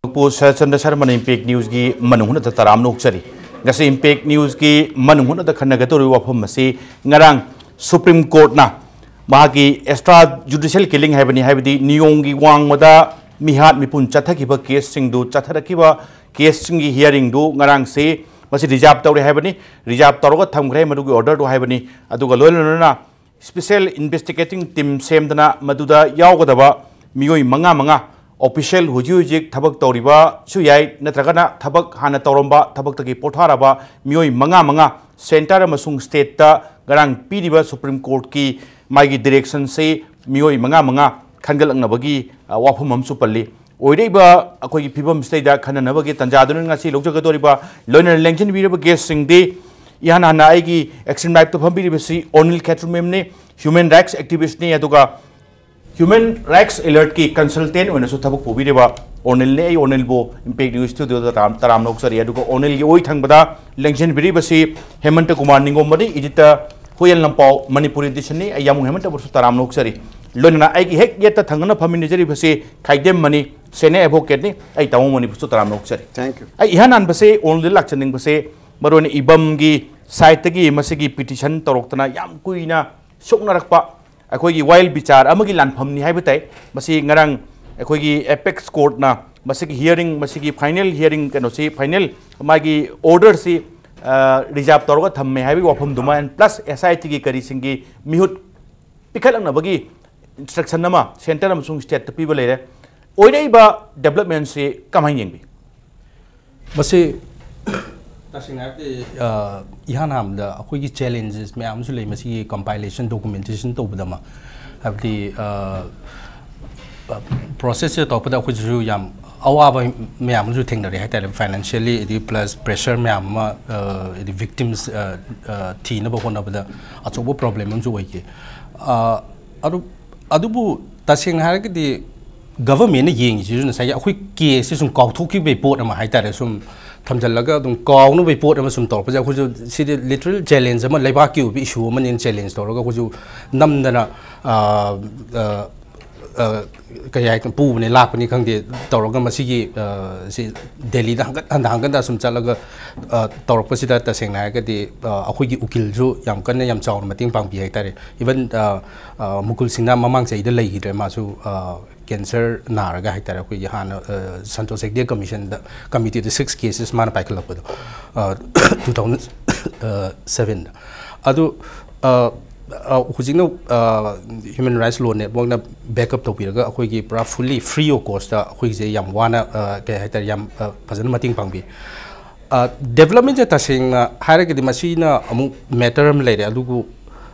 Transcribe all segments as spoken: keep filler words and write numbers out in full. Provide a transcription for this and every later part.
ꯄꯨ ꯁꯔꯠꯆꯟꯗ꯭ꯔ ꯁꯔꯃꯅ ꯏꯝꯄꯦꯛ ꯅ꯭ꯌꯨꯁꯀꯤ ꯃꯅꯨꯡ ꯍꯨꯠꯅꯗ ꯇꯔꯥꯝꯅ ꯑꯣꯛꯆꯔꯤ꯫ ꯉꯁꯤ ꯏꯝꯄꯦꯛ ꯅ꯭ꯌꯨꯁꯀꯤ ꯃꯅꯨꯡ ꯍꯨꯠꯅꯗ ꯈꯟꯅꯒꯗꯧꯔꯤꯕ ꯋꯥꯐꯝ ꯑꯁꯤ ꯉꯔꯥꯡ ꯁꯨꯄ꯭ꯔꯤꯝ ꯀꯣꯔꯠꯅ ꯃꯍꯥꯛꯀꯤ ꯑꯦꯛꯁꯇ꯭ꯔꯥ ꯖꯨꯗꯤꯁꯤꯌꯦꯜ ꯀꯤꯂꯤꯡ ꯍꯥꯏꯕꯅꯤ, ꯍꯥꯏꯕꯗꯤ ꯅꯤꯌꯣꯝꯒꯤ ꯋꯥꯡꯃꯗ ꯃꯤꯍꯥꯠ ꯃꯤꯄꯨꯟ ꯆꯠꯊꯈꯤꯕ ꯀꯦꯁꯁꯤꯡꯗꯨ, ꯆꯠꯊꯔꯛꯈꯤꯕ ꯀꯦꯁꯁꯤꯡꯒꯤ ꯍꯤꯌꯥꯔꯤꯡꯗꯨ ꯉꯔꯥꯡꯁꯤ ꯃꯁꯤ ꯔꯤꯖꯥꯔꯚ ꯇꯧꯔꯦ ꯍꯥꯏꯕꯅꯤ, ꯔꯤꯖꯥꯔꯚ ꯇꯧꯔꯒ ꯊꯝꯈ꯭ꯔꯦ ꯃꯗꯨꯒꯤ ꯑꯣꯔꯗꯔꯗꯨ ꯍꯥꯏꯕꯅꯤ꯫ ꯑꯗꯨꯒ ꯂꯣꯏꯅ ꯂꯣꯏꯅꯅ ꯁ꯭ꯄꯦꯁꯦꯜ ꯏꯟꯚꯦꯁꯇꯤꯒꯦꯇꯤꯡ ꯇꯤꯝ ꯁꯦꯝꯗꯅ ꯃꯗꯨꯗ ꯌꯥꯎꯒꯗꯕ ꯃꯤꯑꯣꯏ ꯃꯉꯥ ꯃꯉꯥ, ꯑꯣꯐꯤꯁꯤꯌꯦꯜ ꯍꯧꯖꯤꯛ ꯍꯧꯖꯤꯛ ꯊꯕꯛ ꯇꯧꯔꯤꯕꯁꯨ ꯌꯥꯏ, ꯅꯠꯇ꯭ꯔꯒꯅ ꯊꯕꯛ ꯍꯥꯟꯅ ꯇꯧꯔꯝꯕ, ꯊꯕꯛꯇꯒꯤ ꯄꯣꯊꯥꯔꯕ ꯃꯤꯑꯣꯏ ꯃꯉꯥ ꯃꯉꯥ, ꯁꯦꯟꯇꯔ ꯑꯃꯁꯨꯡ ꯁ꯭ꯇꯦꯠꯇ ꯉꯔꯥꯡ ꯄꯤꯔꯤꯕ ꯁꯨꯄ꯭ꯔꯤꯝ ꯀꯣꯔꯠꯀꯤ ꯃꯥꯒꯤ ꯗꯤꯔꯦꯛꯁꯟꯁꯤ ꯃꯤꯑꯣꯏ ꯃꯉꯥ ꯃꯉꯥ ꯈꯟꯒꯠꯂꯛꯅꯕꯒꯤ, ꯑ, ꯋꯥꯐꯝ ꯑꯃꯁꯨ ꯄꯜꯂꯤ꯫ ꯑꯣꯏꯔꯛꯏꯕ ꯑꯩꯈꯣꯏꯒꯤ ꯐꯤꯕꯝꯁꯤꯗꯩꯗ ꯈꯟꯅꯅꯕꯒꯤ ꯇꯥꯟꯖꯥꯗꯨꯅ ꯉꯁꯤ ꯂꯧꯖꯒꯗꯧꯔꯤꯕ, ꯂꯣꯏꯅꯅ ꯂꯦꯡꯁꯤꯟꯕꯤꯔꯤꯕ ꯒꯦꯁꯁꯤꯡꯗꯤ ꯏꯍꯥꯟ ꯍꯥꯟꯅ ꯑꯩꯒꯤ ꯑꯦꯛꯁꯇ꯭ꯔꯤꯝ ꯔꯥꯏꯠꯇ ꯐꯝꯕꯤꯔꯤꯕꯁꯤ ꯑꯣꯅꯤꯜ ꯈꯦꯇ꯭ꯔꯤꯃꯌꯨꯝꯅꯤ, ꯍ꯭ꯌꯨꯃꯦꯟ ꯔꯥꯏꯠꯁ ꯑꯦꯛꯇꯤꯚꯤꯁ꯭ꯠꯅꯤ, ꯑꯗꯨꯒ ꯍ꯭ꯌꯨꯃꯦꯟ ꯔꯥꯏꯠꯁ ꯑꯦꯂꯔꯠꯀꯤ ꯀꯟꯁꯜꯇꯦꯟꯠ ꯑꯣꯏꯅꯁꯨ ꯊꯕꯛ ꯄꯨꯕꯤꯔꯤꯕ ꯑꯣꯅꯤꯜꯅꯤ꯫ ꯑꯩ ꯑꯣꯅꯤꯜꯕꯨ ꯏꯝꯄꯦꯛ ꯅ꯭ꯌꯨꯁ ꯁ꯭ꯇꯨꯗꯤꯑꯣꯗ ꯇꯔꯥꯝ, ꯇꯔꯥꯝꯅ ꯑꯣꯛꯆꯔꯤ꯫ ꯑꯗꯨꯒ ꯑꯣꯅꯤꯜꯒꯤ ꯑꯣꯏ ꯊꯪꯕꯗ ꯂꯦꯡꯁꯤꯟꯕꯤꯔꯤꯕꯁꯤ ꯍꯦꯃꯟꯇ ꯀꯨꯃꯥꯔ ꯅꯤꯡꯒꯣꯝꯕꯅꯤ, ꯏꯗꯤꯇꯔ ꯍꯨꯌꯦꯟ ꯂꯝꯄꯥꯎ ꯃꯅꯤꯄꯨꯔꯤ ꯏꯗꯤꯁꯟꯅꯤ꯫ ꯑꯩ ꯌꯥꯝꯕꯨꯡ ꯍꯦꯃꯟꯇꯕꯨꯁꯨ ꯇꯔꯥꯝꯅ ꯑꯣꯛꯆꯔꯤ꯫ ꯂꯣꯏꯅꯅ ꯑꯩꯒꯤ ꯍꯦꯛ ꯌꯦꯠꯇ ꯊꯪꯅꯅ ꯐꯝꯃꯤꯟꯅꯖꯔꯤꯕꯁꯤ ꯈꯥꯏꯗꯦꯝꯃꯅꯤ, ꯁꯦꯅꯤꯌꯔ ꯑꯦꯗꯚꯣꯀꯦꯠꯅꯤ꯫ ꯑꯩ ꯇꯥꯃꯣ ꯃꯅꯤꯄꯨꯔꯁꯨ ꯇꯔꯥꯝꯅ ꯑꯣꯛꯆꯔꯤ꯫ Thank you. ꯑꯩ ꯏꯍꯥꯟ ꯍꯥꯟꯕꯁꯦ ꯑꯣꯅꯤꯜꯗ ꯂꯥꯛꯆꯅꯤꯡꯕꯁꯦ ꯃꯔꯨꯑꯣꯏꯅ ꯏꯕꯝꯒꯤ ꯁꯥꯏꯠꯇꯒꯤ ꯃꯁꯤꯒꯤ ꯄꯤꯇꯤꯁꯟ ꯇꯧꯔꯛꯇꯅ ꯌꯥꯝ ꯀꯨꯏꯅ ꯁꯣꯛꯅꯔꯛꯄ ꯑꯩꯈꯣꯏꯒꯤ ꯋꯥꯌꯦꯜ ꯕꯤꯆꯥꯔ ꯑꯃꯒꯤ ꯂꯥꯟꯐꯝꯅꯤ ꯍꯥꯏꯕ ꯇꯥꯏ꯫ ꯃꯁꯤ ꯉꯔꯥꯡ ꯑꯩꯈꯣꯏꯒꯤ ꯑꯦꯄꯦꯛꯁ ꯀꯣꯔꯠꯅ ꯃꯁꯤꯒꯤ ꯍꯤꯌꯥꯔꯤꯡ, ꯃꯁꯤꯒꯤ ꯐꯥꯏꯅꯦꯜ ꯍꯤꯌꯥꯔꯤꯡ ꯀꯩꯅꯣꯁꯤ, ꯐꯥꯏꯅꯦꯜ ꯃꯥꯒꯤ ꯑꯣꯔꯗꯔꯁꯤ, ꯑ, ꯔꯤꯖꯥꯔꯚ ꯇꯧꯔꯒ ꯊꯝꯃꯦ ꯍꯥꯏꯕꯒꯤ ꯋꯥꯐꯝꯗꯨꯃ, and plus S I T ꯒꯤ ꯀꯔꯤꯁꯤꯡꯒꯤ ꯃꯤꯍꯨꯠ ꯄꯤꯈꯠꯂꯛꯅꯕꯒꯤ ꯏꯟꯁꯇ꯭ꯔꯛꯁꯟ ꯑꯃ ꯁꯦꯟꯇꯔ ꯑꯃꯁꯨꯡ ꯁ꯭ꯇꯦꯠꯇ ꯄꯤꯕ ꯂꯩꯔꯦ꯫ ꯑꯣꯏꯔꯛꯏꯕ ꯗꯦꯕꯂꯞꯃꯦꯟꯁꯤ ꯀꯃꯥꯏꯅ ꯌꯦꯡꯕꯤ? ꯃꯁꯤ ꯇꯁꯦꯡꯅ ꯍꯥꯏꯔꯗꯤ, ꯑ, ꯏꯍꯥꯟ ꯍꯥꯟꯕꯗ ꯑꯩꯈꯣꯏꯒꯤ ꯆꯦꯂꯦꯟꯖꯦꯁ ꯃꯌꯥꯝ ꯑꯃꯁꯨ ꯂꯩ ꯃꯁꯤꯒꯤ ꯀꯝꯄꯥꯏꯂꯦꯁꯟ, ꯗꯣꯀꯨꯃꯦꯟꯇꯦꯁꯟ ꯇꯧꯕꯗ ꯑꯃ꯫ ꯍꯥꯏꯕꯗꯤ, ꯑ, ꯑ, ꯄ꯭ꯔꯣꯁꯦꯁꯁꯦ ꯇꯧꯔꯛꯄꯗ ꯑꯩꯈꯣꯏꯁꯨ ꯌꯥꯝ ꯑꯋꯥꯕ ꯃꯌꯥꯝ ꯑꯃꯁꯨ ꯊꯦꯡꯅꯔꯦ ꯍꯥꯏꯇꯥꯔꯦ, ꯐꯥꯏꯅꯥꯟꯁꯤꯌꯦꯜꯂꯤ, ꯑꯗꯒꯤ ꯄ꯭ꯂꯁ ꯄ꯭ꯔꯦꯁꯔ ꯃꯌꯥꯝ ꯑꯃ, ꯑ, ꯍꯥꯏꯗꯤ ꯚꯤꯛꯇꯤꯝꯁ, ꯑ, ꯑ, ꯊꯤꯅꯕ ꯍꯣꯠꯅꯕꯗ ꯑꯆꯧꯕ ꯄ꯭ꯔꯣꯕ꯭ꯂꯦꯝ ꯑꯃꯁꯨ ꯑꯣꯏꯈꯤ꯫ ꯑ, ꯑꯗꯨ, ꯑꯗꯨꯕꯨ ꯇꯁꯦꯡꯅ ꯍꯥꯏꯔꯒꯗꯤ ꯒꯚꯔꯟꯃꯦꯟꯅ ꯌꯦꯡꯉꯤꯁꯤꯁꯨ ꯉꯁꯥꯏꯒꯤ ꯑꯩꯈꯣꯏ ꯀꯦꯁꯁꯦ ꯁꯨꯝ ꯀꯥꯎꯊꯣꯛꯈꯤꯕꯒꯤ ꯄꯣꯠ ꯑꯃ ꯍꯥꯏꯇꯥꯔꯦ, ꯁꯨꯝ ꯊꯝꯖꯤꯜꯂꯒ ꯑꯗꯨꯝ ꯀꯥꯎꯅꯕꯒꯤ ꯄꯣꯠ ꯑꯃ ꯁꯨꯝ ꯇꯧꯔꯛꯄꯁꯦ꯫ ꯑꯩꯈꯣꯏꯁꯨ ꯁꯤꯗꯤ ꯂꯤꯇꯔꯦꯜ ꯆꯦꯂꯦꯟꯖ ꯑꯃ, ꯂꯩꯕꯥꯛꯀꯤ ꯑꯣꯏꯕ ꯏꯁꯨ ꯑꯃꯅꯦꯅ ꯆꯦꯂꯦꯟꯖ ꯇꯧꯔꯒ ꯑꯩꯈꯣꯏꯁꯨ ꯅꯝꯗꯅ, ꯑ, ꯑ, ꯑ, ꯀꯩ ꯍꯥꯏ, ꯄꯨꯕꯅꯤ ꯂꯥꯛꯄꯅꯤ ꯈꯪꯗꯦ ꯇꯧꯔꯒ ꯃꯁꯤꯒꯤ, ꯑ, ꯁꯤ ꯗꯦꯜꯂꯤꯗ ꯍꯪꯒꯠ ꯍꯟꯗ ꯍꯪꯒꯠ ꯍꯟꯗ ꯁꯨꯝ ꯆꯠꯂꯒ, ꯑ, ꯇꯧꯔꯛꯄꯁꯤꯗ ꯇꯁꯦꯡꯅ ꯍꯥꯏꯔꯒꯗꯤ, ꯑ, ꯑꯩꯈꯣꯏꯒꯤ ꯎꯀꯤꯜꯁꯨ ꯌꯥꯝ ꯀꯟꯅ ꯌꯥꯝ ꯆꯥꯎꯅ ꯃꯇꯦꯡ ꯄꯥꯡꯕꯤ ꯍꯥꯏꯇꯥꯔꯦ꯫ ꯏꯚꯟ, ꯑ, ꯑ, ꯃꯨꯀꯨꯜ ꯁꯤꯡꯅ ꯃꯃꯥꯡ ꯆꯍꯤꯗ ꯂꯩꯈꯤꯗ꯭ꯔꯦ, ꯃꯥꯁꯨ, ꯑ, ꯀꯦꯟꯁꯔ ꯅꯥꯔꯒ ꯍꯥꯏꯇꯥꯔꯦ꯫ ꯑꯩꯈꯣꯏꯒꯤ ꯍꯥꯟꯅ, ꯑ, ꯁꯟꯇꯣꯁ ꯍꯦꯒꯗꯦ ꯀꯃꯤꯁꯟꯗ, ꯀꯃꯤꯇꯤꯗ ꯁꯤꯛꯁ ꯀꯦꯁꯦꯁ ꯃꯥꯅ ꯄꯥꯏꯈꯠꯂꯛꯄꯗꯣ, ꯑ, ꯇꯨ ꯊꯥꯎꯖꯟ ꯁꯚꯦꯟꯗ꯫ ꯑꯗꯨ, ꯑ, ꯑ, ꯍꯧꯖꯤꯛꯅ, ꯑ, ꯍ꯭ꯌꯨꯃꯦꯟ ꯔꯥꯏꯠꯁ ꯂꯣ ꯅꯦꯠꯋꯥꯔꯛꯅ ꯕꯦꯛꯑꯞ ꯇꯧꯕꯤꯔꯒ ꯑꯩꯈꯣꯏꯒꯤ ꯄꯨꯔꯥ ꯐꯨꯜꯂꯤ ꯐ꯭ꯔꯤ ꯑꯣꯐ ꯀꯣꯁꯇ ꯑꯩꯈꯣꯏꯒꯤꯁꯦ ꯌꯥꯝ ꯋꯥꯅ, ꯑ, ꯀꯩ ꯍꯥꯏꯇꯥꯔꯦ, ꯌꯥꯝ, ꯑ, ꯐꯖꯅ ꯃꯇꯦꯡ ꯄꯥꯡꯕꯤ꯫ ꯑ, ꯗꯦꯕꯂꯞꯃꯦꯟꯁꯦ ꯇꯁꯦꯡꯅ ꯍꯥꯏꯔꯒꯗꯤ ꯃꯁꯤꯅ ꯑꯃꯨꯛ ꯃꯦꯇꯔ ꯑꯃ ꯂꯩꯔꯦ, ꯑꯗꯨꯕꯨ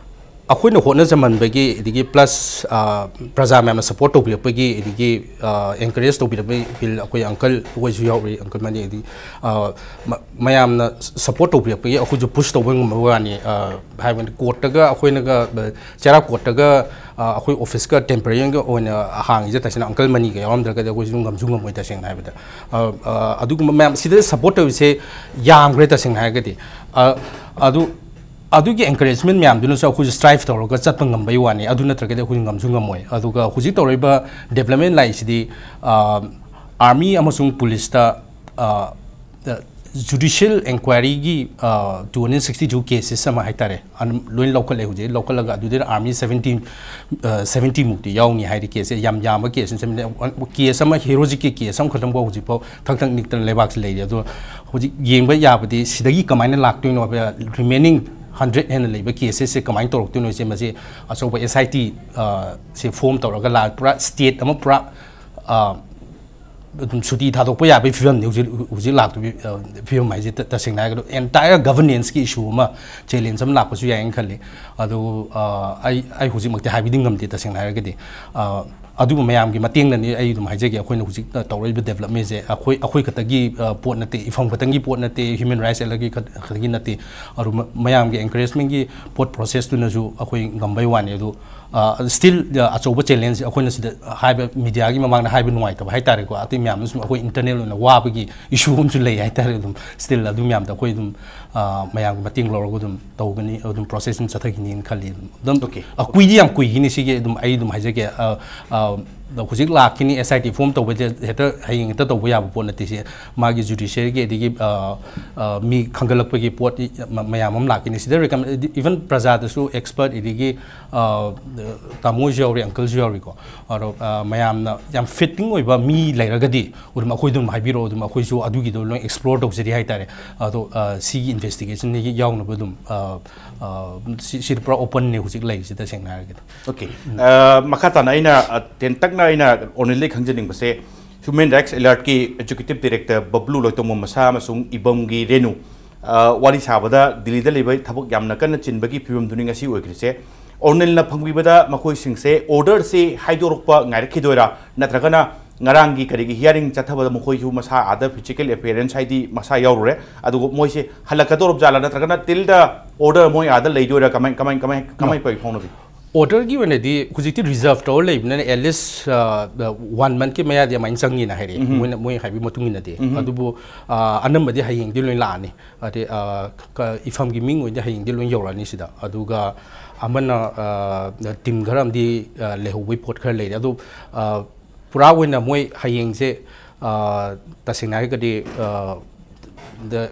ꯑꯩꯈꯣꯏꯅ ꯍꯣꯠꯅꯖꯃꯟꯕꯒꯤ, ꯑꯗꯒꯤ ꯄ꯭ꯂꯁ, ꯑ, ꯄ꯭ꯔꯖꯥ ꯃꯌꯥꯝꯅ ꯁꯞꯄꯣꯔꯠ ꯇꯧꯕꯤꯔꯛꯄꯒꯤ, ꯑꯗꯒꯤ, ꯑ, ꯑꯦꯟꯀꯔꯦꯖ ꯇꯧꯕꯤꯔꯛꯄꯒꯤ ꯐꯤꯜ ꯑꯩꯈꯣꯏ ꯑꯪꯀꯜ ꯍꯣꯏꯁꯨ ꯌꯥꯎꯔꯤ, ꯑꯪꯀꯜ ꯃꯅꯤ, ꯑꯗꯒꯤ, ꯑ, ꯃ-, ꯃꯌꯥꯝꯅ ꯁꯞꯄꯣꯔꯠ ꯇꯧꯕꯤꯔꯛꯄꯒꯤ ꯑꯩꯈꯣꯏꯁꯨ ꯄꯨꯁ ꯇꯧꯕ ꯉꯝꯕ ꯋꯥꯅꯤ꯫ ꯑ, ꯍꯥꯏꯕꯗꯤ ꯀꯣꯔꯠꯇꯒ ꯑꯩꯈꯣꯏꯅꯒ, ꯑ, ꯆꯩꯔꯥꯎ ꯀꯣꯔꯠꯇꯒ, ꯑ, ꯑꯩꯈꯣꯏ ꯑꯣꯐꯤꯁꯀ ꯇꯦꯝꯄꯔꯦꯔꯤꯒ ꯑꯣꯏꯅ ꯍꯥꯡꯉꯤꯁꯦ ꯇꯁꯦꯡꯅ ꯑꯪꯀꯜ ꯃꯅꯤ ꯀꯩ ꯌꯥꯎꯔꯝꯗ꯭ꯔꯒꯗꯤ ꯑꯩꯈꯣꯏꯁꯨ ꯉꯝꯁꯨ ꯉꯝꯃꯣꯏ ꯇꯁꯦꯡꯅ ꯍꯥꯏꯕꯗ꯫ ꯑ, ꯑ, ꯑꯗꯨꯒꯨꯝꯕ ꯃꯌꯥꯝ ꯁꯤꯗ ꯁꯞꯄꯣꯔꯠ ꯇꯧꯔꯤꯁꯦ ꯌꯥꯝꯈ꯭ꯔꯦ ꯇꯁꯦꯡꯅ ꯍꯥꯏꯔꯒꯗꯤ꯫ ꯑ, ꯑꯗꯨ ꯑꯗꯨꯒꯤ ꯑꯦꯟꯀꯔꯦꯖꯃꯦꯟ ꯃꯌꯥꯝꯗꯨꯅꯁꯨ ꯑꯩꯈꯣꯏꯁꯨ ꯁ꯭ꯇ꯭ꯔꯥꯏꯚ ꯇꯧꯔꯒ ꯆꯠꯄ ꯉꯝꯕꯩ ꯋꯥꯅꯤ, ꯑꯗꯨ ꯅꯠꯇ꯭ꯔꯒꯗꯤ ꯑꯩꯈꯣꯏꯁꯨ ꯉꯝꯁꯨ ꯉꯝꯃꯣꯏ꯫ ꯑꯗꯨꯒ ꯍꯧꯖꯤꯛ ꯇꯧꯔꯛꯏꯕ ꯗꯦꯕꯂꯞꯃꯦꯟ ꯂꯥꯛꯏꯁꯤꯗꯤ, ꯑ, ꯑꯥꯔꯃꯤ ꯑꯃꯁꯨꯡ ꯄꯨꯂꯤꯁꯇ, ꯑ, ꯖꯨꯗꯤꯁꯤꯌꯦꯜ ꯏꯟꯀ꯭ꯋꯥꯏꯔꯤꯒꯤ, ꯑ, two hundred sixty two cases ꯑꯃ ꯍꯥꯏꯇꯥꯔꯦ, ꯑꯗꯨꯝ ꯂꯣꯏ ꯂꯧꯈꯠꯂꯦ꯫ ꯍꯧꯖꯤꯛ ꯂꯧꯈꯠꯂꯒ ꯑꯗꯨꯗꯩꯗ ꯑꯥꯔꯃꯤ ꯁꯚꯦꯟꯇꯤ, ꯑ, ꯁꯚꯦꯟꯇꯤ ꯃꯨꯛꯇꯤ ꯌꯥꯎꯅꯤ ꯍꯥꯏꯗꯤ ꯀꯦꯁꯁꯦ ꯌꯥꯝ ꯌꯥꯝꯕ ꯀꯦꯁꯅꯤ꯫ ꯀꯦꯁ ꯑꯃ, ꯍꯦꯔꯣꯖꯤꯛꯀꯤ ꯀꯦꯁ ꯑꯃꯈꯛꯇꯪꯐꯥꯎ ꯍꯧꯖꯤꯛꯐꯥꯎ ꯊꯛ ꯊꯛ ꯅꯤꯛꯇꯅ ꯂꯩꯕꯥꯛꯁꯤ ꯂꯩꯔꯤ꯫ ꯑꯗꯣ ꯍꯧꯖꯤꯛ ꯌꯦꯡꯕ ꯌꯥꯕꯗꯤ ꯁꯤꯗꯒꯤ ꯀꯃꯥꯏꯅ ꯂꯥꯛꯇꯣꯏꯅꯣ ꯍꯥꯏꯕ, ꯔꯤꯃꯦꯅꯤꯡ ꯍꯟꯗ꯭ꯔꯦꯠ ꯍꯦꯟꯅ ꯂꯩꯕ ꯀꯦꯁꯦꯁꯁꯦ ꯀꯃꯥꯏꯅ ꯇꯧꯔꯛꯇꯣꯏꯅꯣ ꯁꯦ, ꯃꯁꯤ ꯑꯆꯧꯕ ꯑꯦꯁ ꯑꯥꯏ ꯇꯤ, ꯑ, ꯁꯦ ꯐꯣꯝ ꯇꯧꯔꯒ ꯂꯥꯛ-, ꯄꯨꯔꯥ ꯁ꯭ꯇꯦꯠ ꯑꯃ ꯄꯨꯔꯥ, ꯑ, ꯑꯗꯨꯝ ꯁꯨꯇꯤ ꯊꯥꯗꯣꯛꯄ ꯌꯥꯕꯒꯤ ꯐꯤꯕꯝꯅꯤ ꯍꯧꯖꯤꯛ, ꯍꯧꯖꯤꯛ ꯂꯥꯛꯇꯣꯏꯕꯤ, ꯑ, ꯐꯤꯕꯝ ꯍꯥꯏꯁꯦ꯫ ꯇ-, ꯇꯁꯦꯡꯅ ꯍꯥꯏꯔꯒꯗꯤ ꯑꯦꯟꯇꯥꯌꯔ ꯒꯚꯔꯅꯦꯟꯁꯀꯤ ꯏꯁꯨ ꯑꯃ, ꯆꯦꯂꯦꯟꯖ ꯑꯃ ꯂꯥꯛꯄꯁꯨ ꯌꯥꯏꯅ ꯈꯜꯂꯤ꯫ ꯑꯗꯨ, ꯑ, ꯑꯩ, ꯑꯩ ꯍꯧꯖꯤꯛꯃꯛꯇꯤ ꯍꯥꯏꯕꯗꯤ ꯉꯝꯗꯦ ꯇꯁꯦꯡꯅ ꯍꯥꯏꯔꯒꯗꯤ꯫ ꯑ, ꯑꯗꯨꯕꯨ ꯃꯌꯥꯝꯒꯤ ꯃꯇꯦꯡꯅꯅꯤ꯫ ꯑꯩ ꯑꯗꯨꯝ ꯍꯥꯏꯖꯒꯦ, ꯑꯩꯈꯣꯏꯅ ꯍꯧꯖꯤꯛ ꯇꯧꯔꯛꯏꯕ ꯗꯦꯕꯂꯞꯃꯦꯟꯁꯦ ꯑꯩꯈꯣꯏ, ꯑꯩꯈꯣꯏ ꯈꯛꯇꯒꯤ, ꯑ, ꯄꯣꯠ ꯅꯠꯇꯦ, ꯏꯐꯝ ꯈꯛꯇꯪꯒꯤ ꯄꯣꯠ ꯅꯠꯇꯦ, ꯍ꯭ꯌꯨꯃꯦꯟ ꯔꯥꯏꯠꯁ ꯑꯦꯂꯒꯤ ꯈꯛ-, ꯈꯛꯇꯒꯤ ꯅꯠꯇꯦ꯫ ꯑꯗꯨ ꯃ-, ꯃꯌꯥꯝꯒꯤ ꯑꯦꯟꯀꯔꯦꯖꯃꯦꯟꯒꯤ ꯄꯣꯠ ꯄ꯭ꯔꯣꯁꯦꯁꯇꯨꯅꯁꯨ ꯑꯩꯈꯣꯏ ꯉꯝꯕꯩ ꯋꯥꯅꯤ꯫ ꯑꯗꯨ, ꯑ, ꯁ꯭ꯇꯤꯜ, ꯑ, ꯑꯆꯧꯕ ꯆꯦꯂꯦꯟꯖ ꯑꯩꯈꯣꯏꯅ ꯁꯤꯗ ꯍꯥꯏꯕ ꯃꯤꯗꯤꯌꯥꯒꯤ ꯃꯃꯥꯡꯗ ꯍꯥꯏꯕ ꯅꯨꯡꯉꯥꯏꯇꯕ ꯍꯥꯏꯇꯥꯔꯦꯀꯣ, ꯑꯇꯩ ꯃꯌꯥꯝꯅ ꯁꯨꯝ ꯑꯩꯈꯣꯏ ꯏꯟꯇꯔꯅꯦꯜ ꯑꯣꯏꯅ ꯋꯥꯕꯒꯤ ꯏꯁꯨ ꯑꯃꯁꯨ ꯂꯩ ꯍꯥꯏꯇꯥꯔꯦ꯫ ꯑꯗꯨꯝ ꯁ꯭ꯇꯤꯜ ꯑꯗꯨ ꯃꯌꯥꯝꯗꯣ ꯑꯩꯈꯣꯏ ꯑꯗꯨꯝ, ꯑ, ꯃꯌꯥꯝꯒꯤ ꯃꯇꯦꯡ ꯂꯧꯔꯒ ꯑꯗꯨꯝ ꯇꯧꯒꯅꯤ, ꯑꯗꯨꯝ ꯄ꯭ꯔꯣꯁꯦꯁ ꯑꯗꯨꯝ ꯆꯠꯊꯈꯤꯅꯤꯅ ꯈꯜꯂꯤ꯫ ꯑꯗꯨꯝ, ꯑꯗꯨꯝ, OK꯫ ꯑ, ꯀꯨꯏꯗꯤ ꯌꯥꯝ ꯀꯨꯏꯒꯤꯅꯤ ꯁꯤꯒꯤ꯫ ꯑꯗꯨꯝ ꯑꯩ ꯑꯗꯨꯝ ꯍꯥꯏꯖꯒꯦ, ꯑ, ꯑ, ꯑꯗꯣ ꯍꯧꯖꯤꯛ ꯂꯥꯛꯈꯤꯅꯤ, S I T form ꯇꯧꯕꯁꯦ ꯍꯦꯛꯇ ꯍꯌꯦꯡ ꯍꯦꯛꯇ ꯇꯧꯕ ꯌꯥꯕ ꯄꯣꯠ ꯅꯠꯇꯦ꯫ ꯁꯤ ꯃꯥꯒꯤ judiciaryꯒꯤ ꯑꯗꯒꯤ, ꯑ, ꯑ, ꯃꯤ ꯈꯟꯒꯠꯂꯛꯄꯒꯤ ꯄꯣꯠ ꯃ-, ꯃꯌꯥꯝ ꯑꯃ ꯂꯥꯛꯈꯤꯅꯤ꯫ ꯁꯤꯗ recommend, even ꯄ꯭ꯔꯖꯥꯗꯁꯨ expert ꯑꯗꯒꯤ, ꯑ, ꯇꯥꯃꯣꯁꯨ ꯌꯥꯎꯔꯤ, uncleꯁꯨ ꯌꯥꯎꯔꯤꯀꯣ꯫ ꯑꯗꯣ, ꯑ, ꯃꯌꯥꯝꯅ ꯌꯥꯝ fitting ꯑꯣꯏꯕ ꯃꯤ ꯂꯩꯔꯒꯗꯤ ꯑꯗꯨꯝ ꯑꯩꯈꯣꯏꯗ ꯑꯗꯨꯝ ꯍꯥꯏꯕꯤꯔꯛꯑꯣ, ꯑꯗꯨꯝ ꯑꯩꯈꯣꯏꯁꯨ ꯑꯗꯨꯒꯤꯗꯣ ꯂꯣꯏ explore ꯇꯧꯖꯔꯤ ꯍꯥꯏꯇꯥꯔꯦ꯫ ꯑꯗꯣ, ꯑ, ꯁꯤꯒꯤ investigationꯗꯒꯤ ꯌꯥꯎꯅꯕ ꯑꯗꯨꯝ, ꯑ, ꯑ, ꯁꯤ, ꯁꯤꯗ ꯄꯨꯔꯥ openꯅꯦ ꯍꯧꯖꯤꯛ ꯂꯩꯔꯤꯁꯤ, ꯇꯁꯦꯡꯅ ꯍꯥꯏꯔꯒꯗꯤ꯫ Okay. ꯑ, ꯃꯈꯥ ꯇꯥꯅ ꯑꯩꯅ, ꯑ, ꯇꯦꯟꯇꯛꯅ ꯑꯩꯅ ꯑꯣꯅꯤꯜꯗꯒꯤ ꯈꯪꯖꯅꯤꯡꯕꯁꯦ, Human Rights Alertꯀꯤ executive director ꯕꯕ꯭ꯂꯨ ꯂꯣꯏꯇꯣꯡꯕꯝ ꯃꯁꯥ ꯑꯃꯁꯨꯡ ꯏꯕꯝꯒꯤ ꯔꯦꯅꯨ, ꯑ, ꯋꯥꯔꯤ ꯁꯥꯕꯗ ꯗꯤꯜꯂꯤꯗ ꯂꯩꯕ ꯊꯕꯛ ꯌꯥꯝꯅ ꯀꯟꯅ ꯆꯤꯟꯕꯒꯤ ꯐꯤꯕꯝꯗꯨꯅꯤ ꯉꯁꯤ ꯑꯣꯏꯈ꯭ꯔꯤꯁꯦ꯫ ꯑꯣꯅꯤꯜꯅ ꯐꯪꯕꯤꯕꯗ ꯃꯈꯣꯏꯁꯤꯡꯁꯦ orderꯁꯦ ꯍꯥꯏꯗꯣꯔꯛꯄ ꯉꯥꯏꯔꯛꯈꯤꯗꯣꯏꯔꯥ, ꯅꯠꯇ꯭ꯔꯒꯅ ꯉꯔꯥꯡꯒꯤ ꯀꯔꯤꯒꯤ hearing ꯆꯠꯊꯕꯗ ꯃꯈꯣꯏꯁꯨ ꯃꯁꯥ ꯑꯥꯗ physical appearance ꯍꯥꯏꯗꯤ ꯃꯁꯥ ꯌꯥꯎꯔꯨꯔꯦ, ꯑꯗꯨꯒ ꯃꯣꯏꯁꯦ ꯍꯜꯂꯛꯀꯗꯧꯔꯕ ꯖꯥꯠꯂꯥ, ꯅꯠꯇ꯭ꯔꯒꯅ till the order ꯃꯣꯏ ꯑꯥꯗ ꯂꯩꯗꯣꯏꯔꯥ, ꯀꯃꯥꯏ, ꯀꯃꯥꯏ, ꯀꯃꯥꯏ, ꯀꯃꯥꯏ ꯄꯥꯎ ꯐꯥꯎꯅꯕꯤ? Orderꯒꯤ ꯑꯣꯏꯅꯗꯤ ꯍꯧꯖꯤꯛꯇꯤ reserve ꯇꯧꯔ ꯂꯩꯕꯅꯤꯅ at least, ꯑ, one monthꯀꯤ ꯃꯌꯥꯗꯤ ꯑꯗꯨꯃꯥꯏꯅ ꯆꯪꯉꯤꯅ ꯍꯥꯏꯔꯛꯑꯦ꯫ ꯎꯝ꯫ ꯃꯣꯏꯅ, ꯃꯣꯏ ꯍꯥꯏꯕꯒꯤ ꯃꯇꯨꯡ ꯏꯟꯅꯗꯤ꯫ ꯎꯝ꯫ ꯑꯗꯨꯕꯨ, ꯑ, ꯑꯅꯝꯕꯗꯤ ꯍꯌꯦꯡꯗꯤ ꯂꯣꯏ ꯂꯥꯛꯑꯅꯤ꯫ ꯍꯥꯏꯗꯤ, ꯑ, ꯀ-, ꯏꯐꯝꯒꯤ ꯃꯤꯡ ꯑꯣꯏꯅꯗꯤ ꯍꯌꯦꯡꯗꯤ ꯂꯣꯏ ꯌꯧꯔꯛꯑꯅꯤ ꯁꯤꯗ꯫ ꯑꯗꯨꯒ ꯑꯃꯅ, ꯑ, team ꯈꯔ ꯑꯃꯗꯤ, ꯑ, ꯂꯩꯍꯧꯕꯒꯤ ꯄꯣꯠ ꯈꯔ ꯂꯩꯔꯦ꯫ ꯑꯗꯣ, ꯑ, ꯄꯨꯔꯥ ꯑꯣꯏꯅ ꯃꯣꯏ ꯍꯌꯦꯡꯁꯦ, ꯑ, ꯇꯁꯦꯡꯅ ꯍꯥꯏꯔꯒꯗꯤ, ꯑ, the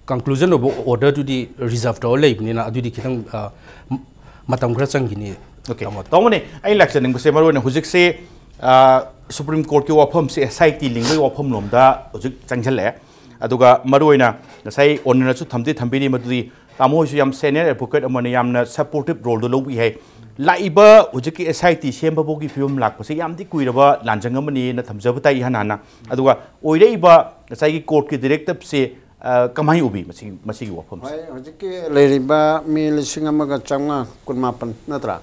conclusion of orderꯗꯨꯗꯤ reserve ꯇꯧꯔ ꯂꯩꯕꯅꯤꯅ ꯑꯗꯨꯗꯤ ꯈꯤꯇꯪ, ꯑ, ꯃ-, ꯃꯇꯝ ꯈꯔ ꯆꯪꯈꯤꯅꯤ꯫ Okay. ꯇꯥꯃꯣ꯫ ꯇꯥꯃꯣꯅꯦ, ꯑꯩ ꯂꯥꯛꯆꯅꯤꯡꯕꯁꯦ ꯃꯔꯨ ꯑꯣꯏꯅ ꯍꯧꯖꯤꯛꯁꯦ, ꯑ, Supreme Courtꯀꯤ ꯋꯥꯐꯝꯁꯦ S I T ꯂꯤꯡꯕꯒꯤ ꯋꯥꯐꯝ ꯂꯣꯝꯗ ꯍꯧꯖꯤꯛ ꯆꯪꯁꯤꯜꯂꯛꯑꯦ꯫ ꯑꯗꯨꯒ ꯃꯔꯨ ꯑꯣꯏꯅ ꯉꯁꯥꯏ ꯑꯣꯅꯤꯜꯅꯁꯨ ꯊꯝꯗꯤ ꯊꯝꯕꯤꯔꯤ, ꯃꯗꯨꯗꯤ ꯇꯥꯃꯣ ꯍꯣꯏꯁꯨ ꯌꯥꯝ senior advocate ꯑꯃꯅ ꯌꯥꯝꯅ supportive roleꯗꯣ ꯂꯧꯕꯤ ꯍꯥꯏ꯫ ꯂꯥꯛꯏꯕ ꯍꯧꯖꯤꯛꯀꯤ S I T ꯁꯦꯝꯕ ꯐꯥꯎꯒꯤ ꯐꯤꯕꯝ ꯂꯥꯛꯄꯁꯦ ꯌꯥꯝꯗꯤ ꯀꯨꯏꯔꯕ ꯂꯥꯟꯖꯪ ꯑꯃꯅꯤꯅ ꯊꯝꯖꯕ ꯇꯥꯏ ꯏꯍꯥꯟ ꯍꯥꯟꯅ꯫ ꯑꯗꯨꯒ ꯑꯣꯏꯔꯛꯏꯕ ꯉꯁꯥꯏꯒꯤ courtꯀꯤ directiveꯁꯦ, ꯑ, ꯀꯃꯥꯏꯅ ꯎꯕꯤ ꯃꯁꯤꯒꯤ, ꯃꯁꯤꯒꯤ ꯋꯥꯐꯝꯁꯦ? ꯍꯣꯏ, ꯍꯧꯖꯤꯛꯀꯤ ꯂꯩꯔꯤꯕ ꯃꯤ ꯂꯤꯁꯤꯡ ꯑꯃꯒ ꯆꯥꯝꯃꯉꯥ ꯀꯨꯟꯃꯥꯄꯟ ꯅꯠꯇ꯭ꯔꯥ?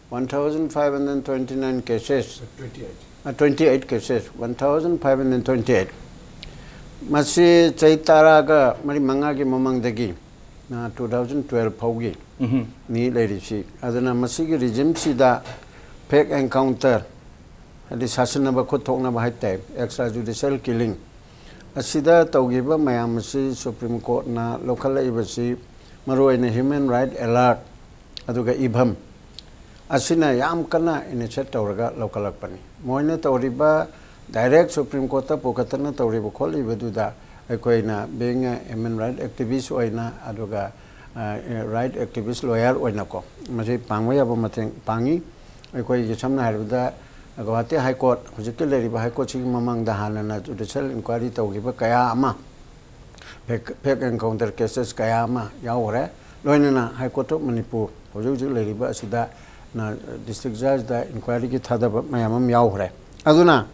One thousand five hundred twenty-nine cases. Twenty-eight. ꯑ, twenty-eight cases, one thousand five hundred twenty-eight꯫ ꯃꯁꯤ ꯆꯍꯤ ꯇꯔꯥꯒ ꯃꯔꯤ ꯃꯉꯥꯒꯤ ꯃꯃꯥꯡꯗꯒꯤ, ꯑ, two thousand twelve ꯐꯥꯎꯒꯤ ꯎꯝꯍꯨꯝ꯫ ꯅꯤ ꯂꯩꯔꯤꯁꯤ꯫ ꯑꯗꯨꯅ ꯃꯁꯤꯒꯤ regimeꯁꯤꯗ fake encounter, ꯍꯥꯏꯗꯤ ꯁꯥꯁꯤꯟꯅꯕ ꯈꯨꯠꯊꯣꯛꯅꯕ ꯍꯥꯏꯇꯥꯔꯦ, extrajudicial killing, ꯑꯁꯤꯗ ꯇꯧꯈꯤꯕ ꯃꯌꯥꯝ ꯑꯁꯤ Supreme Courtꯅ ꯂꯧꯈꯠꯂꯛꯏꯕꯁꯤ ꯃꯔꯨꯑꯣꯏꯅ Human Right Alert, ꯑꯗꯨꯒ ꯏꯚꯝ, ꯑꯁꯤꯅ ꯌꯥꯝ ꯀꯟꯅ initiate ꯇꯧꯔꯒ ꯂꯧꯈꯠꯂꯛꯄꯅꯤ꯫ ꯃꯣꯏꯅ ꯇꯧꯔꯤꯕ direct Supreme Courtꯇ ꯄꯨꯈꯠꯇꯅ ꯇꯧꯔꯤꯕ ꯈꯣꯠꯂꯤꯕꯗꯨꯗ ꯑꯩꯈꯣꯏꯅ being a human right activist ꯑꯣꯏꯅ, ꯑꯗꯨꯒ right activist lawyer ꯑꯣꯏꯅꯀꯣ, ꯃꯁꯤ ꯄꯥꯡꯕ ꯌꯥꯕ ꯃꯇꯦꯡ ꯄꯥꯡꯉꯤ꯫ ꯑꯩꯈꯣꯏꯒꯤ ꯁꯝꯅ ꯍꯥꯏꯔꯕꯗ ꯒꯨꯋꯥꯍꯥꯇꯤ High Court, ꯍꯧꯖꯤꯛꯀꯤ ꯂꯩꯔꯤꯕ High Courtꯁꯤꯒꯤ ꯃꯃꯥꯡꯗ ꯍꯥꯟꯅꯅ judicial inquiry ꯇꯧꯈꯤꯕ ꯀꯌꯥ ꯑꯃ, fake, fake encounter cases ꯀꯌꯥ ꯑꯃ ꯌꯥꯎꯈ꯭ꯔꯦ꯫ ꯂꯣꯏꯅꯅ High Court of Manipur, ꯍꯧꯖꯤꯛ ꯍꯧꯖꯤꯛ ꯂꯩꯔꯤꯕ ꯑꯁꯤꯗ ꯅ district judgeꯗ inquiryꯒꯤ ꯊꯥꯗꯕ ꯃꯌꯥꯝ ꯑꯃ ꯌꯥꯎꯈ꯭ꯔꯦ꯫ ꯑꯗꯨꯅ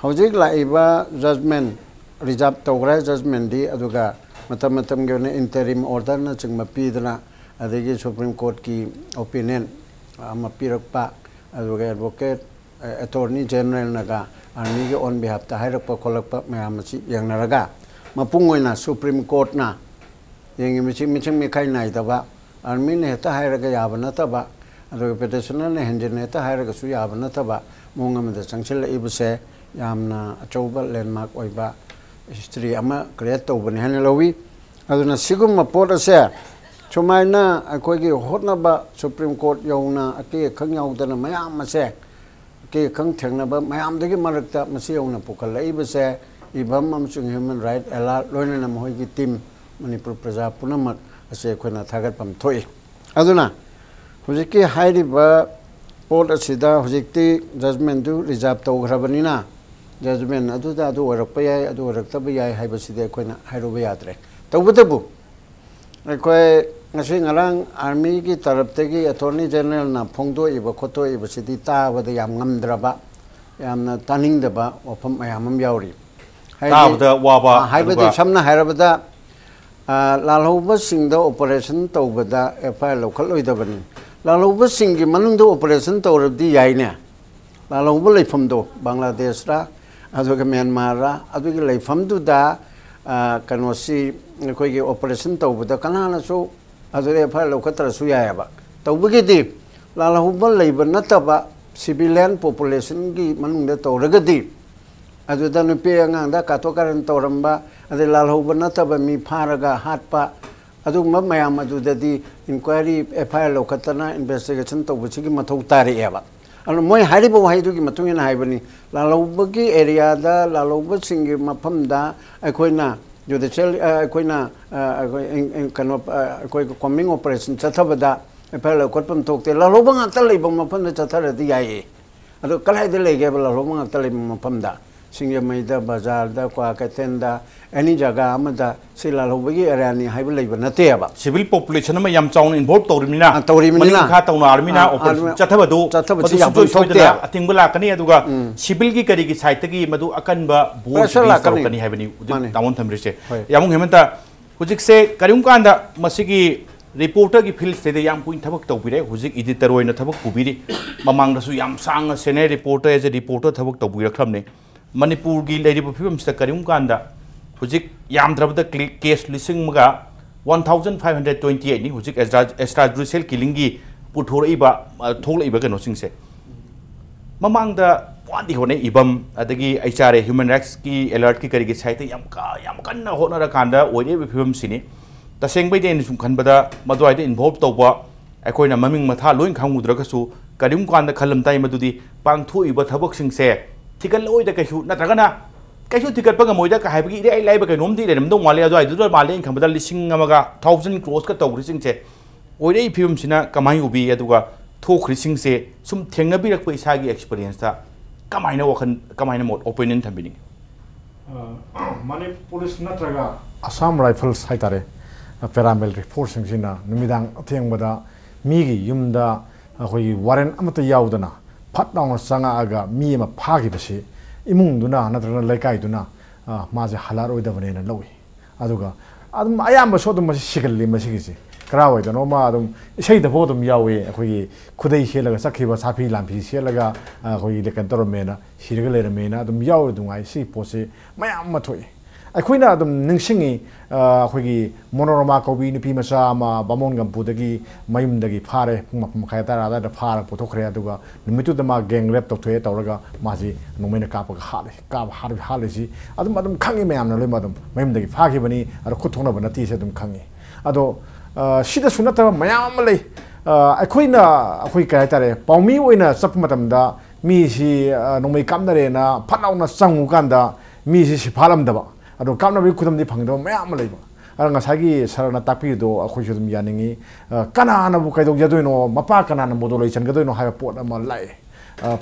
ꯍꯧꯖꯤꯛ ꯂꯥꯛꯏꯕ judgment reserve ꯇꯧꯈ꯭ꯔꯦ, judgmentꯗꯤ, ꯑꯗꯨꯒ ꯃꯇꯝ ꯃꯇꯝꯒꯤ ꯑꯣꯏꯅ interim orderꯅꯆꯤꯡꯕ ꯄꯤꯗꯅ, ꯑꯗꯒꯤ Supreme Courtꯀꯤ opinion ꯑꯃ ꯄꯤꯔꯛꯄ, ꯑꯗꯨꯒ advocate, ꯑꯦ, Attorney Generalꯅꯒ armyꯒꯤ on behalfꯇ ꯍꯥꯏꯔꯛꯄ ꯈꯣꯠꯂꯛꯄ ꯃꯌꯥꯝ ꯑꯁꯤ ꯌꯦꯡꯅꯔꯒ, ꯃꯄꯨꯡ ꯑꯣꯏꯅ Supreme Courtꯅ ꯌꯦꯡꯉꯤ, ꯃꯤꯆꯤꯛ, ꯃꯤꯆꯤꯛ ꯃꯤꯈꯥꯏ ꯅꯥꯏꯗꯕ, armyꯅ ꯍꯦꯛꯇ ꯍꯥꯏꯔꯒ ꯌꯥꯕ ꯅꯠꯇꯕ, ꯑꯗꯨꯒ petitionerꯅ ꯍꯦꯟꯖꯤꯟꯅ ꯍꯦꯛꯇ ꯍꯥꯏꯔꯒꯁꯨ ꯌꯥꯕ ꯅꯠꯇꯕ ꯃꯑꯣꯡ ꯑꯃꯗ ꯆꯪꯁꯤꯜꯂꯛꯏꯕꯁꯦ ꯌꯥꯝꯅ ꯑꯆꯧꯕ landmark ꯑꯣꯏꯕ history ꯑꯃ create ꯇꯧꯕꯅꯤ ꯍꯥꯏꯅ ꯂꯧꯏ꯫ ꯑꯗꯨꯅ ꯁꯤꯒꯨꯝꯕ ꯄꯣꯠ ꯑꯁꯦ ꯁꯨꯃꯥꯏꯅ ꯑꯩꯈꯣꯏꯒꯤ ꯍꯣꯠꯅꯕ, Supreme Court ꯌꯧꯅ ꯑꯀꯤ ꯑꯈꯪ ꯌꯥꯎꯗꯅ ꯃꯌꯥꯝ ꯑꯁꯦ, ꯑꯀꯤ ꯑꯈꯪ ꯊꯦꯡꯅꯕ ꯃꯌꯥꯝꯗꯨꯒꯤ ꯃꯔꯛꯇ ꯃꯁꯤ ꯌꯧꯅ ꯄꯨꯈꯠꯂꯛꯏꯕꯁꯦ ꯏꯕꯝ ꯑꯃꯁꯨꯡ human right alert, ꯂꯣꯏꯅꯅ ꯃꯈꯣꯏꯒꯤ team, ꯃꯅꯤꯄꯨꯔ ꯄ꯭ꯔꯖꯥ ꯄꯨꯝꯅꯃꯛ ꯑꯁꯤ ꯑꯩꯈꯣꯏꯅ ꯊꯥꯒꯠꯐꯝ ꯊꯣꯛꯏ꯫ ꯑꯗꯨꯅ ꯍꯧꯖꯤꯛꯀꯤ ꯍꯥꯏꯔꯤꯕ ꯄꯣꯠ ꯑꯁꯤꯗ ꯍꯧꯖꯤꯛꯇꯤ judgmentꯗꯨ reserve ꯇꯧꯈ꯭ꯔꯕꯅꯤꯅ, judgment ꯑꯗꯨꯗ ꯑꯗꯨ ꯑꯣꯏꯔꯛꯄ ꯌꯥꯏ, ꯑꯗꯨ ꯑꯣꯏꯔꯛꯇꯕ ꯌꯥꯏ ꯍꯥꯏꯕꯁꯤꯗꯤ ꯑꯩꯈꯣꯏꯅ ꯍꯥꯏꯔꯨꯕ ꯌꯥꯗ꯭ꯔꯦ꯫ ꯇꯧꯕꯇꯕꯨ ꯑꯩꯈꯣꯏ ꯉꯁꯤ ꯉꯔꯥꯡ armyꯒꯤ ꯇꯔꯞꯇꯒꯤ Attorney Generalꯅ ꯐꯣꯡꯗꯣꯛꯏꯕ ꯈꯣꯠꯇꯣꯛꯏꯕꯁꯤꯗꯤ ꯇꯥꯕꯗ ꯌꯥꯝ ꯉꯝꯗ꯭ꯔꯕ, ꯌꯥꯝꯅ ꯇꯥꯅꯤꯡꯗꯕ ꯋꯥꯐꯝ ꯃꯌꯥꯝ ꯑꯃ ꯌꯥꯎꯔꯤ꯫ ꯍꯥꯏꯗꯤ, ꯇꯥꯕꯗ ꯋꯥꯕ, ꯑ, ꯍꯥꯏꯕꯗꯤ, ꯑꯗꯨꯒ ꯁꯝꯅ ꯍꯥꯏꯔꯕꯗ, ꯑ, ꯂꯥꯜꯍꯧꯕꯁꯤꯡꯗ operation ꯇꯧꯕꯗ FIR ꯂꯧꯈꯠꯂꯣꯏꯗꯕꯅꯤ꯫ ꯂꯥꯜꯍꯧꯕꯁꯤꯡꯒꯤ ꯃꯅꯨꯡꯗ operation ꯇꯧꯔꯕꯗꯤ ꯌꯥꯏꯅꯦ꯫ ꯂꯥꯜꯍꯧꯕ ꯂꯩꯐꯝꯗꯣ ꯕꯪꯒ꯭ꯂꯥꯗꯦꯁꯔ, ꯑꯗꯨꯒ ꯃ꯭ꯌꯥꯟꯃꯥꯔꯔ, ꯑꯗꯨꯒꯤ ꯂꯩꯐꯝꯗꯨꯗ, ꯑ, ꯀꯩꯅꯣꯁꯤ, ꯑꯩꯈꯣꯏꯒꯤ operation ꯇꯧꯕꯗ ꯀꯅꯥꯅꯁꯨ ꯑꯗꯨꯗ FIR ꯂꯧꯈꯠꯇ꯭ꯔꯁꯨ ꯌꯥꯏꯑꯕ꯫ ꯇꯧꯕꯒꯤꯗꯤ ꯂꯥꯜꯍꯧꯕ ꯂꯩꯕ ꯅꯠꯇꯕ civilian populationꯒꯤ ꯃꯅꯨꯡꯗ ꯇꯧꯔꯒꯗꯤ, ꯑꯗꯨꯗ ꯅꯨꯄꯤ ꯑꯉꯥꯡꯗ ꯀꯥꯊꯣꯛ ꯀꯥꯔꯟ ꯇꯧꯔꯝꯕ, ꯑꯗꯩ ꯂꯥꯜꯍꯧꯕ ꯅꯠꯇꯕ ꯃꯤ ꯐꯥꯔꯒ ꯍꯥꯠꯄ, ꯑꯗꯨꯒꯨꯝꯕ ꯃꯌꯥꯝ ꯑꯗꯨꯗꯗꯤ ꯏꯟꯀ꯭ꯋꯥꯏꯔꯤ, ꯑꯦꯐ ꯑꯥꯏ ꯑꯥꯔ ꯂꯧꯈꯠꯇꯅ ꯏꯟꯚꯦꯁꯇꯤꯒꯦꯁꯟ ꯇꯧꯕꯁꯤꯒꯤ ꯃꯊꯧ ꯇꯥꯔꯛꯑꯦꯕ꯫ ꯑꯗꯨꯅ ꯃꯣꯏ ꯍꯥꯏꯔꯤꯕ ꯋꯥꯍꯩꯗꯨꯒꯤ ꯃꯇꯨꯡ ꯏꯟꯅ ꯍꯥꯏꯕꯅꯤ, ꯂꯥꯜꯍꯧꯕꯒꯤ ꯑꯦꯔꯤꯌꯥꯗ, ꯂꯥꯜꯍꯧꯕꯁꯤꯡꯒꯤ ꯃꯐꯝꯗ ꯑꯩꯈꯣꯏꯅ ꯖꯨꯗꯤꯁꯤꯌꯦꯜ, ꯑ, ꯑꯩꯈꯣꯏꯅ, ꯑ, ꯑꯩꯈꯣꯏ, ꯏꯟ-, ꯏꯟ-, ꯀꯩꯅꯣ, ꯑ, ꯑꯩꯈꯣꯏꯒꯤ ꯀꯣꯝꯕꯤꯡ ꯑꯣꯄꯔꯦꯁꯟ ꯆꯠꯊꯕꯗ ꯑꯦꯐ ꯑꯥꯏ ꯑꯥꯔ ꯂꯧꯈꯠꯐꯝ ꯊꯣꯛꯇꯦ꯫ ꯂꯥꯜꯍꯧꯕ ꯉꯥꯛꯇ ꯂꯩꯕ ꯃꯐꯝꯗ ꯆꯠꯊꯔꯗꯤ ꯌꯥꯏꯌꯦ꯫ ꯑꯗꯣ ꯀꯗꯥꯏꯗ ꯂꯩꯒꯦꯕ ꯂꯥꯜꯍꯧꯕ ꯉꯥꯛꯇ ꯂꯩꯕ ꯃꯐꯝꯗ? ꯁꯤꯡꯖꯃꯩꯗ, ꯕꯖꯥꯔꯗ, ꯀ꯭ꯋꯥ ꯀꯩꯊꯦꯜꯗ, ꯑꯦꯅꯤ ꯖꯒꯥ ꯑꯃꯗ ꯁꯤ ꯂꯥꯜꯍꯧꯕꯒꯤ ꯑꯦꯔꯤꯌꯥꯅꯤ ꯍꯥꯏꯕ ꯂꯩꯕ ꯅꯠꯇꯦꯕ꯫ ꯁꯤꯚꯤꯜ ꯄꯣꯄꯨꯂꯦꯁꯟ ꯑꯃ ꯌꯥꯝ ꯆꯥꯎꯅ ꯏꯟꯚꯣꯜꯕ ꯇꯧꯔꯤꯕꯅꯤꯅ, ꯑꯥ, ꯇꯧꯔꯤꯕꯅꯤꯅ, ꯃꯅꯤꯡ ꯃꯈꯥ ꯇꯧꯅꯔꯕꯅꯤꯅ, ꯑꯥ, ꯑꯣꯄꯔꯦꯁꯟ ꯑꯥ, ꯆꯠꯊꯕꯗꯨ, ꯆꯠꯊꯕꯁꯤ ꯃꯗꯨ ꯌꯥꯝ ꯁꯨꯡꯁꯣꯏ ꯊꯣꯛꯇꯦ꯫ ꯁꯣꯏꯗꯅ ꯑꯊꯤꯡꯕ ꯂꯥꯛꯀꯅꯤ꯫ ꯑꯗꯨꯒ ꯎꯝ꯫ ꯁꯤꯚꯤꯜꯒꯤ ꯀꯔꯤꯒꯤ ꯁꯥꯏꯠꯇꯒꯤ ꯃꯗꯨ ꯑꯀꯟꯕ ꯕꯣꯜ ꯄ꯭ꯔꯦꯁꯔ ꯔꯤꯂꯤꯖ ꯂꯥꯛꯀꯅꯤ꯫ ꯇꯧꯔꯛꯀꯅꯤ ꯍꯥꯏꯕꯅꯤ꯫ ꯍꯧꯖꯤꯛ ꯃꯥꯅꯤ꯫ ꯇꯥꯃꯣꯅ ꯊꯝꯕꯤꯔꯤꯁꯦ꯫ ꯍꯣꯏ꯫ ꯌꯥꯝꯕꯨꯡ ꯍꯦꯃꯟꯇ, ꯍꯧꯖꯤꯛꯁꯦ ꯀꯔꯤꯒꯨꯝꯕ ꯀꯥꯟꯗ ꯃꯁꯤꯒꯤ ꯔꯤꯄꯣꯔꯇꯔꯒꯤ ꯐꯤꯜꯁꯤꯗ ꯌꯥꯝ ꯀꯨꯏꯅ ꯊꯕꯛ ꯇꯧꯕꯤꯔꯦ, ꯍꯧꯖꯤꯛ ꯏꯗꯤꯇꯔ ꯑꯣꯏꯅ ꯊꯕꯛ ꯄꯨꯕꯤꯔꯤ꯫ ꯃꯃꯥꯡꯗꯁꯨ ꯌꯥꯝ ꯁꯥꯡꯅ senior reporter, as a reporter ꯊꯕꯛ ꯇꯧꯕꯤꯔꯛꯈ꯭ꯔꯕꯅꯤ꯫ ꯃꯅꯤꯄꯨꯔꯒꯤ ꯂꯩꯔꯤꯕ ꯐꯤꯕꯝꯁꯤꯗ ꯀꯔꯤꯒꯨꯝꯕ ꯀꯥꯟꯗ ꯍꯧꯖꯤꯛ ꯌꯥꯝꯗ꯭ꯔꯕꯗ ꯀ꯭ꯂꯤ-, ꯀꯦꯁ ꯂꯤꯁꯤꯡ ꯑꯃꯒ one thousand five hundred twenty eight ꯅꯤ ꯍꯧꯖꯤꯛ ꯑꯦꯛꯁꯇ꯭ꯔꯥ, ꯑꯦꯛꯁꯇ꯭ꯔꯥ ꯖꯨꯗꯤꯁꯤꯌꯦꯜ ꯀꯤꯂꯤꯡꯒꯤ ꯄꯨꯊꯣꯔꯛꯏꯕ, ꯑ, ꯊꯣꯛꯂꯛꯏꯕ ꯀꯩꯅꯣꯁꯤꯡꯁꯦ꯫ ꯃꯃꯥꯡꯗ ꯋꯥꯗꯤ ꯍꯣꯠꯅꯩ, ꯏꯕꯝ, ꯑꯗꯒꯤ ꯑꯩꯆ ꯑꯥꯔ ꯑꯦ, ꯍ꯭ꯌꯨꯃꯦꯟ ꯔꯥꯏꯠꯁꯀꯤ ꯑꯦꯂꯔꯠꯀꯤ ꯀꯔꯤꯒꯤ ꯁꯥꯏꯠꯇ ꯌꯥꯝ ꯀꯥ-, ꯌꯥꯝ ꯀꯟꯅ ꯍꯣꯠꯅꯔꯀꯥꯟꯗ ꯑꯣꯏꯔꯛꯏꯕ ꯐꯤꯕꯝꯁꯤꯅꯤ꯫ ꯇꯁꯦꯡꯕꯩꯗꯤ ꯑꯩꯅ ꯁꯨꯝ ꯈꯟꯕꯗ ꯃꯗꯨꯋꯥꯏꯗ ꯏꯟꯚꯣꯜꯕ ꯇꯧꯕ ꯑꯩꯈꯣꯏꯅ ꯃꯃꯤꯡ ꯃꯊꯥ ꯂꯣꯏ ꯈꯪꯉꯨꯗ꯭ꯔꯒꯁꯨ ꯀꯔꯤꯒꯨꯝꯕ ꯀꯥꯟꯗ ꯈꯜꯂꯝ ꯇꯥꯏ ꯃꯗꯨꯗꯤ ꯄꯥꯡꯊꯣꯛꯏꯕ ꯊꯕꯛꯁꯤꯡꯁꯦ ꯊꯤꯒꯠꯂꯛꯑꯣꯏꯗ ꯀꯩꯁꯨ, ꯅꯠꯇ꯭ꯔꯒꯅ ꯀꯩꯁꯨ ꯊꯤꯒꯠꯄ ꯉꯝꯃꯣꯏꯗ ꯀ ꯍꯥꯏꯕꯒꯤ ꯏꯔꯥꯏ ꯂꯥꯏꯕ ꯀꯩꯅꯣꯝꯗꯤ ꯂꯩꯔꯝꯗꯧ ꯃꯥꯜꯂꯦ꯫ ꯑꯗꯨꯋꯥꯏꯗꯨꯗ ꯃꯥꯜꯂꯦ ꯑꯩꯅ ꯈꯟꯕꯗ ꯂꯤꯁꯤꯡ ꯑꯃꯒ, thousand crores ꯀ ꯇꯧꯈ꯭ꯔꯤꯁꯤꯡꯁꯦ ꯑꯣꯏꯔꯛꯏ ꯐꯤꯕꯝꯁꯤꯅ ꯀꯃꯥꯏꯅ ꯎꯕꯤ? ꯑꯗꯨꯒ ꯊꯣꯛꯈ꯭ꯔꯤꯁꯤꯡꯁꯦ ꯁꯨꯝ ꯊꯦꯡꯅꯕꯤꯔꯛꯄ ꯏꯁꯥꯒꯤ ꯑꯦꯛꯁꯄꯤꯔꯤꯌꯦꯟꯁꯇ ꯀꯃꯥꯏꯅ ꯋꯥꯈꯜ, ꯀꯃꯥꯏꯅ ꯃꯣꯠ, ꯑꯣꯄꯤꯅꯤꯌꯟ ꯊꯝꯕꯤꯅꯤꯡꯉꯤ? ꯑ, ꯃꯅꯤꯄꯨꯔ ꯄꯨꯂꯤꯁ ꯅꯠꯇ꯭ꯔꯒ ꯑꯁꯥꯝ ꯔꯥꯏꯐꯜꯁ ꯍꯥꯏꯇꯥꯔꯦ, ꯄꯦꯔꯥꯃꯤꯂꯤꯇꯔꯤ ꯐꯣꯔꯁꯁꯤꯡꯁꯤꯅ ꯅꯨꯃꯤꯗꯥꯡ ꯑꯊꯦꯡꯕꯗ ꯃꯤꯒꯤ ꯌꯨꯝꯗ ꯑꯩꯈꯣꯏꯒꯤ ꯋꯥꯔꯦꯟ ꯑꯃꯠꯇ ꯌꯥꯎꯗꯅ ꯐꯠ ꯂꯥꯎꯅ ꯆꯪꯉꯛꯑꯒ ꯃꯤ ꯑꯃ ꯐꯥꯈꯤꯕꯁꯤ ꯏꯃꯨꯡꯗꯨꯅ ꯅꯠꯇ꯭ꯔꯒꯅ ꯂꯩꯀꯥꯏꯗꯨꯅ, ꯑ, ꯃꯥꯁꯦ ꯍꯜꯂꯛꯑꯔꯣꯏꯗꯕꯅꯦꯅ ꯂꯧꯏ꯫ ꯑꯗꯨꯒ ꯑꯗꯨꯝ ꯑꯌꯥꯝꯕꯁꯨ ꯑꯗꯨꯝ ꯃꯁꯤ ꯁꯤꯒꯜꯂꯤ꯫ ꯃꯁꯤꯒꯤꯁꯤ ꯀꯔꯥꯏꯋꯥꯏꯗꯅꯣꯃ ꯑꯗꯨꯝ ꯏꯁꯩꯗꯐꯥꯎ ꯑꯗꯨꯝ ꯌꯥꯎꯏ, ꯑꯩꯈꯣꯏꯒꯤ ꯈꯨꯗꯩ ꯁꯦꯠꯂꯒ ꯆꯠꯈꯤꯕ, ꯁꯥꯐꯤ ꯂꯥꯟꯐꯤ ꯁꯦꯠꯂꯒ, ꯑ, ꯑꯩꯈꯣꯏꯒꯤ ꯀꯩꯅꯣ ꯇꯧꯔꯝꯃꯦꯅ, ꯁꯤꯔꯒ ꯂꯩꯔꯝꯃꯦꯅ ꯑꯗꯨꯝ ꯌꯥꯎꯔꯤ꯫ ꯑꯗꯨꯉꯥꯏ ꯁꯤ ꯄꯣꯠꯁꯤ ꯃꯌꯥꯝ ꯑꯃ ꯊꯣꯛꯏ꯫ ꯑꯩꯈꯣꯏꯅ ꯑꯗꯨꯝ ꯅꯤꯡꯁꯤꯡꯉꯤ, ꯑ, ꯑꯩꯈꯣꯏꯒꯤ ꯃꯣꯅꯣꯔꯃꯥ ꯀꯧꯕꯤ ꯅꯨꯄꯤ ꯃꯆꯥ ꯑꯃ ꯕꯥꯃꯣꯟ ꯒꯝꯄꯨꯗꯒꯤ ꯃꯌꯨꯝꯗꯒꯤ ꯐꯥꯔꯦ, ꯄꯨꯡ ꯃꯥꯄꯟ ꯃꯈꯥꯏ ꯇꯔꯥ ꯑꯗꯨꯋꯥꯏꯗ ꯐꯥꯔꯒ ꯄꯨꯊꯣꯛꯈ꯭ꯔꯦ꯫ ꯑꯗꯨꯒ ꯅꯨꯃꯤꯠꯇꯨꯗ ꯃꯥ ꯒꯦꯡ ꯔꯦꯞ ꯇꯧꯊꯣꯛꯑꯦ ꯇꯧꯔꯒ ꯃꯥꯁꯤ ꯅꯣꯡꯃꯩꯅ ꯀꯥꯞꯄꯒ ꯍꯥꯠꯂꯦ꯫ ꯀꯥꯞꯄ ꯍꯥꯠ-, ꯍꯥꯠꯂꯤꯁꯤ ꯑꯗꯨꯝ, ꯑꯗꯨꯝ ꯈꯪꯉꯤ, ꯃꯌꯥꯝꯅ ꯂꯣꯏꯅꯃꯛ ꯑꯗꯨꯝ ꯃꯌꯨꯝꯗꯒꯤ ꯐꯥꯈꯤꯕꯅꯤ, ꯑꯗꯣ ꯈꯨꯠ ꯊꯣꯛꯅꯕ ꯅꯠꯇꯦꯁꯦ ꯑꯗꯨꯝ ꯈꯪꯉꯤ꯫ ꯑꯗꯣ ꯁꯤꯗꯁꯨ ꯅꯠꯇꯕ ꯃꯌꯥꯝ ꯑꯃ ꯂꯩ꯫ ꯑꯩꯈꯣꯏꯅ, ꯑꯩꯈꯣꯏ ꯀꯩ ꯍꯥꯏꯇꯥꯔꯦ, ꯄꯥꯎꯃꯤ ꯑꯣꯏꯅ ꯆꯠꯄ ꯃꯇꯝꯗ ꯃꯤꯁꯤ ꯅꯣꯡꯃꯩ ꯀꯥꯞꯅꯔꯦꯅ ꯐꯠ ꯂꯥꯎꯅ ꯆꯪꯉꯨꯀꯥꯟꯗ ꯃꯤꯁꯤ ꯁꯤꯐꯥꯠꯂꯝꯗꯕ, ꯑꯗꯣ ꯀꯥꯞꯅꯕꯒꯤ ꯈꯨꯗꯝꯗꯤ ꯐꯪꯗꯕ ꯃꯌꯥꯝ ꯑꯃ ꯂꯩꯕ꯫ ꯑꯗꯣ ꯉꯁꯥꯏꯒꯤ ꯁꯥꯔꯅ ꯇꯥꯛꯄꯤꯔꯤꯗꯣ ꯑꯩꯈꯣꯏꯁꯨ ꯑꯗꯨꯝ ꯌꯥꯅꯤꯡꯉꯤ꯫ ꯀꯅꯥꯅꯕꯨ ꯀꯩꯗꯧꯖꯗꯣꯏꯅꯣ, ꯃꯄꯥ ꯀꯅꯥꯅ ꯃꯣꯗꯣ ꯂꯩ ꯆꯟꯒꯗꯣꯏꯅꯣ ꯍꯥꯏꯕ ꯄꯣꯠ ꯑꯃ ꯂꯥꯛꯑꯦ꯫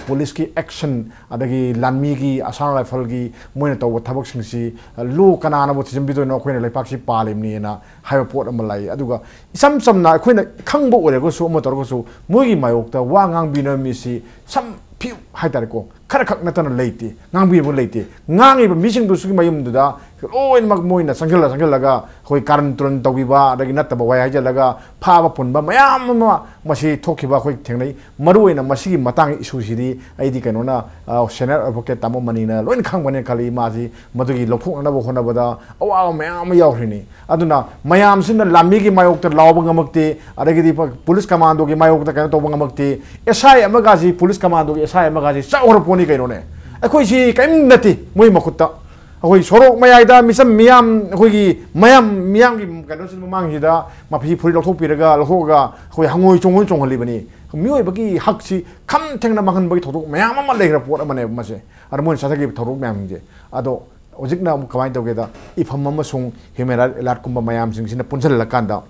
ꯄꯨꯂꯤꯁꯀꯤ ꯑꯦꯛꯁꯟ, ꯑꯗꯒꯤ ꯂꯥꯟꯃꯤꯒꯤ, ꯑꯁꯥꯝ ꯔꯥꯏꯐꯜꯒꯤ ꯃꯣꯏꯅ ꯇꯧꯕ ꯊꯕꯛꯁꯤꯡꯁꯤ ꯂꯣ ꯀꯅꯥꯅꯕꯨ ꯊꯤꯖꯤꯟꯕꯤꯗꯣꯏꯅꯣ? ꯑꯩꯈꯣꯏꯅ ꯂꯩꯄꯥꯛꯁꯤ ꯄꯥꯜꯂꯤꯕꯅꯦꯅ ꯍꯥꯏꯕ ꯄꯣꯠ ꯑꯃ ꯂꯥꯛꯏ꯫ ꯑꯗꯨꯒ ꯏꯆꯝ ꯆꯝꯅ ꯑꯩꯈꯣꯏꯅ ꯈꯪꯕ ꯑꯣꯏꯔꯒꯁꯨ, ꯑꯃ ꯇꯧꯔꯒꯁꯨ, ꯃꯣꯏꯒꯤ ꯃꯥꯌꯣꯛꯇ ꯋꯥ ꯉꯥꯡꯕꯤꯅꯕ ꯃꯤꯁꯤ ꯁꯝ ꯐꯤꯌꯨ ꯍꯥꯏꯇꯥꯔꯦꯀꯣ, ꯈꯔ ꯈꯛ ꯅꯠꯇꯅ ꯂꯩꯇꯦ, ꯉꯥꯡꯕꯤꯕ ꯂꯩꯇꯦ꯫ ꯉꯥꯡꯉꯤꯕ ꯃꯤꯁꯤꯡꯗꯨꯁꯨꯒꯤ ꯃꯌꯨꯝꯗꯨꯗ ꯂꯣꯏꯅꯃꯛ ꯃꯣꯏꯅ ꯆꯪꯁꯤꯜꯂ ꯆꯪꯁꯤꯜꯂꯒ ꯑꯩꯈꯣꯏ ꯀꯥꯔꯟ ꯇꯨꯔꯟ ꯇꯧꯕꯤꯕ, ꯑꯗꯒꯤ ꯅꯠꯇꯕ ꯋꯥꯍꯩ ꯍꯥꯏꯖꯤꯜꯂꯒ ꯐꯥꯕ ꯄꯨꯟꯕ ꯃꯌꯥꯝ ꯑꯃ ꯃꯁꯤ ꯊꯣꯛꯈꯤꯕ ꯑꯩꯈꯣꯏ ꯊꯦꯡꯅꯩ꯫ ꯃꯔꯨꯑꯣꯏꯅ ꯃꯁꯤꯒꯤ ꯃꯇꯥꯡꯒꯤ ꯏꯁꯨꯁꯤꯗꯤ ꯑꯩꯗꯤ ꯀꯩꯅꯣꯅ, ꯁꯦꯅꯤꯌꯔ ꯑꯦꯗꯚꯣꯀꯦꯠ ꯇꯥꯃꯣ ꯃꯅꯤꯅ ꯂꯣꯏꯅ ꯈꯪꯕꯅꯦꯅ ꯈꯜꯂꯤ꯫ ꯃꯥꯁꯤ ꯃꯗꯨꯒꯤ ꯂꯧꯊꯣꯛꯅꯅꯕ ꯍꯣꯠꯅꯕꯗ ꯑꯋꯥꯕ ꯃꯌꯥꯝ ꯑꯃ ꯌꯥꯎꯈ꯭ꯔꯤꯅꯤ꯫ ꯑꯗꯨꯅ ꯃꯌꯥꯝꯁꯤꯅ ꯂꯥꯟꯃꯤꯒꯤ ꯃꯥꯌꯣꯛꯇ ꯂꯥꯎꯕ ꯉꯝꯃꯛꯇꯦ, ꯑꯗꯒꯤꯗꯤ ꯄꯨꯂꯤꯁ ꯀꯃꯥꯟꯗꯣꯒꯤ ꯃꯥꯌꯣꯛꯇ ꯀꯩꯅꯣ ꯇꯧꯕ ꯉꯝꯃꯛꯇꯦ꯫ ꯑꯦꯁ ꯑꯥꯏ ꯑꯃꯒꯁꯤ, ꯄꯨꯂꯤꯁ ꯀꯃꯥꯟꯗꯣꯒꯤ ꯑꯦꯁ ꯑꯥꯏ ꯑꯃꯒꯁꯤ ꯆꯥꯎꯈ꯭ꯔ ꯄꯣꯠꯅꯤ ꯀꯩꯅꯣꯅꯦ꯫ ꯑꯩꯈꯣꯏꯁꯤ ꯀꯔꯤꯝ ꯅꯠꯇꯦ ꯃꯣꯏ ꯃꯈꯨꯠꯇ꯫ ꯑꯩꯈꯣꯏ ꯁꯣꯔꯣꯛ ꯃꯌꯥꯏꯗ ꯃꯤꯆꯝ ꯃꯤꯌꯥꯝ, ꯑꯩꯈꯣꯏꯒꯤ ꯃꯌꯥꯝ, ꯃꯤꯌꯥꯝꯒꯤ ꯀꯩꯅꯣꯁꯤ ꯃꯃꯥꯡꯁꯤꯗ ꯃꯐꯤ ꯐꯨꯔꯤꯠ ꯂꯧꯊꯣꯛꯄꯤꯔꯒ, ꯂꯧꯊꯣꯛꯑꯒ ꯑꯩꯈꯣꯏ ꯍꯪꯉꯣꯏ ꯆꯣꯡꯍꯣꯏ ꯆꯣꯡꯍꯜꯂꯤꯕꯅꯤ꯫ ꯃꯤꯑꯣꯏꯕꯒꯤ ꯍꯛꯁꯤ ꯈꯝ ꯊꯦꯡꯅ ꯃꯥꯡꯍꯟꯕꯒꯤ ꯊꯧꯗꯣꯛ ꯃꯌꯥꯝ ꯑꯃ ꯂꯩꯈ꯭ꯔ ꯄꯣꯠ ꯑꯃꯅꯦꯕ ꯃꯁꯦ꯫ ꯑꯗ ꯃꯣꯏꯅ ꯆꯠꯊꯈꯤꯕ ꯊꯧꯗꯣꯛ ꯃꯌꯥꯝꯁꯤꯡꯁꯦ꯫ ꯑꯗꯣ ꯍꯧꯖꯤꯛꯅ ꯑꯃꯨꯛ ꯀꯃꯥꯏꯅ ꯇꯧꯒꯦꯗ, ꯏꯐꯝ ꯑꯃꯁꯨꯡ ꯍ꯭ꯌꯨꯃꯦꯟ ꯔꯥꯏꯠ ꯑꯦꯂꯥꯔꯠꯀꯨꯝꯕ ꯃꯌꯥꯝꯁꯤꯡꯁꯤꯅ ꯄꯨꯟꯁꯤꯜꯂꯀꯥꯟꯗ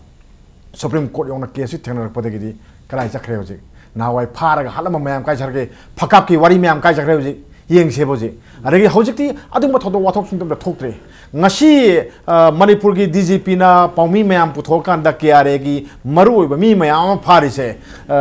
ꯁꯨꯄ꯭ꯔꯤꯝ ꯀꯣꯔꯠ ꯌꯧꯅ ꯀꯦꯁꯁꯤ ꯊꯦꯡꯅꯔꯛꯄꯗꯒꯤꯗꯤ ꯀꯗꯥꯏ ꯆꯠꯈ꯭ꯔꯦ ꯍꯧꯖꯤꯛ? ꯅꯍꯥꯟꯋꯥꯏ ꯐꯥꯔꯒ ꯍꯥꯠꯂꯝꯕ ꯃꯌꯥꯝ ꯀꯥꯏ ꯆꯠꯈ꯭ꯔꯒꯦ? ꯐꯀꯥꯞꯀꯤ ꯋꯥꯔꯤ ꯃꯌꯥꯝ ꯀꯥꯏ ꯆꯠꯈ꯭ꯔꯦ ꯍꯧꯖꯤꯛ? ꯌꯦꯡꯁꯦꯕ ꯍꯧꯖꯤꯛ꯫ ꯑꯗꯒꯤ ꯍꯧꯖꯤꯛꯇꯤ ꯑꯗꯨꯒꯨꯝꯕ ꯊꯧꯗꯣꯛ ꯋꯥꯊꯣꯛꯁꯤꯡꯗꯣ ꯑꯝꯇ ꯊꯣꯛꯇ꯭ꯔꯦ꯫ ꯉꯁꯤ, ꯑ, ꯃꯅꯤꯄꯨꯔꯒꯤ ꯗꯤ ꯖꯤ ꯄꯤꯅ ꯄꯥꯎꯃꯤ ꯃꯌꯥꯝ ꯄꯨꯊꯣꯛꯑꯀꯥꯟꯗ ꯀꯦ ꯑꯥꯔ ꯑꯦꯒꯤ ꯃꯔꯨꯑꯣꯏꯕ ꯃꯤ ꯃꯌꯥꯝ ꯑꯃ ꯐꯥꯔꯤꯁꯦ, ꯑ,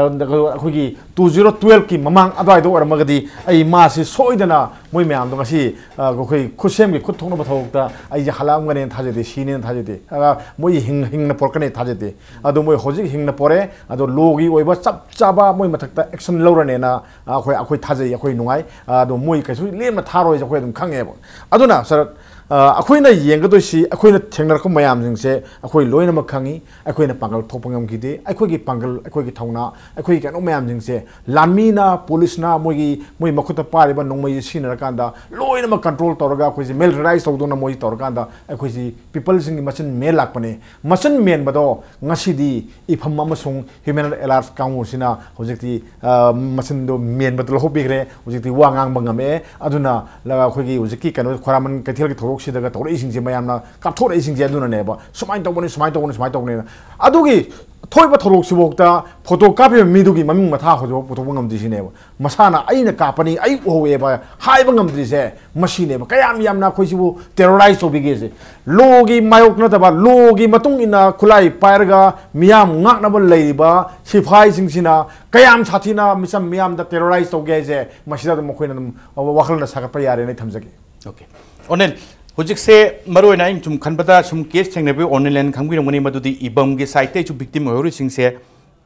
ꯑꯩꯈꯣꯏꯒꯤ ꯇꯨ ꯖꯤꯔꯣ ꯇꯨꯋꯦꯜꯐꯀꯤ ꯃꯃꯥꯡ ꯑꯗꯨꯋꯥꯏꯗ ꯑꯣꯏꯔꯝꯃꯒꯗꯤ ꯑꯩ ꯃꯥꯁꯤ ꯁꯣꯏꯗꯅ ꯃꯣꯏ ꯃꯌꯥꯝꯗꯣ ꯉꯁꯤ, ꯑ, ꯑꯩꯈꯣꯏ ꯈꯨꯠꯁꯦꯝꯒꯤ ꯈꯨꯠ ꯊꯣꯛꯅꯕ ꯊꯕꯛꯇ ꯑꯩꯁꯦ ꯍꯜꯂꯛꯑꯝꯒꯅꯦꯅ ꯊꯥꯖꯗꯦ, ꯁꯤꯅꯦꯅ ꯊꯥꯖꯗꯦ꯫ ꯑ, ꯃꯣꯏ ꯍꯤꯡ-, ꯍꯤꯡꯅ ꯄꯣꯔꯛꯀꯅꯤ ꯊꯥꯖꯗꯦ꯫ ꯑꯗꯣ ꯃꯣꯏ ꯍꯧꯖꯤꯛ ꯍꯤꯡꯅ ꯄꯣꯔꯦ꯫ ꯑꯗꯣ ꯂꯣꯒꯤ ꯑꯣꯏꯕ ꯆꯞ ꯆꯥꯕ ꯃꯣꯏ ꯃꯊꯛꯇ ꯑꯦꯛꯁꯟ ꯂꯧꯔꯅꯦꯅ, ꯑ, ꯑꯩꯈꯣꯏ, ꯑꯩꯈꯣꯏ ꯊꯥꯖꯩ, ꯑꯩꯈꯣꯏ ꯅꯨꯡꯉꯥꯏ꯫ ꯑ, ꯑꯗꯣ ꯃꯣꯏ ꯀꯩꯁꯨ ꯂꯦꯝꯅ ꯊꯥꯔꯣꯏꯁꯦ ꯑꯩꯈꯣꯏ ꯑꯗꯨꯝ ꯈꯪꯉꯦꯕ꯫ ꯑꯗꯨꯅ ꯁꯥꯔ, ꯑ, ꯑꯩꯈꯣꯏꯅ ꯌꯦꯡꯒꯗꯣꯏꯁꯤ, ꯑꯩꯈꯣꯏꯅ ꯊꯦꯡꯅꯔꯛꯄ ꯃꯌꯥꯝꯁꯤꯡꯁꯦ ꯑꯩꯈꯣꯏ ꯂꯣꯏꯅꯃꯛ ꯈꯪꯉꯤ꯫ ꯑꯩꯈꯣꯏꯅ ꯄꯥꯡꯒꯜ ꯊꯣꯛꯄ ꯉꯝꯈꯤꯗꯦ꯫ ꯑꯩꯈꯣꯏꯒꯤ ꯄꯥꯡꯒꯜ, ꯑꯩꯈꯣꯏꯒꯤ ꯊꯧꯅꯥ, ꯑꯩꯈꯣꯏꯒꯤ ꯀꯩꯅꯣ ꯃꯌꯥꯝꯁꯤꯡꯁꯦ ꯂꯥꯟꯃꯤꯅ, ꯄꯨꯂꯤꯁꯅ ꯃꯣꯏꯒꯤ, ꯃꯣꯏ ꯃꯈꯨꯠꯇ ꯄꯥꯏꯔꯤꯕ ꯅꯣꯡꯃꯩꯁꯦ ꯁꯤꯖꯤꯟꯅꯔꯀꯥꯟꯗ ꯂꯣꯏꯅꯃꯛ ꯀꯟꯇ꯭ꯔꯣꯜ ꯇꯧꯔꯒ, ꯑꯩꯈꯣꯏꯁꯦ ꯃꯤꯂꯤꯇꯔꯥꯏꯁ ꯇꯧꯗꯨꯅ ꯃꯣꯏꯁꯦ ꯇꯧꯔꯀꯥꯟꯗ ꯑꯩꯈꯣꯏꯁꯤ ꯄꯤꯄꯜꯁꯤꯡꯒꯤ ꯃꯆꯤꯟ ꯃꯦꯜ ꯂꯥꯛꯄꯅꯦ꯫ ꯃꯆꯤꯟ ꯃꯦꯟꯕꯗꯣ ꯉꯁꯤꯗꯤ ꯏꯐꯝ ꯑꯃꯁꯨꯡ ꯍ꯭ꯌꯨꯃꯦꯟ ꯔꯥꯏꯠ ꯑꯦꯂꯥꯌꯟꯁ ꯀꯥꯡꯕꯨꯁꯤꯅ ꯍꯧꯖꯤꯛꯇꯤ, ꯑ, ꯃꯆꯤꯟꯗꯣ ꯃꯦꯟꯕꯗꯣ ꯂꯧꯊꯣꯛꯄꯤꯈ꯭ꯔꯦ꯫ ꯍꯧꯖꯤꯛꯇꯤ ꯋꯥ ꯉꯥꯡꯕ ꯉꯝꯃꯛꯑꯦ꯫ ꯑꯗꯨꯅ ꯂ-, ꯑꯩꯈꯣꯏꯒꯤ ꯍꯧꯖꯤꯛꯀꯤ ꯀꯩꯅꯣ, ꯈꯣꯏꯔꯥꯃꯟ ꯀꯩꯊꯦꯜꯒꯤ ꯊꯧꯗꯣꯛꯁꯤꯗꯒ ꯇꯧꯔꯛꯏꯁꯤꯡꯁꯦ, ꯃꯌꯥꯝꯅ ꯀꯥꯞꯊꯣꯔꯛꯏꯁꯤꯡꯁꯦ ꯑꯗꯨꯅꯅꯦꯕ, "ꯁꯨꯃꯥꯏꯅ ꯇꯧꯕꯅꯤ, ꯁꯨꯃꯥꯏꯅ ꯇꯧꯕꯅꯤ, ꯁꯨꯃꯥꯏꯅ ꯇꯧꯕꯅꯤꯅ"꯫ ꯑꯗꯨꯒꯤ ꯊꯣꯛꯏꯕ ꯊꯧꯗꯣꯛꯁꯤꯐꯥꯎꯗ ꯐꯣꯇꯣ ꯀꯥꯞꯄꯤꯕ ꯃꯤꯗꯨꯒꯤ ꯃꯃꯤꯡ ꯃꯊꯥ ꯍꯧꯖꯤꯛꯐꯥꯎ ꯄꯨꯊꯣꯛꯄ ꯉꯝꯗ꯭ꯔꯤꯁꯤꯅꯦꯕ꯫ ꯃꯁꯥꯅ "ꯑꯩꯅ ꯀꯥꯞꯄꯅꯤ, ꯑꯩ ꯎꯍꯧꯋꯦꯕ" ꯍꯥꯏꯕ ꯉꯝꯗ꯭ꯔꯤꯁꯦ ꯃꯁꯤꯅꯦꯕ꯫ ꯀꯌꯥꯝ ꯌꯥꯝꯅ ꯑꯩꯈꯣꯏꯁꯤꯕꯨ ꯇꯦꯔꯣꯔꯥꯏꯁ ꯇꯧꯕꯤꯒꯦꯁꯦ꯫ ꯂꯣꯒꯤ ꯃꯥꯌꯣꯛ ꯅꯠꯇꯕ, ꯂꯣꯒꯤ ꯃꯇꯨꯡ ꯏꯟꯅ ꯈꯨꯠꯂꯥꯏ ꯄꯥꯏꯔꯒ ꯃꯤꯌꯥꯝ ꯉꯥꯛꯅꯕ ꯂꯩꯔꯤꯕ ꯁꯤꯐꯥꯏꯁꯤꯡꯁꯤꯅ ꯀꯌꯥꯝ ꯁꯥꯊꯤꯅ ꯃꯤꯆꯝ ꯃꯤꯌꯥꯝꯗ ꯇꯦꯔꯣꯔꯥꯏꯁ ꯇꯧꯒꯦ ꯍꯥꯏꯁꯦ, ꯃꯁꯤꯗ ꯑꯗꯨꯝ ꯑꯩꯈꯣꯏꯅ ꯑꯗꯨꯝ ꯋꯥꯈꯜꯅ ꯁꯥꯒꯠꯄ ꯌꯥꯔꯦꯅ ꯑꯩ ꯊꯝꯖꯒꯦ꯫ ꯑꯣꯀꯦ꯫ ꯑꯣꯅꯤꯜ, ꯍꯧꯖꯤꯛꯁꯦ ꯃꯔꯨꯑꯣꯏꯅ ꯑꯩꯅ ꯁꯨꯝ ꯈꯟꯕꯗ, ꯁꯨꯝ ꯀꯦꯁ ꯊꯦꯡꯅꯕꯤ ꯑꯣꯅꯤꯜ ꯍꯥꯏꯅ ꯈꯪꯕꯤꯔꯝꯒꯅꯤ, ꯃꯗꯨꯗꯤ ꯏꯕꯝꯒꯤ ꯁꯥꯏꯠꯇꯩꯁꯨ ꯚꯤꯛꯇꯤꯝ ꯑꯣꯏꯍꯧꯔꯤꯁꯤꯡꯁꯦ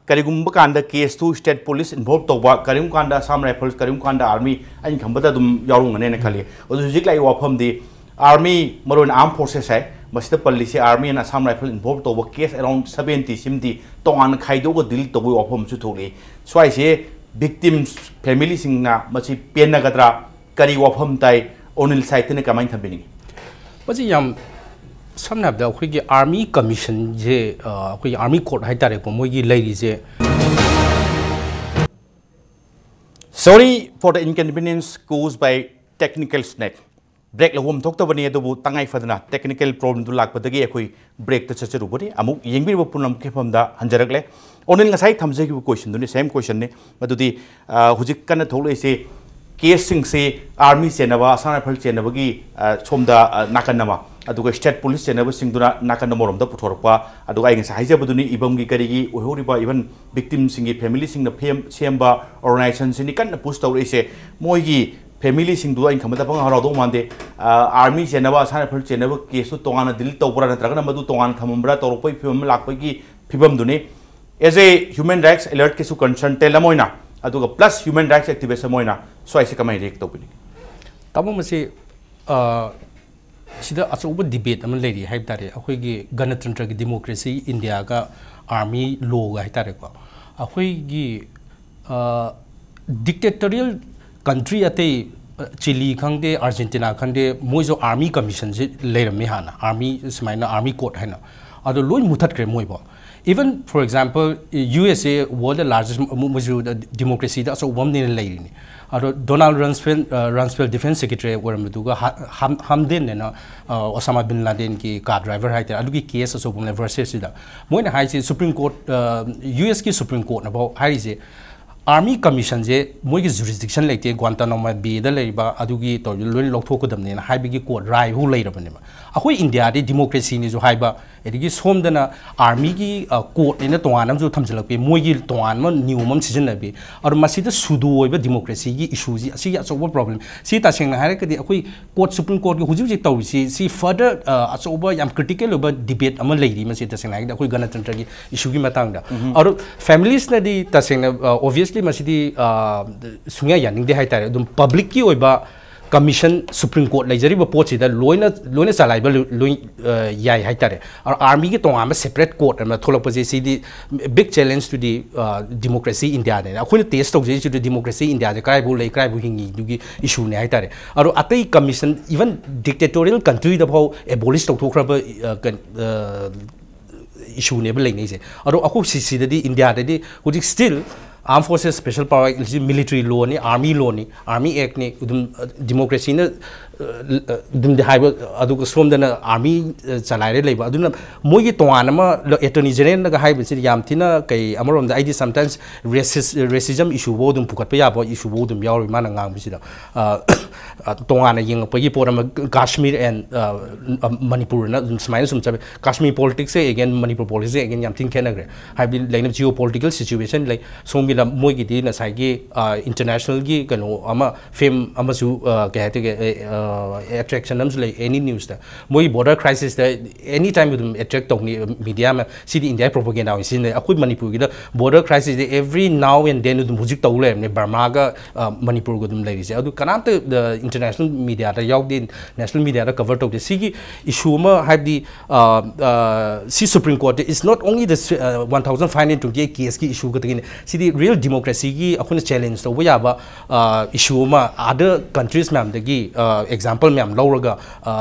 ꯀꯔꯤꯒꯨꯝꯕ ꯀꯥꯟꯗ ꯀꯦꯁꯇꯨ ꯁ꯭ꯇꯦꯠ ꯄꯨꯂꯤꯁ ꯏꯟꯚꯣꯜꯕ ꯇꯧꯕ, ꯀꯔꯤꯒꯨꯝꯕ ꯀꯥꯟꯗ ꯑꯁꯥꯝ ꯔꯥꯏꯐꯜꯁ, ꯀꯔꯤꯒꯨꯝꯕ ꯀꯥꯟꯗ ꯑꯥꯔꯃꯤ, ꯑꯩꯅ ꯈꯟꯕꯗ ꯑꯗꯨꯝ ꯌꯥꯎꯔꯝꯒꯅꯦꯅ ꯈꯜꯂꯤ꯫ ꯑꯗꯨ ꯍꯧꯖꯤꯛ ꯂꯥꯛꯏꯕ ꯋꯥꯐꯝꯗꯤ ꯑꯥꯔꯃꯤ, ꯃꯔꯨꯑꯣꯏꯅ ꯑꯥꯔꯝ ꯐꯣꯔꯁꯦꯁ ꯍꯥꯏ, ꯃꯁꯤꯗ ꯄꯜꯂꯤꯁꯦ ꯑꯥꯔꯃꯤ and ꯑꯁꯥꯝ ꯔꯥꯏꯐꯜ ꯏꯟꯚꯣꯜꯕ ꯇꯧꯕ ꯀꯦꯁ ꯑꯦꯔꯥꯎꯟ ꯁꯕꯦꯟꯇꯤ ꯁꯤꯃꯗꯤ ꯇꯣꯉꯥꯟꯅ ꯈꯥꯏꯗꯣꯛꯑꯒ ꯗꯤꯜ ꯇꯧꯕꯒꯤ ꯋꯥꯐꯝ ꯑꯃꯁꯨ ꯊꯣꯛꯂꯛꯏ꯫ ꯁ꯭ꯋꯥꯏꯁꯦ ꯚꯤꯛꯇꯤꯝꯁ ꯐꯦꯃꯤꯂꯤꯁꯤꯡꯅ ꯃꯁꯤ ꯄꯦꯟꯅꯒꯗ꯭ꯔꯥ? ꯀꯔꯤ ꯋꯥꯐꯝ ꯇꯥꯏ? ꯑꯣꯅꯤꯜ ꯁꯥꯏꯠꯇꯅ ꯀꯃꯥꯏꯅ ꯊꯝꯕꯤꯅꯤꯡꯉꯤ? ꯃꯁꯤ ꯌꯥꯝ ꯁꯝꯅ ꯍꯥꯏꯔꯕꯗ ꯑꯩꯈꯣꯏꯒꯤ ꯑꯥꯔꯃꯤ ꯀꯃꯤꯁꯟꯁꯦ, ꯑ, ꯑꯩꯈꯣꯏꯒꯤ ꯑꯥꯔꯃꯤ ꯀꯣꯔꯠ ꯍꯥꯏꯇꯥꯔꯦꯀꯣ, ꯃꯣꯏꯒꯤ ꯂꯩꯔꯤꯁꯦ꯫ Sorry for the inconvenience caused by technical snag. Break ꯂꯧꯐꯝ ꯊꯣꯛꯇꯕꯅꯤ, ꯑꯗꯨꯕꯨ ꯇꯉꯥꯏ ꯐꯗꯅ ꯇꯦꯛꯅꯤꯀꯦꯜ ꯄ꯭ꯔꯣꯕ꯭ꯂꯦꯝꯗꯨ ꯂꯥꯛꯄꯗꯒꯤ ꯑꯩꯈꯣꯏ ꯕ꯭ꯔꯦꯛꯇ ꯆꯠꯆꯔꯨꯕꯅꯤ꯫ ꯑꯃꯨꯛ ꯌꯦꯡꯕꯤꯔꯤꯕ ꯄꯨꯝꯅꯃꯛꯀꯤ ꯃꯐꯝꯗ ꯍꯟꯖꯔꯛꯂꯦ꯫ ꯑꯣꯅꯤꯜ, ꯉꯁꯥꯏ ꯊꯝꯖꯈꯤꯕ ꯀꯣꯏꯁꯟꯗꯨꯅꯤ, ꯁꯦꯝ ꯀꯣꯏꯁꯟꯅꯤ꯫ ꯃꯗꯨꯗꯤ, ꯑ, ꯍꯧꯖꯤꯛ ꯀꯟꯅ ꯊꯣꯛꯂꯛꯏꯁꯦ ꯀꯦꯁꯁꯤꯡꯁꯤ ꯑꯥꯔꯃꯤ ꯆꯦꯟꯅꯕ, ꯑꯁꯥꯝ ꯔꯥꯏꯐꯜ ꯆꯦꯟꯅꯕꯒꯤ, ꯑ, ꯁꯣꯝꯗ, ꯑ, ꯅꯥꯀꯟ ꯑꯃ, ꯑꯗꯨꯒ ꯁ꯭ꯇꯦꯠ ꯄꯨꯂꯤꯁ ꯆꯦꯟꯅꯕꯁꯤꯡꯗꯨꯅ ꯅꯥꯀꯟ ꯑꯃꯔꯣꯝꯗ ꯄꯨꯊꯣꯔꯛꯄ, ꯑꯗꯨꯒ ꯑꯩ ꯉꯁꯥꯏ ꯍꯥꯏꯖꯕꯗꯨꯅꯤ, ꯏꯕꯝꯒꯤ ꯀꯔꯤꯒꯤ ꯑꯣꯏꯍꯧꯔꯤꯕ, ꯏꯚꯟ ꯚꯤꯛꯇꯤꯝꯁꯤꯡꯒꯤ ꯐꯦꯃꯤꯂꯤꯁꯤꯡꯅ ꯐꯦꯝ-, ꯁꯦꯝꯕ ꯑꯣꯔꯒꯅꯥꯏꯖꯦꯁꯟꯁꯤꯅꯤ ꯀꯟꯅ ꯄꯨꯁ ꯇꯧꯔꯛꯏꯁꯦ꯫ ꯃꯣꯏꯒꯤ ꯐꯦꯃꯤꯂꯤꯁꯤꯡꯗꯨ ꯑꯩꯅ ꯈꯟꯕꯗ ꯄꯪꯍꯔꯥꯎ ꯍꯔꯥꯎꯗꯧ ꯃꯥꯟꯗꯦ꯫ ꯑ, ꯑꯥꯔꯃꯤ ꯆꯦꯟꯅꯕ, ꯑꯁꯥꯝ ꯔꯥꯏꯐꯜ ꯆꯦꯟꯅꯕ ꯀꯦꯁꯇꯨ ꯇꯣꯉꯥꯟꯅ ꯗꯤꯜ ꯇꯧꯕ꯭ꯔꯥ, ꯅꯠꯇ꯭ꯔꯒꯅ ꯃꯗꯨ ꯇꯣꯉꯥꯟꯅ ꯊꯝꯃꯝꯕ꯭ꯔꯥ, ꯇꯧꯔꯛꯄꯒꯤ ꯐꯤꯕꯝ ꯑꯃ ꯂꯥꯛꯄꯒꯤ ꯐꯤꯕꯝꯗꯨꯅꯤ꯫ As a human rights alert ꯀꯤꯁꯨ concern ꯇꯦꯜ ꯑꯃ ꯑꯣꯏꯅ, ꯑꯗꯨꯒ plus human rights activist ꯑꯃ ꯑꯣꯏꯅ ꯁ꯭ꯋꯥꯏꯁꯦ ꯀꯃꯥꯏꯅ ꯔꯤꯌꯦꯛ ꯇꯧꯕꯤꯅꯤꯡꯉꯤ? ꯇꯥꯃꯣ, ꯃꯁꯤ, ꯑ, ꯁꯤꯗ ꯑꯆꯧꯕ ꯗꯤꯕꯦꯠ ꯑꯃ ꯂꯩꯔꯤ ꯍꯥꯏꯕ ꯇꯥꯔꯦ, ꯑꯩꯈꯣꯏꯒꯤ ꯒꯅꯇꯟꯇ꯭ꯔꯒꯤ ꯗꯤꯃꯣꯀ꯭ꯔꯦꯁꯤ ꯏꯟꯗꯤꯌꯥꯒ ꯑꯥꯔꯃꯤ ꯂꯣꯒ ꯍꯥꯏ ꯇꯥꯔꯦꯀꯣ꯫ ꯑꯩꯈꯣꯏꯒꯤ ꯗꯤꯛꯇꯦꯇꯔꯤꯌꯦꯜ ꯀꯟꯇ꯭ꯔꯤ ꯑꯇꯩ, ꯆꯤꯂꯤ ꯈꯪꯗꯦ, ꯑꯥꯔꯖꯦꯟꯇꯤꯅꯥ ꯈꯪꯗꯦ, ꯃꯣꯏꯁꯨ ꯑꯥꯔꯃꯤ ꯀꯃꯤꯁꯟꯁꯤ ꯂꯩꯔꯝꯃꯤ ꯍꯥꯟꯅ, ꯑꯥꯔꯃꯤ ꯁꯨꯃꯥꯏꯅ ꯑꯥꯔꯃꯤ ꯀꯣꯔꯠ ꯍꯥꯏꯅ, ꯑꯗꯣ ꯂꯣꯏ ꯃꯨꯊꯠꯈ꯭ꯔꯦ ꯃꯣꯏꯕꯣ꯫ Even for example, U S A world largest, ꯃꯣꯏꯁꯨ ꯗꯤꯃꯣꯀ꯭ꯔꯦꯁꯤꯗ ꯑꯆꯧꯕ ꯑꯃꯅꯦꯅ ꯂꯩꯔꯤꯅꯤ꯫ ꯑꯗꯣ ꯗꯣꯅꯥꯜ ꯔꯟꯁꯐꯦꯜ, ꯔꯟꯁꯐꯦꯜ ꯗꯤꯐꯦꯟꯁ ꯁꯦꯀ꯭ꯔꯦꯇꯔꯤ ꯑꯣꯏꯔꯝꯕꯗꯨꯒ ꯍꯥꯝꯗꯦꯟꯅꯦꯅ, ꯑꯣꯁꯥꯃꯥ ꯕꯤꯟ ꯂꯥꯗꯦꯟꯒꯤ ꯀꯥꯔ ꯗ꯭ꯔꯥꯏꯚꯔ ꯍꯥꯏꯇꯥꯔꯦ, ꯑꯗꯨꯒꯤ ꯀꯦꯁ ꯑꯆꯧꯕ ꯑꯃ ꯂꯩ ꯚꯔꯁꯦꯁꯁꯤꯗ꯫ ꯃꯣꯏꯅ ꯍꯥꯏꯁꯦ ꯁꯨꯄ꯭ꯔꯤꯝ ꯀꯣꯔꯠ, ꯌꯨ ꯑꯦꯁꯀꯤ ꯁꯨꯄ꯭ꯔꯤꯝ ꯀꯣꯔꯠꯅꯐꯥꯎ ꯍꯥꯏꯔꯤꯁꯦ, ꯑꯥꯔꯃꯤ ꯀꯃꯤꯁꯟꯁꯦ ꯃꯣꯏꯒꯤ ꯖꯨꯔꯤꯁꯗꯤꯛꯁꯟ ꯂꯩꯇꯦ, ꯒ꯭ꯋꯥꯟꯇꯥꯅꯥꯃꯣ ꯕꯦꯗ ꯂꯩꯔꯤꯕ ꯑꯗꯨꯒꯤ ꯇꯧꯔꯤ ꯂꯣꯏꯅ ꯂꯧꯊꯣꯛꯀꯗꯕꯅꯦꯅ ꯍꯥꯏꯕꯒꯤ ꯀꯣꯔꯠ ꯔꯥꯏꯐꯥꯎ ꯂꯩꯔꯕꯅꯦꯕ꯫ ꯑꯩꯈꯣꯏ ꯏꯟꯗꯤꯌꯥꯗꯤ ꯗꯤꯃꯣꯀ꯭ꯔꯦꯁꯤꯅꯤꯁꯨ ꯍꯥꯏꯕ, ꯑꯗꯒꯤ ꯁꯣꯝꯗꯅ ꯑꯥꯔꯃꯤꯒꯤ ꯀꯣꯔꯠꯅꯦꯅ ꯇꯣꯉꯥꯟꯅ ꯑꯃꯁꯨ ꯊꯝꯖꯤꯜꯂꯛꯄꯤ, ꯃꯣꯏꯒꯤ ꯇꯣꯉꯥꯟꯕ ꯅꯤꯌꯣꯝ ꯑꯃ ꯁꯤꯖꯤꯟꯅꯕꯤ꯫ ꯑꯗꯣ ꯃꯁꯤꯗ ꯁꯨꯗꯣ ꯑꯣꯏꯕ ꯗꯤꯃꯣꯀ꯭ꯔꯦꯁꯤꯒꯤ ꯏꯁꯨꯁꯤ, ꯑꯁꯤꯒꯤ ꯑꯆꯧꯕ ꯄ꯭ꯔꯣꯕ꯭ꯂꯦꯝ꯫ ꯁꯤ ꯇꯁꯦꯡꯅ ꯍꯥꯏꯔꯒꯗꯤ ꯑꯩꯈꯣꯏ ꯀꯣꯔꯠ, ꯁꯨꯄ꯭ꯔꯤꯝ ꯀꯣꯔꯠꯀꯤ ꯍꯧꯖꯤꯛ ꯍꯧꯖꯤꯛ ꯇꯧꯔꯤꯁꯤ, ꯁꯤ ꯐꯔꯗꯔ ꯑꯆꯧꯕ ꯌꯥꯝ ꯀ꯭ꯔꯤꯇꯤꯀꯦꯜ ꯑꯣꯏꯕ ꯗꯤꯕꯦꯠ ꯑꯃ ꯂꯩꯔꯤ ꯃꯁꯤ, ꯇꯁꯦꯡꯅ ꯍꯥꯏꯔꯒꯗꯤ ꯑꯩꯈꯣꯏ ꯒꯅꯇꯟꯇ꯭ꯔꯒꯤ ꯏꯁꯨꯒꯤ ꯃꯇꯥꯡꯗ꯫ ꯑꯗꯣ ꯐꯦꯃꯤꯂꯤꯁꯅꯗꯤ ꯇꯁꯦꯡꯅ, ꯑꯣꯕꯤꯌꯁꯂꯤ ꯃꯁꯤꯗꯤ ꯁꯨꯡꯌꯥ ꯌꯥꯅꯤꯡꯗꯦ ꯍꯥꯏꯇꯥꯔꯦ꯫ ꯑꯗꯨꯝ ꯄꯕ꯭ꯂꯤꯛꯀꯤ ꯑꯣꯏꯕ ꯀꯃꯤꯁꯟ, ꯁꯨꯄ꯭ꯔꯤꯝ ꯀꯣꯔꯠ ꯂꯩꯖꯔꯤꯕ ꯄꯣꯠꯁꯤꯗ ꯂꯣꯏꯅ, ꯂꯣꯏꯅ ꯆꯂꯥꯏꯕ ꯂꯣꯏ, ꯂꯣꯏ, ꯑ, ꯌꯥꯏ ꯍꯥꯏꯇꯥꯔꯦ꯫ ꯑꯗꯣ ꯑꯥꯔꯃꯤꯒꯤ ꯇꯣꯉꯥꯟꯕ ꯁꯦꯄꯔꯦꯠ ꯀꯣꯔꯠ ꯑꯃ ꯊꯣꯛꯂꯛꯄꯁꯦ, ꯁꯤꯗꯤ big challenge to the democracy ꯏꯟꯗꯤꯌꯥꯅꯦꯅ꯫ ꯑꯩꯈꯣꯏꯅ ꯇꯦꯁ ꯇꯧꯖꯩꯁꯤꯗꯤ ꯗꯤꯃꯣꯀ꯭ꯔꯦꯁꯤ ꯏꯟꯗꯤꯌꯥꯁꯦ ꯀꯗꯥꯏꯐꯥꯎ ꯂꯩ, ꯀꯗꯥꯏꯐꯥꯎ ꯍꯤꯡꯉꯤ ꯑꯗꯨꯒꯤ ꯏꯁꯨꯅꯦ ꯍꯥꯏꯇꯥꯔꯦ꯫ ꯑꯗꯣ ꯑꯇꯩ ꯀꯃꯤꯁꯟ, ꯏꯚꯟ ꯗꯤꯛꯇꯦꯇꯣꯔꯤꯌꯦꯜ ꯀꯟꯇ꯭ꯔꯤꯗ ꯐꯥꯎ ꯑꯦꯕꯣꯂꯤꯁ ꯇꯧꯊꯣꯛꯈ꯭ꯔꯕ, ꯑ, ꯀꯟ-, ꯑ, ꯏꯁꯨꯅꯦꯕ ꯂꯩꯅꯩꯁꯦ꯫ ꯑꯗꯣ ꯑꯩꯈꯣꯏ ꯁꯤ-, ꯁꯤꯗꯗꯤ ꯏꯟꯗꯤꯌꯥꯗꯗꯤ ꯍꯧꯖꯤꯛ still armed forces, special power, military ꯂꯣꯅꯤ, ꯑꯥꯔꯃꯤ ꯂꯣꯅꯤ, ꯑꯥꯔꯃꯤ ꯑꯦꯛꯅꯤ, ꯑꯗꯨꯝ, ꯑ, ꯗꯤꯃꯣꯀ꯭ꯔꯦꯁꯤꯅ, ꯑ, ꯑ, ꯑꯗꯨꯝꯗꯤ ꯍꯥꯏꯕ, ꯑꯗꯨꯒ ꯁꯣꯝꯗꯅ ꯑꯥꯔꯃꯤ, ꯑ, ꯆꯂꯥꯏꯔ ꯂꯩꯕ꯫ ꯑꯗꯨꯅ ꯃꯣꯏꯒꯤ ꯇꯣꯉꯥꯟꯅ ꯑꯃ ꯑꯦꯇꯔꯅꯤ ꯖꯦꯅꯔꯦꯜꯅꯒ ꯍꯥꯏꯕꯁꯤꯗꯤ ꯌꯥꯝ ꯊꯤꯅ ꯀꯩ ꯑꯃꯔꯣꯝꯗ ꯑꯩꯗꯤ sometimes racist, racism ꯏꯁꯨꯐꯧ ꯑꯗꯨꯝ ꯄꯨꯈꯠꯄ ꯌꯥꯕ ꯏꯁꯨꯐꯧ ꯑꯗꯨꯝ ꯌꯥꯎꯔꯤ ꯃꯥꯅ ꯉꯥꯡꯕꯁꯤꯗ꯫ ꯑ, ꯑ, ꯇꯣꯉꯥꯟꯅ ꯌꯦꯡꯉꯛꯄꯒꯤ ꯄꯣꯠ ꯑꯃ, ꯀꯥꯁꯃꯤꯔ and, ꯑ, ꯑ, ꯃꯅꯤꯄꯨꯔꯅ ꯑꯗꯨꯝ ꯁꯨꯃꯥꯏꯅ ꯁꯨꯝ ꯆꯠꯄ꯫ ꯀꯥꯁꯃꯤꯔ ꯄꯣꯂꯤꯇꯤꯛꯁꯁꯦ again ꯃꯅꯤꯄꯨꯔ ꯄꯣꯂꯤꯇꯤꯛꯁꯁꯦ again ꯌꯥꯝ ꯊꯤꯅ ꯈꯦꯠꯅꯈ꯭ꯔꯦ꯫ ꯍꯥꯏꯕꯗꯤ ꯂꯩꯅꯕ ꯖꯤꯑꯣ ꯄꯣꯂꯤꯇꯤꯀꯦꯜ ꯁꯤꯆꯨꯋꯦꯁꯟ ꯂꯩ꯫ ꯁꯣꯝꯒꯤꯅ ꯃꯣꯏꯒꯤꯗꯤ ꯉꯁꯥꯏꯒꯤ, ꯑ, ꯏꯟꯇꯔꯅꯦꯁꯅꯦꯜꯒꯤ ꯀꯩꯅꯣ ꯑꯃ, ꯐꯦꯝ ꯑꯃꯁꯨ, ꯑ, ꯀꯩ ꯍꯥꯏꯇꯥꯔꯦ, ꯑ, ꯑ, ꯑꯦꯇ꯭ꯔꯦꯛꯁꯟ ꯑꯃꯁꯨ ꯂꯩ ꯑꯦꯅꯤ ꯅ꯭ꯌꯨꯁꯇ꯫ ꯃꯣꯏꯒꯤ ꯕꯣꯔꯗꯔ ꯈ꯭ꯔꯥꯏꯁꯤꯁꯇ ꯑꯦꯅꯤ ꯇꯥꯏꯝ ꯑꯗꯨꯝ ꯑꯦꯇ꯭ꯔꯦꯛ ꯇꯧꯅꯤ ꯃꯤꯗꯤꯌꯥ ꯑꯃ꯫ ꯁꯤꯗꯤ ꯏꯟꯗꯤꯌꯥꯒꯤ ꯄ꯭ꯔꯣꯄꯒꯦꯟꯗꯥ ꯑꯣꯏꯅ ꯁꯤꯖꯤꯟꯅꯩ꯫ ꯑꯩꯈꯣꯏ ꯃꯅꯤꯄꯨꯔꯒꯤꯗ border ꯈ꯭ꯔꯥꯏꯁꯤꯁꯇ every now and then ꯑꯗꯨꯝ ꯍꯧꯖꯤꯛ ꯇꯧ ꯂꯩꯔꯕꯅꯦ ꯕꯔꯃꯥꯒ ꯃꯅꯤꯄꯨꯔꯒ ꯑꯗꯨꯝ ꯂꯩꯔꯤꯁꯦ꯫ ꯑꯗꯨ ꯀꯅꯥꯝꯇ ꯏꯟꯇꯔꯅꯦꯁꯅꯦꯜ ꯃꯤꯗꯤꯌꯥꯗ ꯌꯥꯎꯗꯦ, ꯅꯦꯁꯅꯦꯜ ꯃꯤꯗꯤꯌꯥꯗ ꯀꯚꯔ ꯇꯧꯗꯦ꯫ ꯁꯤꯒꯤ ꯏꯁꯨ ꯑꯃ ꯍꯥꯏꯕꯗꯤ ꯁꯤ supreme ꯀꯣꯔꯠꯇ is not only the one thousand five hundred twenty eight ꯀꯦꯁꯀꯤ ꯏꯁꯨ ꯈꯛꯇꯒꯤꯅꯤ꯫ ꯁꯤꯗꯤ ꯔꯤꯌꯦꯜ ꯗꯤꯃꯣꯀ꯭ꯔꯦꯁꯤꯒꯤ ꯑꯩꯈꯣꯏꯅ ꯆꯦꯂꯦꯟꯖ ꯇꯧꯕ ꯌꯥꯕ ꯏꯁꯨ ꯑꯃ ꯑꯥꯗꯔ ꯀꯟꯇ꯭ꯔꯤꯁ ꯃꯌꯥꯝꯗꯒꯤ ꯑꯦꯛꯖꯥꯝꯄꯜ ꯃꯌꯥꯝ ꯂꯧꯔꯒ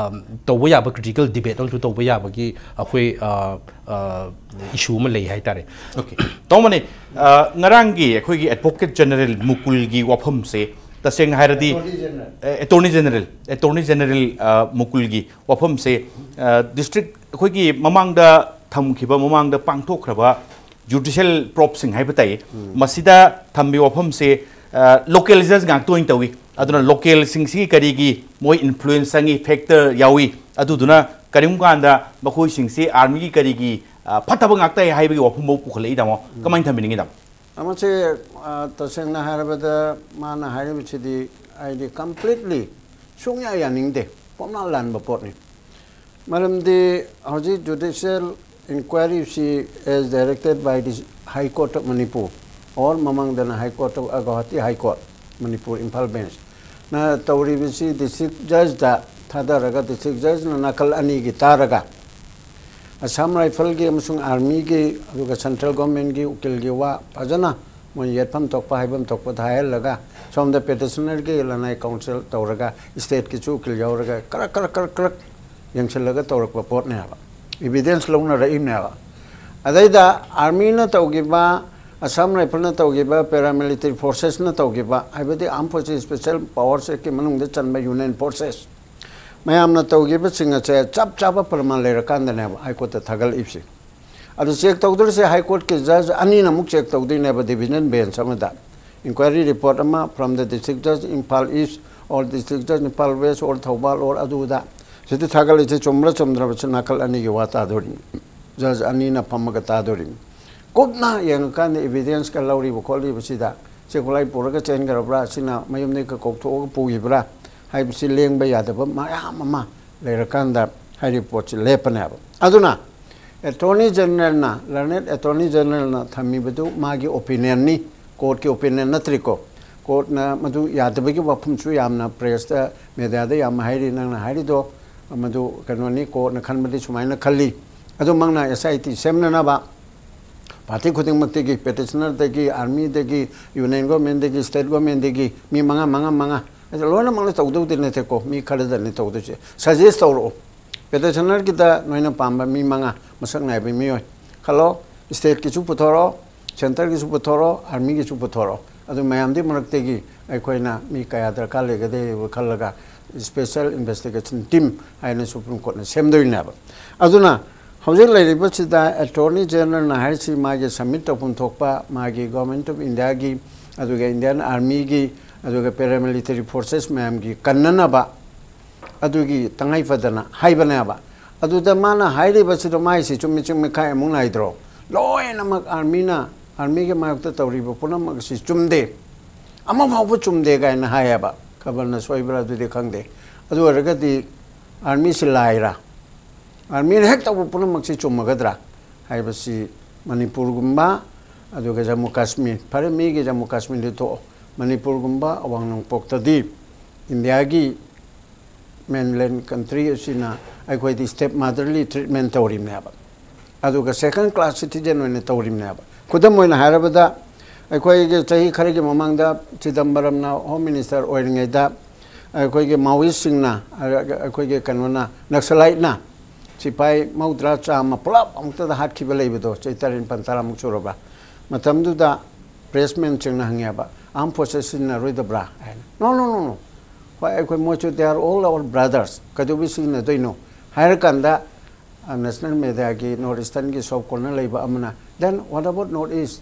ꯇꯧꯕ ꯌꯥꯕ ꯀ꯭ꯔꯤꯇꯤꯀꯦꯜ ꯗꯤꯕꯦꯠ ꯑꯃꯁꯨ ꯇꯧꯕ ꯌꯥꯕꯒꯤ ꯑꯩꯈꯣꯏ ꯏꯁꯨ ꯑꯃ ꯂꯩ ꯍꯥꯏꯇꯥꯔꯦ꯫ ꯑꯣꯀꯦ, ꯇꯧꯕꯅꯤ꯫ ꯉꯔꯥꯡꯒꯤ ꯑꯩꯈꯣꯏꯒꯤ ꯑꯦꯗꯚꯣꯀꯦꯠ ꯖꯦꯅꯔꯦꯜ ꯃꯨꯀꯨꯜꯒꯤ ꯋꯥꯐꯝꯁꯦ ꯇꯁꯦꯡꯅ ꯍꯥꯏꯔꯗꯤ attorney general attorney general ꯃꯨꯀꯨꯜꯒꯤ ꯋꯥꯐꯝꯁꯦ district ꯑꯩꯈꯣꯏꯒꯤ ꯃꯃꯥꯡꯗ ꯊꯝꯈꯤꯕ ꯃꯃꯥꯡꯗ ꯄꯥꯡꯊꯣꯛꯈ꯭ꯔꯕ ꯖꯨꯗꯤꯁꯤꯌꯦꯜ ꯄ꯭ꯔꯣꯞꯁꯤꯡ ꯍꯥꯏꯕ ꯇꯥꯏ꯫ ꯃꯁꯤꯗ ꯊꯝꯕꯤ ꯋꯥꯐꯝꯁꯦ ꯂꯣꯀꯦꯜ ꯖꯖ ꯉꯥꯛꯇ ꯑꯣꯏꯅ ꯇꯧꯏ꯫ ꯑꯗꯨꯅ ꯂꯣꯀꯦꯜꯁꯤꯡꯁꯤꯒꯤ ꯀꯔꯤꯒꯤ ꯃꯣꯏ ꯏꯟꯐ꯭ꯂꯨꯌꯦꯟꯁ ꯆꯪꯏ, ꯐꯦꯛꯇꯔ ꯌꯥꯎꯏ꯫ ꯑꯗꯨꯗꯨꯅ ꯀꯔꯤꯒꯨꯝꯕ ꯀꯥꯟꯗ ꯃꯈꯣꯏꯁꯤꯡꯁꯤ ꯑꯥꯔꯃꯤꯒꯤ ꯀꯔꯤꯒꯤ ꯐꯠꯇꯕ ꯉꯥꯛꯇ ꯍꯥꯏꯕꯒꯤ ꯋꯥꯐꯝꯐꯥꯎ ꯄꯨꯈꯠꯂꯛꯏ꯫ ꯇꯥꯃꯣ, ꯀꯃꯥꯏꯅ ꯊꯝꯕꯤꯅꯤꯡꯉꯤ ꯇꯥꯃꯣ? ꯃꯁꯤ ꯇꯁꯦꯡꯅ ꯍꯥꯏꯔꯕꯗ ꯃꯥꯅ ꯍꯥꯏꯔꯤꯕꯁꯤꯗꯤ ꯑꯩꯗꯤ ꯀꯝꯄ꯭ꯂꯤꯠꯂꯤ ꯁꯨꯡꯌꯥ ꯌꯥꯅꯤꯡꯗꯦ꯫ ꯄꯣꯝꯂꯥꯟ ꯂꯥꯟꯕ ꯄꯣꯠꯅꯤ꯫ ꯃꯔꯝꯗꯤ ꯍꯧꯖꯤꯛ judicial inquiry as directed by the High Court of Manipur or ꯃꯃꯥꯡꯗꯅ High Court of Guwahati High Court, Manipur Imphal ꯕꯦꯟꯁꯅ ꯇꯧꯔꯤꯕꯁꯤ ꯗꯤꯁꯇ꯭ꯔꯤꯛ ꯖꯖꯇ ꯊꯥꯗꯔꯒ ꯗꯤꯁꯇ꯭ꯔꯤꯛ ꯖꯖꯅ ꯅꯥꯀꯜ ꯑꯅꯤꯒꯤ ꯇꯥꯔꯒ ꯑꯁꯥꯝ ꯔꯥꯏꯐꯜꯒꯤ ꯑꯃꯁꯨꯡ ꯑꯥꯔꯃꯤꯒꯤ ꯑꯗꯨꯒ ꯁꯦꯟꯇ꯭ꯔꯦꯜ ꯒꯣꯔꯃꯦꯟꯒꯤ ꯎꯀꯤꯜꯒꯤ ꯋꯥ ꯐꯖꯅ ꯃꯣꯏ ꯌꯦꯠꯐꯝ ꯊꯣꯛꯄ ꯍꯥꯏꯐꯝ ꯊꯣꯛꯄꯗ ꯍꯥꯏꯍꯜꯂꯒ ꯁꯣꯝꯗ ꯄꯦꯇꯤꯁꯅꯔꯒꯤ ꯂꯅꯥꯏ ꯀꯥꯎꯟꯁꯤꯜ ꯇꯧꯔꯒ ꯏꯁꯇꯦꯠꯀꯤꯁꯨ ꯎꯀꯤꯜ ꯌꯥꯎꯔꯒ ꯀꯔꯛ ꯀꯔꯛ ꯀꯔꯛ ꯀꯔꯛ ꯌꯦꯡꯁꯤꯜꯂꯒ ꯇꯧꯔꯛꯄ ꯄꯣꯠꯅꯦꯕ꯫ ꯏꯕꯤꯗꯦꯟꯁ ꯂꯧꯅꯔꯛꯏꯕꯅꯦꯕ꯫ ꯑꯗꯩꯗ ꯑꯥꯔꯃꯤꯅ ꯇꯧꯈꯤꯕ, ꯑꯁꯥꯝ ꯔꯥꯏꯐꯜꯅ ꯇꯧꯈꯤꯕ, ꯄꯦꯔꯥꯃꯤꯂꯤꯇꯔꯤ ꯐꯣꯔꯁꯦꯁꯅ ꯇꯧꯈꯤꯕ ꯍꯥꯏꯕꯗꯤ ꯑꯥꯔꯝ ꯐꯣꯔꯁꯦꯁ ꯁ꯭ꯄꯦꯁꯦꯜ ꯄꯋꯥꯔꯁ ꯑꯦꯛꯀꯤ ꯃꯅꯨꯡꯗ ꯆꯟꯕ ꯌꯨꯅꯤꯌꯟ ꯐꯣꯔꯁꯦꯁ ꯃꯌꯥꯝꯅ ꯇꯧꯈꯤꯕꯁꯤꯡ ꯑꯁꯦ ꯆꯞ ꯆꯥꯕ ꯄ꯭ꯔꯃꯥꯟ ꯂꯩꯔꯀꯥꯟꯗꯅꯦꯕ ꯍꯥꯏ ꯀꯣꯔꯠꯇ ꯊꯥꯒꯠꯂꯛꯏꯕꯁꯦ꯫ ꯑꯗꯨ ꯆꯦꯛ ꯇꯧꯗꯣꯔꯤꯁꯦ ꯍꯥꯏ ꯀꯣꯔꯠꯀꯤ ꯖꯖ ꯑꯅꯤꯅ ꯑꯃꯨꯛ ꯆꯦꯛ ꯇꯧꯗꯣꯏꯅꯦꯕ ꯗꯤꯕꯤꯖꯟ ꯕꯦꯟꯁ ꯑꯃꯗ꯫ ꯏꯟꯀ꯭ꯋꯥꯏꯔꯤ ꯔꯤꯄꯣꯔꯠ ꯑꯃ from the district judge Imphal East or district judge Imphal West or Thoubal or ꯑꯗꯨꯗ ꯁꯤꯗ ꯊꯥꯒꯠꯂꯤꯁꯦ ꯆꯨꯝꯕ꯭ꯔꯥ ꯆꯨꯝꯗ꯭ꯔꯕꯁꯨ ꯅꯥꯀꯜ ꯑꯅꯤꯒꯤ ꯋꯥ ꯇꯥꯗꯣꯔꯤꯅꯤ꯫ ꯖꯖ ꯑꯅꯤꯅ ꯐꯝꯃꯒ ꯇꯥꯗꯣꯔꯤꯅꯤ꯫ ꯀꯨꯞꯅ ꯌꯦꯡꯉꯀꯥꯟꯗ ꯏꯕꯤꯗꯦꯟꯁꯀ ꯂꯧꯔꯤꯕ ꯈꯣꯠꯂꯤꯕꯁꯤꯗ ꯆꯦꯛ ꯈꯨꯠꯂꯥꯏ ꯄꯨꯔꯒ ꯆꯦꯟꯈ꯭ꯔꯕ꯭ꯔꯥ, ꯁꯤꯅ ꯃꯌꯨꯝꯗꯒꯤ ꯀꯧꯊꯣꯛꯑꯒ ꯄꯨꯈꯤꯕ꯭ꯔꯥ, ꯍꯥꯏꯕꯁꯤ ꯂꯦꯡꯕ ꯌꯥꯗꯕ ꯃꯌꯥꯝ ꯑꯃ ꯂꯩꯔꯀꯥꯟꯗ ꯍꯥꯏꯔꯤꯕ ꯄꯣꯠꯁꯤ ꯂꯦꯞꯄꯅꯦꯕ꯫ ꯑꯗꯨꯅ ꯑꯦꯇꯣꯔꯅꯤ ꯖꯦꯅꯔꯦꯜꯅ, ꯂꯔꯅꯦꯠ ꯑꯦꯇꯣꯔꯅꯤ ꯖꯦꯅꯔꯦꯜꯅ ꯊꯝꯃꯤꯕꯗꯨ ꯃꯥꯒꯤ ꯑꯣꯄꯤꯅꯤꯌꯟꯅꯤ, ꯀꯣꯔꯠꯀꯤ ꯑꯣꯄꯤꯅꯤꯌꯟ ꯅꯠꯇ꯭ꯔꯤꯀꯣ꯫ ꯀꯣꯔꯠꯅ ꯃꯗꯨ ꯌꯥꯗꯕꯒꯤ ꯋꯥꯐꯝꯁꯨ ꯌꯥꯝꯅ ꯄ꯭ꯔꯦꯁꯇ, ꯃꯦꯗꯤꯌꯥꯗ ꯌꯥꯝ ꯍꯥꯏꯔꯤ꯫ ꯅꯪꯅ ꯍꯥꯏꯔꯤꯗꯣ ꯃꯗꯨ ꯀꯩꯅꯣꯅꯤ, ꯀꯣꯔꯠꯅ ꯈꯟꯕꯗꯤ ꯁꯨꯃꯥꯏꯅ ꯈꯜꯂꯤ꯫ ꯑꯗꯨꯃꯛꯅ ꯑꯦꯁ ꯑꯥꯏ ꯇꯤ ꯁꯦꯝꯅꯅꯕ ꯄꯥꯔꯇꯤ ꯈꯨꯗꯤꯡꯃꯛꯇꯒꯤ, ꯄꯦꯇꯤꯁꯅꯔꯗꯒꯤ, ꯑꯥꯔꯃꯤꯗꯒꯤ, ꯌꯨꯅꯤꯌꯟ ꯒꯣꯔꯃꯦꯟꯗꯒꯤ, ꯁ꯭ꯇꯦꯠ ꯒꯣꯔꯃꯦꯟꯗꯒꯤ ꯃꯤ ꯃꯉꯥ, ꯃꯉꯥ, ꯃꯉꯥ, ꯑꯗꯨ ꯂꯣꯏꯅꯃꯛꯅ ꯇꯧꯗꯧꯗꯤ ꯅꯠꯇꯦꯀꯣ, ꯃꯤ ꯈꯔꯗꯅꯤ ꯇꯧꯗꯣꯏꯁꯦ꯫ ꯁꯖꯦꯁ ꯇꯧꯔꯛꯑꯣ꯫ ꯄꯦꯇꯤꯁꯅꯔꯒꯤꯗ ꯅꯣꯏꯅ ꯄꯥꯝꯕ ꯃꯤ ꯃꯉꯥ ꯃꯁꯛ ꯅꯥꯏꯕ ꯃꯤꯑꯣꯏ ꯈꯜꯂꯣ, ꯁ꯭ꯇꯦꯠꯀꯤꯁꯨ ꯄꯨꯊꯣꯔꯛꯑꯣ, ꯁꯦꯟꯇꯔꯒꯤꯁꯨ ꯄꯨꯊꯣꯔꯛꯑꯣ, ꯑꯥꯔꯃꯤꯒꯤꯁꯨ ꯄꯨꯊꯣꯔꯛꯑꯣ꯫ ꯑꯗꯨ ꯃꯌꯥꯝꯗꯨꯒꯤ ꯃꯔꯛꯇꯒꯤ ꯑꯩꯈꯣꯏꯅ ꯃꯤ ꯀꯌꯥ ꯗꯔꯀꯥꯔ ꯂꯩꯒꯗꯒꯦ ꯈꯜꯂꯒ ꯏꯁꯄꯦꯁꯦꯜ ꯏꯟꯚꯦꯁꯇꯤꯒꯦꯁꯟ ꯇꯤꯝ ꯍꯥꯏꯅ ꯁꯨꯄ꯭ꯔꯤꯝ ꯀꯣꯔꯠꯅ ꯁꯦꯝꯗꯣꯏꯅꯦꯕ꯫ ꯑꯗꯨꯅ ꯍꯧꯖꯤꯛ ꯂꯩꯔꯤꯕꯁꯤꯗ ꯑꯦꯇꯣꯔꯅꯤ ꯖꯦꯅꯔꯦꯜꯅ ꯍꯥꯏꯔꯤꯁꯤ ꯃꯥꯒꯤ ꯁꯕꯃꯤꯠ ꯇꯧꯐꯝ ꯊꯣꯛꯄ ꯃꯥꯒꯤ ꯒꯣꯔꯃꯦꯟ ꯑꯣꯐ ꯏꯟꯗꯤꯌꯥꯒꯤ, ꯑꯗꯨꯒ ꯏꯟꯗꯤꯌꯟ ꯑꯥꯔꯃꯤꯒꯤ, ꯑꯗꯨꯒ ꯄꯦꯔꯥꯃꯤꯂꯤꯇꯔꯤ ꯐꯣꯔꯁꯦꯁ ꯃꯌꯥꯝꯒꯤ ꯀꯟꯅꯅꯕ ꯑꯗꯨꯒꯤ ꯇꯉꯥꯏ ꯐꯗꯅ ꯍꯥꯏꯕꯅꯦꯕ꯫ ꯑꯗꯨꯗ ꯃꯥꯅ ꯍꯥꯏꯔꯤꯕꯁꯤꯗ ꯃꯥꯏꯁꯤ ꯆꯨꯝꯃꯤ ꯆꯨꯝꯃꯤ ꯈꯥꯏ ꯑꯃꯨꯛ ꯅꯥꯏꯗ꯭ꯔꯣ? ꯂꯣꯏꯅꯃꯛ ꯑꯥꯔꯃꯤꯅ, ꯑꯥꯔꯃꯤꯒꯤ ꯃꯥꯌꯣꯛꯇ ꯇꯧꯔꯤꯕ ꯄꯨꯝꯅꯃꯛ ꯑꯁꯤ ꯆꯨꯝꯗꯦ, ꯑꯃ ꯐꯥꯎꯕ ꯆꯨꯝꯗꯦ ꯀꯥꯏꯅ ꯍꯥꯏꯌꯦꯕ꯫ ꯈꯕꯔꯅ ꯁꯣꯏꯕ꯭ꯔꯥ ꯑꯗꯨꯗꯤ ꯈꯪꯗꯦ꯫ ꯑꯗꯨ ꯑꯣꯏꯔꯒꯗꯤ ꯑꯥꯔꯃꯤꯁꯤ ꯂꯥꯏꯔꯥ? ꯑꯥꯔꯃꯤꯅ ꯍꯦꯛ ꯇꯧꯕ ꯄꯨꯝꯅꯃꯛꯁꯤ ꯆꯨꯝꯃꯒꯗ꯭ꯔꯥ ꯍꯥꯏꯕꯁꯤ ꯃꯅꯤꯄꯨꯔꯒꯨꯝꯕ, ꯑꯗꯨꯒ ꯖꯝꯃꯨ ꯀꯥꯁꯃꯤꯔ, ꯐꯔꯦ, ꯃꯤꯒꯤ ꯖꯝꯃꯨ ꯀꯥꯁꯃꯤꯔꯗꯤ ꯊꯣꯛꯑꯣ, ꯃꯅꯤꯄꯨꯔꯒꯨꯝꯕ, ꯑꯋꯥꯡ ꯅꯣꯡꯄꯣꯛꯇꯗꯤ ꯏꯟꯗꯤꯌꯥꯒꯤ ꯃꯦꯟꯂꯦꯟ ꯀꯟꯇ꯭ꯔꯤ ꯑꯁꯤꯅ ꯑꯩꯈꯣꯏꯗꯤ ꯁ꯭ꯇꯦꯞ ꯃꯥꯗꯔꯂꯤ ꯇ꯭ꯔꯤꯠꯃꯦꯟ ꯇꯧꯔꯤꯕꯅꯦꯕ, ꯑꯗꯨꯒ ꯁꯦꯀꯦꯟ ꯀ꯭ꯂꯥꯁ ꯁꯤꯇꯤꯖꯟ ꯑꯣꯏꯅ ꯇꯧꯔꯤꯕꯅꯦꯕ꯫ ꯈꯨꯗꯝ ꯑꯣꯏꯅ ꯍꯥꯏꯔꯕꯗ, ꯑꯩꯈꯣꯏꯒꯤ ꯆꯍꯤ ꯈꯔꯒꯤ ꯃꯃꯥꯡꯗ ꯆꯤꯗꯝꯕꯔꯝꯅ ꯍꯣꯝ ꯃꯤꯅꯤꯁꯇꯔ ꯑꯣꯏꯔꯤꯉꯩꯗ ꯑꯩꯈꯣꯏꯒꯤ ꯃꯥꯋꯤꯁꯁꯤꯡꯅ, ꯑꯩꯈꯣꯏꯒꯤ ꯀꯩꯅꯣꯅ, ꯅꯛꯁꯂꯥꯏꯠꯅ ꯁꯤꯐꯥꯏ ꯃꯧꯗ꯭ꯔꯥ ꯆꯥꯝꯃ ꯄꯨꯂꯞ ꯑꯃꯨꯛꯇꯗ ꯍꯥꯠꯈꯤꯕ ꯂꯩꯕꯗꯣ, ꯆꯍꯤ ꯇꯔꯥꯅꯤꯄꯥꯟ ꯇꯔꯥꯃꯨꯛ ꯁꯨꯔꯕ ꯃꯇꯝꯗꯨꯗ ꯄ꯭ꯔꯦꯁꯃꯦꯟꯁꯤꯡꯅ ꯍꯪꯉꯦꯕ, "ꯑꯥꯔꯝ ꯐꯣꯔꯁꯦꯁ ꯁꯤꯖꯤꯟꯅꯔꯣꯏꯗꯕ꯭ꯔꯥ?" ꯍꯥꯏꯅ꯫ "No, no, no, no. ꯍꯣꯏ, ꯑꯩꯈꯣꯏ ꯃꯣꯏꯁꯨ, they are all our brothers, ꯀꯩꯗꯧꯕꯩ ꯁꯤꯖꯤꯟꯅꯗꯣꯏꯅꯣ?" ꯍꯥꯏꯔꯀꯥꯟꯗ, ꯅꯦꯁꯅꯦꯜ ꯃꯦꯗꯤꯌꯥꯒꯤ ꯅꯣꯔꯠ ꯏꯁꯇꯔꯟꯒꯤ ꯁꯣꯞ ꯀꯣꯔꯅꯔ ꯂꯩꯕ ꯑꯃꯅ, "Then what about North East?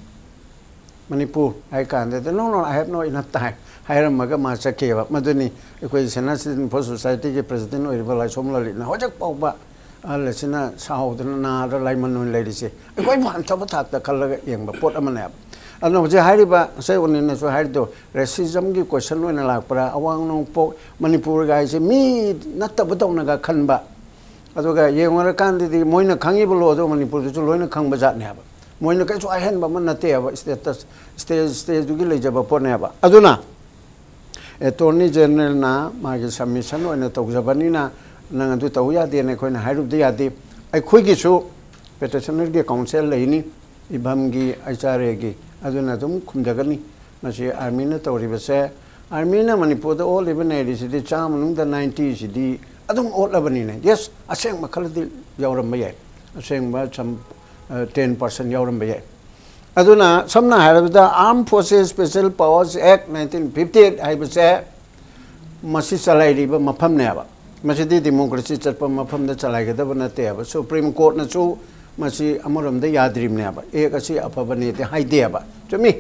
Manipur?" ꯍꯥꯏ ꯀꯥꯟꯗꯗꯤ, "No, no, I have no enough time" ꯍꯥꯏꯔꯝꯃꯒ ꯃꯥ ꯆꯠꯈꯤꯑꯕ꯫ ꯃꯗꯨꯅꯤ ꯑꯩꯈꯣꯏ ꯁꯦꯅꯥ ꯁꯤꯇꯤꯖꯟ ꯐꯣꯔ ꯁꯣꯁꯥꯏꯇꯤꯒꯤ ꯄ꯭ꯔꯦꯁꯤꯗꯦꯟ ꯑꯣꯏꯔꯤꯕ ꯂꯥꯏꯁꯣꯝ ꯂꯂꯤꯠꯅ ꯍꯧꯖꯤꯛ ꯐꯥꯎꯕ ꯑꯍꯜ ꯑꯁꯤꯅ ꯁꯥꯎꯗꯅ ꯅꯥꯗ ꯂꯥꯏꯃꯟ ꯑꯣꯏꯅ ꯂꯩꯔꯤꯁꯦ꯫ ꯑꯩꯈꯣꯏꯕꯨ ꯍꯟꯊꯕ ꯊꯥꯛꯇ ꯈꯜꯂꯒ ꯌꯦꯡꯕ ꯄꯣꯠ ꯑꯃꯅꯦꯕ꯫ ꯑꯗꯨꯅ ꯍꯧꯖꯤꯛ ꯍꯥꯏꯔꯤꯕ ꯉꯁꯥꯏ ꯑꯣꯅꯤꯜꯅꯁꯨ ꯍꯥꯏꯔꯤꯗꯣ, racism ꯒꯤ question ꯑꯣꯏꯅ ꯂꯥꯛꯄ꯭ꯔꯥ, ꯑꯋꯥꯡ ꯅꯣꯡꯄꯣꯛ ꯃꯅꯤꯄꯨꯔꯒ ꯍꯥꯏꯁꯦ ꯃꯤ ꯅꯠꯇꯕꯗꯧꯅꯒ ꯈꯟꯕ, ꯑꯗꯨꯒ ꯌꯦꯡꯉꯨꯔꯀꯥꯟꯗꯗꯤ ꯃꯣꯏꯅ ꯈꯪꯉꯤꯕ law ꯗꯣ ꯃꯅꯤꯄꯨꯔꯗꯁꯨ ꯂꯣꯏꯅ ꯈꯪꯕ ꯖꯥꯠꯅꯦꯕ꯫ ꯃꯣꯏꯅ ꯀꯩꯁꯨ ꯑꯍꯦꯟꯕ ꯑꯃ ꯅꯠꯇꯦꯕ, status, state, state ꯗꯨꯒꯤ ꯂꯩꯖꯕ ꯄꯣꯠꯅꯦꯕ꯫ ꯑꯗꯨꯅ attorney general ꯅ ꯃꯥꯒꯤ submission ꯑꯣꯏꯅ ꯇꯧꯖꯕꯅꯤꯅ ꯅꯪ ꯑꯗꯨ ꯇꯧ ꯌꯥꯗꯦꯅ ꯑꯩꯈꯣꯏꯅ ꯍꯥꯏꯔꯨꯕꯗꯤ ꯌꯥꯗꯦ꯫ ꯑꯩꯈꯣꯏꯒꯤꯁꯨ petitioner ꯒꯤ counsel ꯂꯩꯅꯤ, ꯏꯕꯝꯒꯤ, H R A ꯒꯤ, ꯑꯗꯨꯅ ꯑꯗꯨꯝ ꯈꯨꯝꯖꯒꯅꯤ꯫ ꯃꯁꯤ army ꯅ ꯇꯧꯔꯤꯕꯁꯦ, army ꯅ ꯃꯅꯤꯄꯨꯔꯗ ꯑꯣꯠꯂꯤꯕ ꯅꯩꯔꯤꯁꯤꯗꯤ ꯆꯥꯝꯃ ꯃꯅꯨꯡꯗ ninety ꯁꯤꯗꯤ ꯑꯗꯨꯝ ꯑꯣꯠꯂꯕꯅꯤꯅꯦ꯫ Yes, ꯑꯁꯦꯡꯕ ꯈꯔꯗꯤ ꯌꯥꯎꯔꯝꯕ ꯌꯥꯏ, ꯑꯁꯦꯡꯕ some, ꯑ, ten percent ꯌꯥꯎꯔꯝꯕ ꯌꯥꯏ꯫ ꯑꯗꯨꯅ ꯁꯝꯅ ꯍꯥꯏꯔꯕꯗ Armed Forces Special Powers Act nineteen fifty eight ꯍꯥꯏꯕꯁꯦ ꯃꯁꯤ ꯆꯂꯥꯏꯔꯤꯕ ꯃꯐꯝꯅꯦꯕ꯫ ꯃꯁꯤꯗꯤ democracy ꯆꯠꯄ ꯃꯐꯝꯗ ꯆꯂꯥꯏꯒꯗꯕ ꯅꯠꯇꯦꯕ꯫ Supreme Court ꯅꯁꯨ ꯃꯁꯤ ꯑꯃꯔꯣꯝꯗ ꯌꯥꯗ꯭ꯔꯤꯕꯅꯦꯕ, act ꯑꯁꯤ ꯑꯐꯕꯅꯦꯗꯤ ꯍꯥꯏꯗꯦꯕ꯫ ꯆꯨꯝꯃꯤ,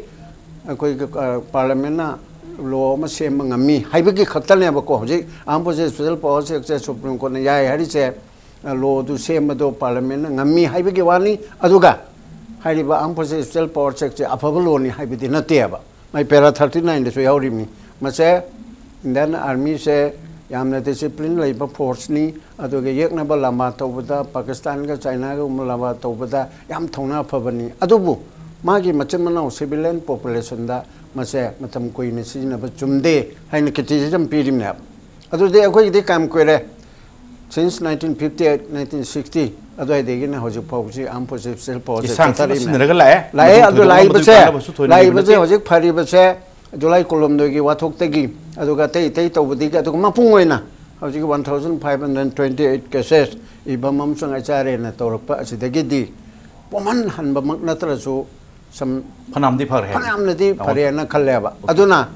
ꯑꯩꯈꯣꯏꯒꯤ, ꯑ, parliament ꯅ law ꯑꯃ ꯁꯦꯝꯕ ꯉꯝꯃꯤ ꯍꯥꯏꯕꯒꯤ ꯈꯛꯇꯅꯦꯕꯀꯣ꯫ ꯍꯧꯖꯤꯛ Armed Forces Special Powers Act ꯁꯦ Supreme Court ꯅ ꯌꯥꯏ ꯍꯥꯏꯔꯤꯁꯦ, ꯑ, law ꯗꯨ ꯁꯦꯝꯕꯗꯣ parliament ꯅ ꯉꯝꯃꯤ ꯍꯥꯏꯕꯒꯤ ꯋꯥꯅꯤ꯫ ꯑꯗꯨꯒ ꯍꯥꯏꯔꯤꯕ Armed Forces Special Powers Act ꯁꯦ ꯑꯐꯕ law ꯅꯤ ꯍꯥꯏꯕꯗꯤ ꯅꯠꯇꯦꯕ꯫ ꯃꯥꯏ para thirty nine ꯗꯁꯨ ꯌꯥꯎꯔꯤꯕꯅꯤ꯫ ꯃꯁꯦ Indian Army ꯁꯦ ꯌꯥꯝꯅ discipline ꯂꯩꯕ force ꯅꯤ, ꯑꯗꯨꯒ ꯌꯦꯛꯅꯕ ꯂꯥꯟꯕꯥ ꯇꯧꯕꯗ, ꯄꯥꯀꯤꯁꯇꯥꯟꯒ ꯆꯥꯏꯅꯥꯒꯨꯝꯕ ꯂꯥꯟꯕꯥ ꯇꯧꯕꯗ ꯌꯥꯝ ꯊꯧꯅꯥ ꯐꯕꯅꯤ꯫ ꯑꯗꯨꯕꯨ ꯃꯥꯒꯤ ꯃꯆꯤꯟ ꯃꯅꯥꯎ civilian population ꯗ ꯃꯁꯦ ꯃꯇꯝ ꯀꯨꯏꯅ ꯁꯤꯖꯤꯟꯅꯕ ꯆꯨꯝꯗꯦ ꯍꯥꯏꯅ criticism ꯄꯤꯔꯤꯕꯅꯦꯕ꯫ ꯑꯗꯨꯗꯤ ꯑꯩꯈꯣꯏꯒꯤꯗꯤ ꯀꯌꯥꯝ ꯀꯨꯏꯔꯦ? Since nineteen fifty eight, nineteen sixty ꯑꯗꯨꯋꯥꯏꯗꯒꯤꯅ ꯍꯧꯖꯤꯛ ꯐꯥꯎꯕꯁꯤ Armed Forces Special Powers ꯂꯤꯁꯥꯡ ꯊꯤꯅ ꯆꯠꯊꯔꯤꯕꯅꯦ꯫ ꯁꯤꯟꯅꯔꯒ ꯂꯥꯛꯑꯦ꯫ ꯂꯥꯛꯑꯦ, ꯃꯗꯨ ꯑꯗꯨ ꯊꯣꯏꯗꯣꯛꯅ ꯂꯥꯛꯏꯕꯁꯦ, ꯃꯗꯨꯒꯤ ꯀꯥꯟꯅꯕꯁꯨ ꯊꯣꯏꯅ ꯂꯩꯕ ꯂꯥꯛꯏꯕꯁꯦ ꯅꯠꯇꯦ꯫ ꯍꯧꯖꯤꯛ ꯐꯔꯤꯕꯁꯦ ꯖꯨꯂꯥꯏ ꯀꯨꯟꯍꯨꯝꯗꯣꯏꯒꯤ ꯋꯥꯊꯣꯛꯇꯒꯤ, ꯑꯗꯨꯒ ꯑꯇꯩ ꯑꯇꯩ ꯇꯧꯕꯗꯒꯤ, ꯑꯗꯨꯒ ꯃꯄꯨꯡ ꯑꯣꯏꯅ ꯍꯧꯖꯤꯛ one thousand five hundred twenty eight cases ꯏꯕꯝ ꯑꯃꯁꯨꯡ H R A ꯅ ꯇꯧꯔꯛꯄ ꯑꯁꯤꯗꯒꯤꯗꯤ ꯄꯨꯝꯍꯟ ꯍꯟꯕꯃꯛ ꯅꯠꯇ꯭ꯔꯁꯨ some ꯐꯅꯌꯥꯝꯗꯤ ꯐꯈ꯭ꯔꯦ꯫ ꯐꯅꯌꯥꯝꯅꯗꯤ ꯇꯥꯃꯣ꯫ ꯐꯔꯦꯅ ꯈꯜꯂꯦꯕ꯫ ꯑꯣꯀꯦ꯫ ꯑꯗꯨꯅ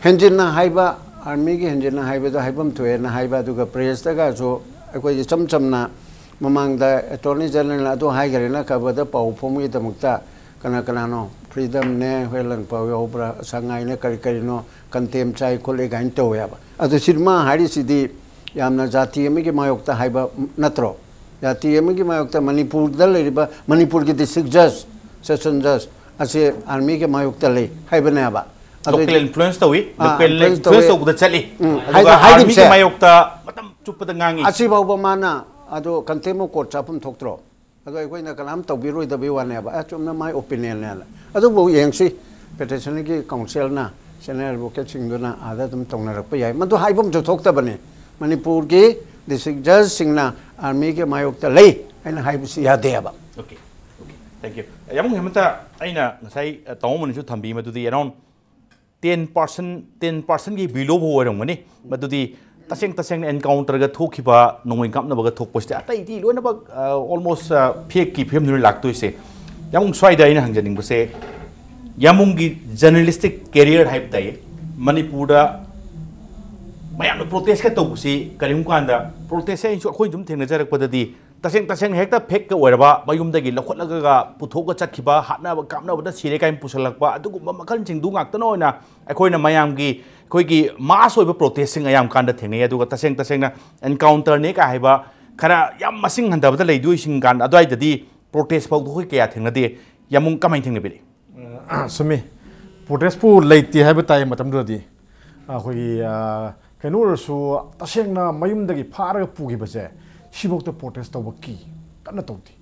ꯍꯦꯟꯖꯤꯟꯅ ꯍꯥꯏꯕ, army ꯒꯤ ꯍꯦꯟꯖꯤꯟꯅ ꯍꯥꯏꯕꯗꯣ ꯍꯥꯏꯐꯝ ꯊꯣꯛꯑꯦꯅ ꯍꯥꯏꯕ, ꯑꯗꯨꯒ press ꯇꯒꯁꯨ ꯑꯩꯈꯣꯏꯒꯤ ꯏꯆꯝ ꯆꯝꯅ ꯃꯃꯥꯡꯗ Attorney General ꯅ ꯑꯗꯨ ꯍꯥꯏꯈ꯭ꯔꯦꯅ ꯈꯕꯔꯗ ꯄꯥꯎ ꯐꯣꯡꯕꯒꯤꯗꯃꯛꯇ ꯀꯅꯥ ꯀꯅꯥꯅꯣ, Freedom ꯅꯦ, ꯍꯨꯏꯂꯟꯄꯥꯎ ꯌꯥꯎꯕ꯭ꯔꯥ, ꯁꯉꯥꯏꯅꯦ, ꯀꯔꯤ ꯀꯔꯤꯅꯣ, contempt ꯆꯥꯏ ꯈꯣꯠꯂꯤ ꯀꯥꯏꯅ ꯇꯧꯋꯦꯕ꯫ ꯑꯗꯨ ꯁꯤ ꯃꯥ ꯍꯥꯏꯔꯤꯁꯤꯗꯤ ꯌꯥꯝꯅ ꯖꯥꯇꯤ ꯑꯃꯒꯤ ꯃꯥꯌꯣꯛꯇ ꯍꯥꯏꯕ ꯅꯠꯇ꯭ꯔꯣ? ꯖꯥꯇꯤ ꯑꯃꯒꯤ ꯃꯥꯌꯣꯛꯇ ꯃꯅꯤꯄꯨꯔꯗ ꯂꯩꯔꯤꯕ ꯃꯅꯤꯄꯨꯔꯒꯤ district judge, session judge, ꯑꯁꯤ ꯑꯥꯔꯃꯤꯒꯤ ꯃꯥꯌꯣꯛꯇ ꯂꯩ ꯍꯥꯏꯕꯅꯦꯕ꯫ ꯑꯗꯨ ꯂꯣꯀꯦꯜ ꯏꯟꯐ꯭ꯂꯨꯌꯦꯟꯁ ꯇꯧꯏ, ꯑꯥ, ꯂꯣꯀꯦꯜ ꯏꯟꯐ꯭ꯂꯨꯌꯦꯟꯁ ꯏꯟꯐ꯭ꯂꯨꯌꯦꯟꯁ ꯇꯧꯏ꯫ ꯇꯧꯕꯗ ꯆꯠꯂꯤ꯫ ꯎꯝ, ꯑꯗꯨꯒ ꯍꯥꯏꯗꯤ ꯑꯥꯔꯃꯤꯒꯤ ꯍꯥꯏꯔꯤꯕꯁꯦ ꯃꯥꯌꯣꯛꯇ ꯃꯇꯝ ꯆꯨꯞꯄꯗ ꯉꯥꯡꯉꯤ꯫ ꯑꯁꯤꯐꯥꯎꯕ ꯃꯥꯅ ꯑꯗꯨ ꯀꯟꯇꯦꯝ ꯑꯣꯐ ꯀꯣꯔꯠ ꯆꯥꯐꯝ ꯊꯣꯛꯇ꯭ꯔꯣ? ꯑꯗꯣ ꯑꯩꯈꯣꯏꯅ ꯀꯅꯥꯝ ꯇꯧꯕꯤꯔꯣꯏꯗꯕꯩ ꯋꯥꯅꯦꯕ꯫ ꯑ, ꯆꯨꯝꯅ ꯃꯥꯏ ꯑꯣꯄꯤꯅꯤꯌꯟꯅꯦꯅ꯫ ꯑꯗꯨꯕꯨ ꯌꯦꯡꯁꯤ, ꯄꯦꯇꯤꯁꯅꯔꯒꯤ ꯀꯥꯎꯟꯁꯤꯜꯅ, ꯁꯦꯅꯤꯌꯔ ꯑꯦꯗꯚꯣꯀꯦꯠꯁꯤꯡꯗꯨꯅ ꯑꯥꯗ ꯑꯗꯨꯝ ꯇꯧꯅꯔꯛꯄ ꯌꯥꯏ꯫ ꯃꯗꯨ ꯍꯥꯏꯐꯝꯁꯨ ꯊꯣꯛꯇꯕꯅꯤ꯫ ꯃꯅꯤꯄꯨꯔꯒꯤ ꯗꯤꯁꯇ꯭ꯔꯤꯛ ꯖꯖꯁꯤꯡꯅ ꯑꯥꯔꯃꯤꯒꯤ ꯃꯥꯌꯣꯛꯇ ꯂꯩ ꯍꯥꯏꯅ ꯍꯥꯏꯕꯁꯤ ꯌꯥꯗꯦꯕ꯫ Okay, okay, thank you꯫ ꯌꯥꯝ ꯍꯦꯃꯟꯇ, ꯑꯩꯅ ꯉꯁꯥꯏ, ꯑ, ꯇꯥꯃꯣ ꯃꯅꯤꯁꯨ ꯊꯝꯕꯤ, ꯃꯗꯨꯗꯤ around ten percent, ten percentꯀꯤ below ꯐꯥꯎ ꯑꯣꯏꯔꯝꯒꯅꯤ꯫ ꯃꯗꯨꯗꯤ ꯇꯁꯦꯡ ꯇꯁꯦꯡꯅ ꯑꯦꯟꯀꯥꯎꯟꯇꯔꯒ ꯊꯣꯛꯈꯤꯕ, ꯅꯣꯡꯃꯩ ꯀꯥꯞꯅꯕꯒ ꯊꯣꯛꯄꯁꯤꯗꯤ ꯑꯇꯩꯗꯤ ꯂꯣꯏꯅꯃꯛ, ꯑ, almost, ꯑ, fakeꯀꯤ ꯐꯤꯕꯝꯗꯨꯅ ꯂꯥꯛꯇꯣꯏꯁꯦ꯫ ꯌꯥꯝ ꯁ꯭ꯋꯥꯏꯗ ꯑꯩꯅ ꯍꯪꯖꯅꯤꯡꯕꯁꯦ, ꯌꯥꯝꯕꯨꯡꯒꯤ ꯖꯔꯅꯦꯂꯤꯁꯇꯤꯛ ꯀꯦꯔꯤꯌꯔ ꯍꯥꯏꯕ ꯇꯥꯏꯌꯦ, ꯃꯅꯤꯄꯨꯔꯗ ꯃꯌꯥꯝꯅ ꯄ꯭ꯔꯣꯇꯦꯁꯀ ꯇꯧꯕꯁꯤ ꯀꯔꯤꯒꯨꯝꯕ ꯀꯥꯟꯗ, ꯄ꯭ꯔꯣꯇꯦꯁꯁꯦ ꯑꯩꯁꯨ, ꯑꯩꯈꯣꯏꯅ ꯁꯨꯝ ꯊꯦꯡꯅꯖꯔꯛꯄꯗꯗꯤ ꯇꯁꯦꯡ ꯇꯁꯦꯡꯅ ꯍꯦꯛꯇ ꯐꯦꯛꯀ ꯑꯣꯏꯔꯕ, ꯃꯌꯨꯝꯗꯒꯤ ꯂꯧꯈꯠꯂꯒ ꯄꯨꯊꯣꯛꯑꯒ ꯆꯠꯈꯤꯕ, ꯍꯥꯠꯅꯕ ꯀꯥꯞꯅꯕꯗ ꯁꯤꯔꯦ ꯀꯥꯏꯅ ꯄꯨꯁꯜꯂꯛꯄ, ꯑꯗꯨꯒꯨꯝꯕ ꯃꯈꯜꯁꯤꯡꯗꯨ ꯉꯥꯛꯇꯅ ꯑꯣꯏꯅ ꯑꯩꯈꯣꯏꯅ ꯃꯌꯥꯝꯒꯤ, ꯑꯩꯈꯣꯏꯒꯤ ꯃꯥꯁ ꯑꯣꯏꯕ ꯄ꯭ꯔꯣꯇꯦꯁꯁꯤꯡ ꯑꯌꯥꯝ ꯀꯥꯟꯗ ꯊꯦꯡꯅꯩ꯫ ꯑꯗꯨꯒ ꯇꯁꯦꯡ ꯇꯁꯦꯡꯅ ꯑꯦꯟꯀꯥꯎꯟꯇꯔꯅꯦ ꯀꯥꯏ ꯍꯥꯏꯕ ꯈꯔ ꯌꯥꯝ ꯃꯁꯤꯡ ꯍꯟꯊꯕꯗ ꯂꯩꯗꯣꯏꯁꯤꯡ ꯀꯥꯟꯗ, ꯑꯗꯨꯋꯥꯏꯗꯗꯤ ꯄ꯭ꯔꯣꯇꯦꯁ ꯐꯥꯎꯗ ꯑꯩꯈꯣꯏ ꯀꯌꯥ ꯊꯦꯡꯅꯗꯦ꯫ ꯌꯥꯝꯕꯨꯡ ꯀꯃꯥꯏꯅ ꯊꯦꯡꯅꯕꯤꯔꯤ? ꯑ, ꯆꯨꯝꯃꯤ꯫ ꯄ꯭ꯔꯣꯇꯦꯁꯄꯨ ꯂꯩꯇꯦ ꯍꯥꯏꯕ ꯇꯥꯏ ꯃꯇꯝꯗꯨꯗꯗꯤ꯫ ꯑꯩꯈꯣꯏꯒꯤ, ꯑ, ꯀꯩꯅꯣ ꯑꯣꯏꯔꯁꯨ, ꯇꯁꯦꯡꯅ ꯃꯌꯨꯝꯗꯒꯤ ꯐꯥꯔꯒ ꯄꯨꯈꯤꯕꯁꯦ, ꯁꯤꯐꯧꯗ ꯄ꯭ꯔꯣꯇꯦꯁ ꯇꯧꯕ ꯀꯤ ꯀꯟꯅ ꯇꯧꯗꯦ꯫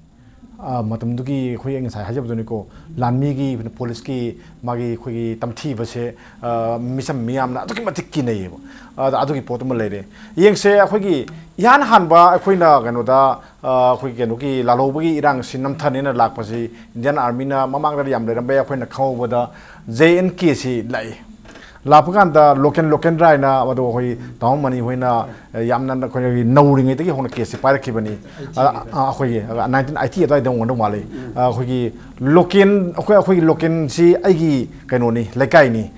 ꯑ, ꯃꯇꯝꯗꯨꯒꯤ ꯑꯩꯈꯣꯏ ꯉꯁꯥꯏ ꯍꯥꯏꯖꯕꯗꯨꯅꯤꯀꯣ, ꯂꯥꯟꯃꯤꯒꯤ, ꯄꯨꯂꯤꯁꯀꯤ ꯃꯥꯒꯤ ꯑꯩꯈꯣꯏꯒꯤ ꯇꯝꯊꯤꯕꯁꯦ, ꯑ, ꯃꯤꯆꯝ ꯃꯤꯌꯥꯝꯅ ꯑꯗꯨꯛꯀꯤ ꯃꯇꯤꯛ ꯀꯤꯅꯩꯌꯦꯕ꯫ ꯑꯗ ꯑꯗꯨꯒꯤ ꯄꯣꯠꯇꯨꯃ ꯂꯩꯔꯦ꯫ ꯌꯦꯡꯁꯦ, ꯑꯩꯈꯣꯏꯒꯤ ꯏꯍꯥꯟ ꯍꯥꯟꯕ ꯑꯩꯈꯣꯏꯅ ꯀꯩꯅꯣꯗ, ꯑ, ꯑꯩꯈꯣꯏ ꯀꯩꯅꯣꯒꯤ ꯂꯥꯜꯍꯧꯕꯒꯤ ꯏꯔꯥꯡꯁꯤ ꯅꯝꯊꯅꯦꯅ ꯂꯥꯛꯄꯁꯤ, ꯏꯟꯗꯤꯌꯥꯟ ꯑꯥꯔꯃꯤꯅ ꯃꯃꯥꯡꯗ ꯌꯥꯝ ꯂꯩꯔꯝꯕ ꯌꯥꯏ꯫ ꯑꯩꯈꯣꯏꯅ ꯈꯪꯍꯧꯕꯗ ꯖꯦ ꯑꯦꯟ ꯀꯦꯁꯤ ꯂꯥꯛꯏ꯫ ꯂꯥꯛꯄ ꯀꯥꯟꯗ ꯂꯣꯀꯦꯟ ꯂꯣꯀꯦꯟꯗ꯭ꯔ ꯍꯥꯏꯅ, ꯃꯗꯨ ꯑꯩꯈꯣꯏ ꯇꯥꯃꯣ ꯃꯅꯤ ꯍꯣꯏꯅ ꯌꯥꯝꯅ ꯑꯩꯈꯣꯏꯒꯤ ꯅꯧꯔꯤꯉꯩꯗꯒꯤ ꯍꯧꯅ ꯀꯦꯁꯁꯤ ꯄꯥꯏꯔꯛꯈꯤꯕꯅꯤ꯫ ꯑ, ꯑ, ꯑꯩꯈꯣꯏꯒꯤ ꯅꯥꯏꯟꯇꯤꯟ ꯑꯩꯠꯇꯤ ꯑꯗꯨꯋꯥꯏꯗ ꯑꯣꯏꯔꯝꯒꯗꯧ ꯃꯥꯜꯂꯤ꯫ ꯑ, ꯑꯩꯈꯣꯏꯒꯤ ꯂꯣꯀꯦꯟ, ꯑꯩꯈꯣꯏ, ꯑꯩꯈꯣꯏꯒꯤ ꯂꯣꯀꯦꯟꯁꯤ ꯑꯩꯒꯤ ꯀꯩꯅꯣꯅꯤ, ꯂꯩꯀꯥꯏꯅꯤ꯫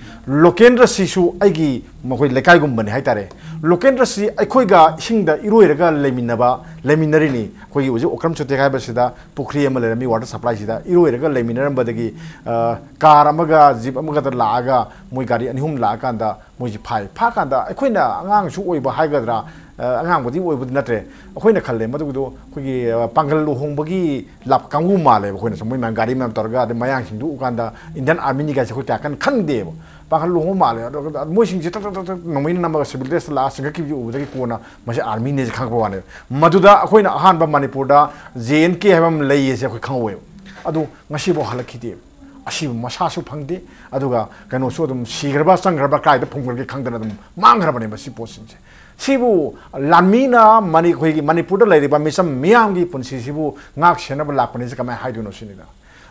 ꯂꯣꯀꯦꯟꯗ꯭ꯔꯁꯤꯁꯨ ꯑꯩꯒꯤ, ꯃꯈꯣꯏ ꯂꯩꯀꯥꯏꯒꯨꯝꯕꯅꯤ ꯍꯥꯏꯇꯥꯔꯦ꯫ ꯂꯣꯀꯦꯟꯗ꯭ꯔꯁꯤ ꯑꯩꯈꯣꯏꯒ ꯏꯁꯤꯡꯗ ꯏꯔꯣꯏꯔꯒ ꯂꯩꯃꯤꯟꯅꯕ, ꯂꯩꯃꯤꯟꯅꯔꯤꯅꯤ꯫ ꯑꯩꯈꯣꯏꯒꯤ ꯍꯧꯖꯤꯛ ꯑꯣꯀ꯭ꯔꯝ ꯆꯣꯇꯦꯛ ꯍꯥꯏꯕꯁꯤꯗ ꯄꯨꯈ꯭ꯔꯤ ꯑꯃ ꯂꯩꯔꯝꯃꯤ, ꯋꯥꯇꯔ ꯁꯄ꯭ꯂꯥꯏꯁꯤꯗ ꯏꯔꯣꯏꯔꯒ ꯂꯩꯃꯤꯟꯅꯔꯝꯕꯗꯒꯤ, ꯑ, ꯀꯥꯔ ꯑꯃꯒ ꯖꯤꯞ ꯑꯃꯒꯗ ꯂꯥꯛꯑꯒ ꯃꯣꯏ ꯒꯥꯔꯤ ꯑꯅꯤ ꯑꯍꯨꯝ ꯂꯥꯛꯑꯀꯥꯟꯗ ꯃꯣꯏꯁꯤ ꯐꯥꯏ꯫ ꯐꯥꯀꯥꯟꯗ ꯑꯩꯈꯣꯏꯅ ꯑꯉꯥꯡꯁꯨ ꯑꯣꯏꯕ ꯍꯥꯏꯒꯗ꯭ꯔꯥ, ꯑ, ꯑꯉꯥꯡꯕꯨꯗꯤ ꯑꯣꯏꯕꯗꯤ ꯅꯠꯇ꯭ꯔꯦ, ꯑꯩꯈꯣꯏꯅ ꯈꯜꯂꯦ ꯃꯗꯨꯒꯤꯗꯣ ꯑꯩꯈꯣꯏꯒꯤ, ꯑ, ꯄꯥꯡꯒꯜ ꯂꯨꯍꯣꯡꯕꯒꯤ ꯂꯥꯛꯄ ꯀꯥꯡꯕꯨ ꯃꯥꯜꯂꯦꯕ꯫ ꯑꯩꯈꯣꯏꯅ ꯁꯨꯝ ꯃꯣꯏ ꯃꯌꯥꯝ ꯒꯥꯔꯤ ꯃꯌꯥꯝ ꯇꯧꯔꯒ, ꯑꯗꯩ ꯃꯌꯥꯡꯁꯤꯡꯗꯨ ꯎꯀꯥꯟꯗ Indian Armyꯅꯤ ꯀꯥꯏꯁꯦ ꯑꯩꯈꯣꯏ ꯀꯌꯥ ꯀꯟꯅ ꯈꯪꯗꯦꯕ꯫ ꯄꯥꯡꯒꯜ ꯂꯨꯍꯣꯡꯕ ꯃꯥꯜꯂꯦ꯫ ꯑꯗꯣ ꯃꯣꯏꯁꯤꯡꯁꯦ ꯇꯛ ꯇꯛ ꯇꯛ ꯇꯛ ꯅꯣꯡꯃꯩꯅ ꯅꯝꯃꯒ civil dressꯇ ꯂꯥꯛꯑ ꯆꯤꯡꯈꯠꯈꯤꯕꯁꯤ ꯎꯕꯗꯒꯤ ꯀꯣꯟꯅ ꯃꯁꯤ Armyꯅꯦꯁꯦ ꯈꯪꯉꯛꯄ ꯋꯥꯅꯦꯕ꯫ ꯃꯗꯨꯗ ꯑꯩꯈꯣꯏꯅ ꯑꯍꯥꯟꯕ ꯃꯅꯤꯄꯨꯔꯗ J and K ꯍꯥꯏꯕ ꯑꯃ ꯂꯩꯌꯦꯁꯦ ꯑꯩꯈꯣꯏ ꯈꯪꯍꯧꯋꯦꯕ꯫ ꯑꯗꯨ ꯉꯁꯤꯐꯥꯎ ꯍꯜꯂꯛꯈꯤꯗꯦꯕ꯫ ꯑꯁꯤꯕ ꯃꯁꯥꯁꯨ ꯐꯪꯗꯦ, ꯑꯗꯨꯒ ꯀꯩꯅꯣꯁꯨ ꯑꯗꯨꯝ ꯁꯤꯈ꯭ꯔꯕ, ꯆꯪꯈ꯭ꯔꯕ, ꯀꯥꯏꯗ ꯐꯨꯝꯈ꯭ꯔꯒꯦ ꯈꯪꯗꯅ ꯑꯗꯨꯝ ꯃꯥꯡꯈ꯭ꯔꯕꯅꯦꯕ ꯁꯤ ꯄꯣꯠꯁꯤꯡꯁꯦ꯫ ꯁꯤꯕꯨ ꯂꯥꯟꯃꯤꯅ ꯃꯅꯤ-, ꯑꯩꯈꯣꯏꯒꯤ ꯃꯅꯤꯄꯨꯔꯗ ꯂꯩꯔꯤꯕ ꯃꯤꯆꯝ ꯃꯤꯌꯥꯝꯒꯤ ꯄꯨꯟꯁꯤꯁꯤꯕꯨ ꯉꯥꯛ ꯁꯦꯟꯅꯕ ꯂꯥꯛꯄꯅꯦꯁꯦ ꯀꯃꯥꯏꯅ ꯍꯥꯏꯗꯣꯏꯅꯣ ꯁꯤꯅꯤꯗ꯫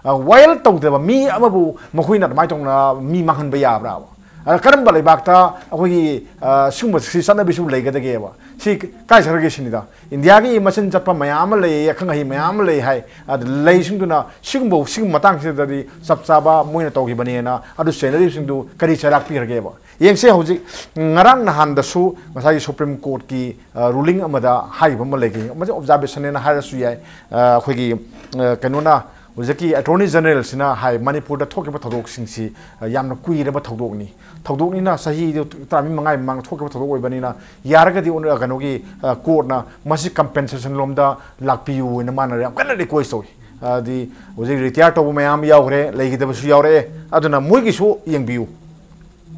ꯑ, ꯋꯥꯌꯦꯜ ꯇꯧꯗꯕ ꯃꯤ ꯑꯃꯕꯨ ꯃꯈꯣꯏꯅ ꯑꯗꯨꯃꯥꯏꯅ ꯇꯧꯅ ꯃꯤ ꯃꯥꯡꯍꯟꯕ ꯌꯥꯕ꯭ꯔꯥꯕ? ꯑꯗ ꯀꯔꯝꯕ ꯂꯩꯕꯥꯛꯇ ꯑꯩꯈꯣꯏꯒꯤ, ꯑ, ꯁꯤꯒꯨꯝꯕ ꯁꯤ ꯆꯠꯅꯕꯤꯁꯤꯕꯨ ꯂꯩꯒꯗꯒꯦꯕ? ꯁꯤ ꯀꯥꯏ ꯆꯠꯈ꯭ꯔꯒꯦ ꯁꯤꯅꯤꯗ꯫ ꯏꯟꯗꯤꯌꯥꯒꯤ ꯃꯆꯤꯟ ꯆꯠꯄ ꯃꯌꯥꯝ ꯑꯃ ꯂꯩꯌꯦ, ꯑꯈꯪ ꯑꯍꯩ ꯃꯌꯥꯝ ꯑꯃ ꯂꯩ ꯍꯥꯏ꯫ ꯑꯗ ꯂꯩꯁꯤꯡꯗꯨꯅ ꯁꯤꯒꯨꯝꯕ, ꯁꯤꯒꯨꯝꯕ ꯃꯇꯥꯡꯁꯤꯗꯗꯤ ꯆꯞ ꯆꯥꯕ ꯃꯣꯏꯅ ꯇꯧꯈꯤꯕꯅꯦꯅ ꯑꯗꯨ ꯆꯦꯟꯅꯔꯤꯕꯁꯤꯡꯗꯨ ꯀꯔꯤ ꯆꯩꯔꯥꯛ ꯄꯤꯈ꯭ꯔꯒꯦꯕ? ꯌꯦꯡꯁꯦ, ꯍꯧꯖꯤꯛ ꯉꯔꯥꯡ ꯅꯍꯥꯟꯗꯁꯨ ꯉꯁꯥꯏꯒꯤ Supreme Courtꯀꯤ, ꯑ, ruling ꯑꯃꯗ ꯍꯥꯏꯈꯤꯕ ꯑꯃ ꯂꯩꯈꯤ꯫ ꯃꯁꯤ observationꯅꯦꯅ ꯍꯥꯏꯔꯁꯨ ꯌꯥꯏ꯫ ꯑ, ꯑꯩꯈꯣꯏꯒꯤ, ꯑ, ꯀꯩꯅꯣꯅ, ꯍꯧꯖꯤꯛꯀꯤ Attorney Generalꯁꯤꯅ ꯍꯥꯏ, ꯃꯅꯤꯄꯨꯔꯗ ꯊꯣꯛꯈꯤꯕ ꯊꯧꯗꯣꯛꯁꯤꯡꯁꯤ, ꯑ, ꯌꯥꯝꯅ ꯀꯨꯏꯔꯕ ꯊꯧꯗꯣꯛꯅꯤ꯫ ꯊꯧꯗꯣꯛꯅꯤꯅ ꯆꯍꯤꯗꯨ ꯇꯔꯥꯃꯔꯤ ꯃꯉꯥꯒꯤ ꯃꯃꯥꯡꯗ ꯊꯣꯛꯈꯤꯕ ꯊꯧꯗꯣꯛ ꯑꯣꯏꯕꯅꯤꯅ ꯌꯥꯔꯒꯗꯤ ꯑꯣꯟ-, ꯀꯩꯅꯣꯒꯤ, ꯑ, courtꯅ ꯃꯁꯤ compensation ꯂꯣꯝꯗ ꯂꯥꯛꯄꯤꯌꯨ ꯍꯥꯏꯅ ꯃꯥꯅ ꯌꯥꯝ ꯀꯟꯅ request ꯇꯧꯏ꯫ ꯍꯥꯏꯗꯤ ꯍꯧꯖꯤꯛ retire ꯇꯧꯕ ꯃꯌꯥꯝ ꯌꯥꯎꯈ꯭ꯔꯦ, ꯂꯩꯈꯤꯗꯕꯁꯨ ꯌꯥꯎꯔꯛꯑꯦ, ꯑꯗꯨꯅ ꯃꯣꯏꯒꯤꯁꯨ ꯌꯦꯡꯕꯤꯌꯨ꯫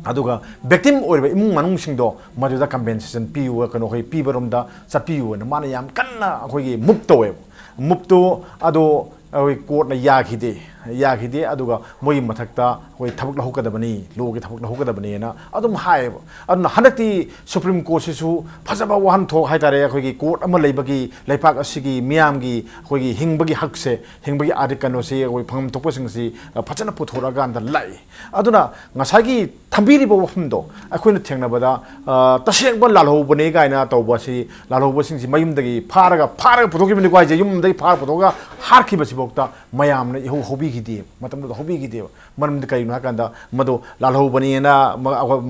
ꯑꯗꯨꯒ victim ꯑꯣꯏꯔꯤꯕ ꯏꯃꯨꯡ ꯃꯅꯨꯡꯁꯤꯡꯗꯣ ꯃꯗꯨꯗ compensation ꯄꯤꯌꯨ, ꯀꯩꯅꯣ ꯑꯩꯈꯣꯏ ꯄꯤꯕꯔꯣꯝꯗ ꯆꯠꯄꯤꯌꯨ ꯍꯥꯏꯅ ꯃꯥꯅ ꯌꯥꯝ ꯀꯟꯅ ꯑꯩꯈꯣꯏꯒꯤ move ꯇꯧꯋꯦꯕ꯫ Moveꯇꯣ ꯑꯗꯣ ꯑꯩꯈꯣꯏ courtꯅ ꯌꯥꯈꯤꯗꯦ, ꯌꯥꯈꯤꯗꯦ꯫ ꯑꯗꯨꯒ ꯃꯣꯏꯒꯤ ꯃꯊꯛꯇ ꯑꯩꯈꯣꯏ ꯊꯕꯛ ꯂꯧꯍꯧꯒꯗꯕꯅꯤ, lawꯒꯤ ꯊꯕꯛ ꯂꯧꯍꯧꯒꯗꯕꯅꯤꯅ ꯑꯗꯨꯝ ꯍꯥꯏꯌꯦꯕ꯫ ꯑꯗꯨꯅ ꯍꯟꯗꯛꯇꯤ Supreme Courtꯁꯤꯁꯨ ꯐꯖꯕ ꯋꯥꯍꯟꯊꯣꯛ ꯍꯥꯏꯇꯥꯔꯦ, ꯑꯩꯈꯣꯏꯒꯤ court ꯑꯃ ꯂꯩꯕꯒꯤ, ꯂꯩꯄꯥꯛ ꯑꯁꯤꯒꯤ ꯃꯤꯌꯥꯝꯒꯤ ꯑꯩꯈꯣꯏꯒꯤ ꯍꯤꯡꯕꯒꯤ ꯍꯛꯁꯦ, ꯍꯤꯡꯕꯒꯤ ꯑꯥꯔꯗꯤ ꯀꯩꯅꯣꯁꯤ ꯑꯩꯈꯣꯏ ꯐꯪꯐꯝ ꯊꯣꯛꯄꯁꯤꯡꯁꯤ, ꯑ, ꯐꯖꯅ ꯄꯨꯊꯣꯔꯛꯑꯀꯥꯟꯗ ꯂꯥꯛꯏ꯫ ꯑꯗꯨꯅ ꯉꯁꯥꯏꯒꯤ ꯊꯝꯕꯤꯔꯤꯕ ꯋꯥꯐꯝꯗꯣ ꯑꯩꯈꯣꯏꯅ ꯊꯦꯡꯅꯕꯗ, ꯑ, ꯇꯁꯦꯡꯕ ꯂꯥꯜꯍꯧꯕꯅꯦ ꯀꯥꯏꯅ ꯇꯧꯕ ꯑꯁꯤ, ꯂꯥꯜꯍꯧꯕꯁꯤꯡꯁꯤ ꯃꯌꯨꯝꯗꯒꯤ ꯐꯥꯔꯒ, ꯐꯥꯔꯒ ꯄꯨꯊꯣꯛꯈꯤꯕꯅꯤꯀꯣ ꯍꯥꯏꯁꯦ, ꯌꯨꯝꯗꯒꯤ ꯐꯥꯔꯒ ꯄꯨꯊꯣꯛꯑꯒ ꯍꯥꯠꯈꯤꯕꯁꯤꯐꯥꯎꯗ ꯃꯌꯥꯝꯅ ꯏꯍꯧ ꯍꯧꯕꯤꯈꯤꯗꯦ, ꯃꯇꯝꯗꯨꯗ ꯍꯧꯕꯤꯈꯤꯗꯦꯕ꯫ ꯃꯔꯝꯗꯤ ꯀꯔꯤꯒꯤꯅꯣ ꯍꯥꯏꯀꯥꯟꯗ, ꯃꯗꯨ ꯂꯥꯜꯍꯧꯕꯅꯤꯅ,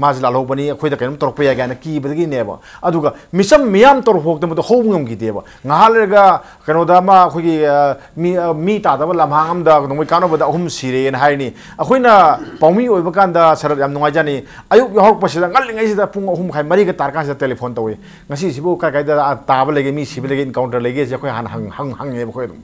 ꯃꯥꯁꯤ ꯂꯥꯜꯍꯧꯕꯅꯤ, ꯑꯩꯈꯣꯏꯗ ꯀꯩꯅꯣꯝ ꯇꯧꯔꯛꯄ ꯌꯥꯏ ꯀꯥꯏꯅ ꯀꯤꯕꯗꯒꯤꯅꯦꯕ꯫ ꯑꯗꯨꯒ ꯃꯤꯆꯝ ꯃꯤꯌꯥꯝ ꯇꯧꯔꯛꯄ ꯐꯥꯎꯗ ꯃꯗꯨ ꯍꯧꯕ ꯉꯝꯈꯤꯗꯦꯕ꯫ ꯉꯥꯏꯍꯥꯛ ꯂꯩꯔꯒ ꯀꯩꯅꯣꯗ ꯑꯃ ꯑꯩꯈꯣꯏꯒꯤ ꯃꯤ ꯃꯤ ꯇꯥꯗꯕ ꯂꯝꯍꯥꯡ ꯑꯃꯗ ꯅꯣꯡꯃꯩ ꯀꯥꯞꯅꯕꯗ ꯑꯍꯨꯝ ꯁꯤꯔꯦꯅ ꯍꯥꯏꯔꯅꯤ꯫ ꯑꯩꯈꯣꯏꯅ ꯄꯥꯎꯃꯤ ꯑꯣꯏꯕ ꯀꯥꯟꯗ ꯁꯔꯠ ꯌꯥꯝ ꯅꯨꯡꯉꯥꯏꯖꯅꯤ, ꯑꯌꯨꯛ ꯌꯥꯍꯧꯔꯛꯄꯁꯤꯗ ꯉꯜꯂꯤꯉꯩꯁꯤꯗ ꯄꯨꯡ ꯑꯍꯨꯝ ꯃꯈꯥꯏ ꯃꯔꯤꯒ ꯇꯥꯔꯀꯥꯟꯁꯤꯗ ꯇꯦꯂꯤꯐꯣꯟ ꯇꯧꯏ꯫ "ꯉꯁꯤꯁꯤꯕꯨ ꯀꯥꯏ ꯀꯥꯏꯗ ꯇꯥꯕ ꯂꯩꯒꯦ, ꯃꯤ ꯁꯤꯕ ꯂꯩꯒꯦ, ꯏꯟꯀꯥꯎꯟꯇꯔ ꯂꯩꯒꯦꯁꯦ?" ꯑꯩꯈꯣꯏ ꯍꯥꯟꯅ ꯍꯪ- ꯍꯪ- ꯍꯪꯉꯦꯕ ꯑꯩꯈꯣꯏ ꯑꯗꯨꯝ꯫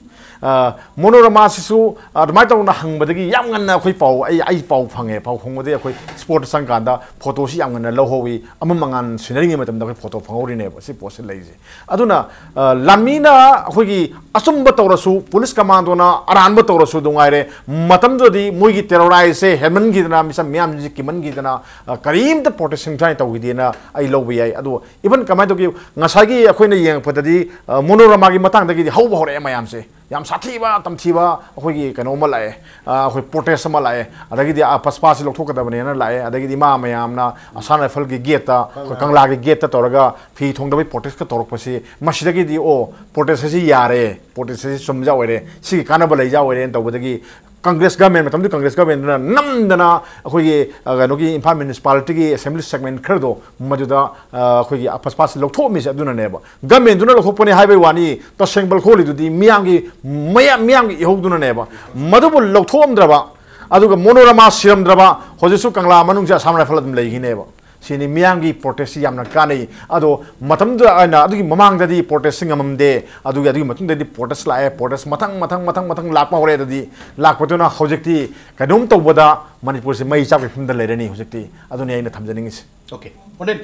ꯃꯣꯅꯣꯔꯃꯥꯁꯤꯁꯨ ꯑꯗꯨꯃꯥꯏꯅ ꯇꯧꯅ ꯍꯪꯕꯗꯒꯤ ꯌꯥꯝ ꯉꯟꯅ ꯑꯩꯈꯣꯏ ꯄꯥꯎ, ꯑꯩ ꯑꯩ ꯄꯥꯎ ꯐꯪꯉꯦ꯫ ꯄꯥꯎ ꯐꯪꯕꯗꯒꯤ ꯑꯩꯈꯣꯏ ꯁ꯭ꯄꯣꯔꯠꯇ ꯆꯪꯀꯥꯟꯗ ꯐꯣꯇꯣꯁꯤ ꯌꯥꯝ ꯉꯟꯅ ꯂꯧꯍꯧꯋꯤ꯫ ꯑꯃꯝ ꯑꯉꯥꯟ ꯁꯤꯟꯅꯔꯤꯉꯩ ꯃꯇꯝꯗ ꯑꯩꯈꯣꯏ ꯐꯣꯇꯣ ꯐꯪꯍꯧꯔꯤꯅꯦꯕ꯫ ꯁꯤ ꯄꯣꯠꯁꯤ ꯂꯩꯔꯤꯁꯦ꯫ ꯑꯗꯨꯅ ꯂꯥꯟꯃꯤꯅ ꯑꯩꯈꯣꯏꯒꯤ ꯑꯆꯨꯝꯕ ꯇꯧꯔꯁꯨ, ꯄꯨꯂꯤꯁ ꯀꯃꯥꯟꯗꯣꯅ ꯑꯔꯥꯟꯕ ꯇꯧꯔꯁꯨ ꯑꯗꯨ ꯉꯥꯏꯔꯦ, ꯃꯇꯝꯗꯨꯗꯗꯤ ꯃꯣꯏꯒꯤ ꯇꯦꯔꯣꯔꯥꯏꯖꯁꯦ ꯍꯦꯟꯃꯟꯈꯤꯗꯅ, ꯃꯤꯆꯝ ꯃꯤꯌꯥꯝꯁꯤ ꯀꯤꯃꯟꯈꯤꯗꯅ, ꯀꯔꯤꯝꯇ ꯄ꯭ꯔꯣꯇꯦꯁ ꯁꯨꯡꯁꯥꯏ ꯇꯧꯈꯤꯗꯦꯅ ꯑꯩ ꯂꯧꯕ ꯌꯥꯏ꯫ ꯑꯗꯨ ꯏꯚꯟ ꯀꯃꯥꯏꯅ ꯇꯧꯒꯦ, ꯉꯁꯥꯏꯒꯤ ꯑꯩꯈꯣꯏꯅ ꯌꯦꯡꯉꯛꯄꯗꯗꯤ ꯃꯣꯅꯣꯔꯃꯥꯒꯤ ꯃꯇꯥꯡꯗꯒꯤꯗꯤ ꯍꯧꯕ ꯍꯧꯔꯛꯑꯦ ꯃꯌꯥꯝꯁꯦ꯫ ꯌꯥꯝ ꯁꯥꯊꯤꯕ ꯇꯝꯊꯤꯕ ꯑꯩꯈꯣꯏꯒꯤ ꯀꯩꯅꯣ ꯑꯃ ꯂꯥꯛꯑꯦ, ꯑꯩꯈꯣꯏ ꯄ꯭ꯔꯣꯇꯦꯁ ꯑꯃ ꯂꯥꯛꯑꯦ꯫ ꯑꯗꯒꯤꯗꯤ ꯄꯁꯄꯥꯁꯤ ꯂꯧꯊꯣꯛꯀꯗꯕꯅꯦꯅ ꯂꯥꯛꯑꯦ꯫ ꯑꯗꯒꯤꯗꯤ ꯏꯃꯥ ꯃꯌꯥꯝꯅ ꯑꯁꯥꯝ ꯔꯥꯏꯐꯜꯒꯤ ꯒꯦꯠꯇ, ꯑꯩꯈꯣꯏ ꯀꯪꯂꯥꯒꯤ ꯒꯦꯠꯇ ꯇꯧꯔꯒ ꯐꯤ ꯊꯣꯡꯗꯕꯩ ꯄ꯭ꯔꯣꯇꯦꯁꯀ ꯇꯧꯔꯛꯄꯁꯤ, ꯃꯁꯤꯗꯒꯤꯗꯤ ꯑꯣ, ꯄ꯭ꯔꯣꯇꯦꯁ ꯑꯁꯤ ꯌꯥꯔꯦ, ꯄ꯭ꯔꯣꯇꯦꯁ ꯑꯁꯤ ꯆꯨꯝꯖ ꯑꯣꯏꯔꯦ, ꯁꯤꯒꯤ ꯀꯥꯟꯅꯕ ꯂꯩꯖ ꯑꯣꯏꯔꯦꯅ ꯇꯧꯕꯗꯒꯤ ꯀꯪꯒ꯭ꯔꯦꯁ ꯒꯃꯦꯟ, ꯃꯇꯝꯗꯨꯒꯤ ꯀꯪꯒ꯭ꯔꯦꯁ ꯒꯃꯦꯟꯗꯨꯅ ꯅꯝꯗꯅ ꯑꯩꯈꯣꯏꯒꯤ ꯀꯩꯅꯣꯒꯤ ꯏꯝꯐꯥꯜ ꯃ꯭ꯌꯨꯅꯤꯁꯤꯄꯥꯂꯤꯇꯤꯒꯤ ꯑꯦꯁꯦꯝꯕ꯭ꯂꯤ ꯁꯦꯒꯃꯦꯟ ꯈꯔꯗꯣ ꯃꯗꯨꯗ ꯑꯩꯈꯣꯏꯒꯤ ꯄꯁꯄꯥꯁꯤ ꯂꯧꯊꯣꯛꯑꯝꯃꯤꯁꯦ ꯑꯗꯨꯅꯅꯦꯕ꯫ ꯒꯃꯦꯟꯗꯨꯅ ꯂꯧꯊꯣꯛꯄꯅꯤ ꯍꯥꯏꯕꯩ ꯋꯥꯅꯤ, ꯇꯁꯦꯡꯕ ꯂꯧꯊꯣꯛꯂꯤꯗꯨꯗꯤ ꯃꯤꯌꯥꯝꯒꯤ, ꯃꯌꯥꯝ ꯃꯤꯌꯥꯝꯒꯤ ꯏꯍꯧꯗꯨꯅꯅꯦꯕ꯫ ꯃꯗꯨꯕꯨ ꯂꯧꯊꯣꯛꯑꯝꯗ꯭ꯔꯕ, ꯑꯗꯨꯒ ꯃꯣꯅꯣꯔꯃꯥ ꯁꯤꯔꯝꯗ꯭ꯔꯕ, ꯍꯧꯖꯤꯛꯁꯨ ꯀꯪꯂꯥ ꯃꯅꯨꯡꯁꯤ ꯑꯁꯥꯝ ꯔꯥꯏꯐꯜ ꯑꯗꯨꯝ ꯂꯩꯈꯤꯅꯦꯕ꯫ ꯁꯤꯅꯤ ꯃꯤꯌꯥꯝꯒꯤ ꯄ꯭ꯔꯣꯇꯦꯁꯁꯤ ꯌꯥꯝꯅ ꯀꯥꯟꯅꯩ꯫ ꯑꯗꯣ ꯃꯇꯝꯗꯨꯗ ꯑꯩꯅ ꯑꯗꯨꯒꯤ ꯃꯃꯥꯡꯗꯗꯤ ꯄ꯭ꯔꯣꯇꯦꯁꯁꯤ ꯉꯝꯃꯝꯗꯦ, ꯑꯗꯨꯒꯤ ꯑꯗꯨꯒꯤ ꯃꯇꯨꯡꯗꯗꯤ ꯄ꯭ꯔꯣꯇꯦꯁ ꯂꯥꯛꯑꯦ꯫ ꯄ꯭ꯔꯣꯇꯦꯁ ꯃꯊꯪ ꯃꯊꯪ ꯃꯊꯪ ꯃꯊꯪ ꯂꯥꯛꯄ ꯍꯧꯔꯦ꯫ ꯑꯗꯨꯗꯤ ꯂꯥꯛꯄꯗꯨꯅ ꯍꯧꯖꯤꯛꯇꯤ ꯀꯩꯅꯣꯝ ꯇꯧꯕꯗ ꯃꯅꯤꯄꯨꯔꯁꯤ ꯃꯩ ꯆꯥꯛꯄꯒꯤ ꯐꯤꯕꯝꯗ ꯂꯩꯔꯅꯤ ꯍꯧꯖꯤꯛꯇꯤ꯫ ꯑꯗꯨꯅꯤ ꯑꯩꯅ ꯊꯝꯖꯅꯤꯡꯉꯤꯁꯦ꯫ ꯑꯣꯀꯦ꯫ ꯍꯣꯔꯦꯟ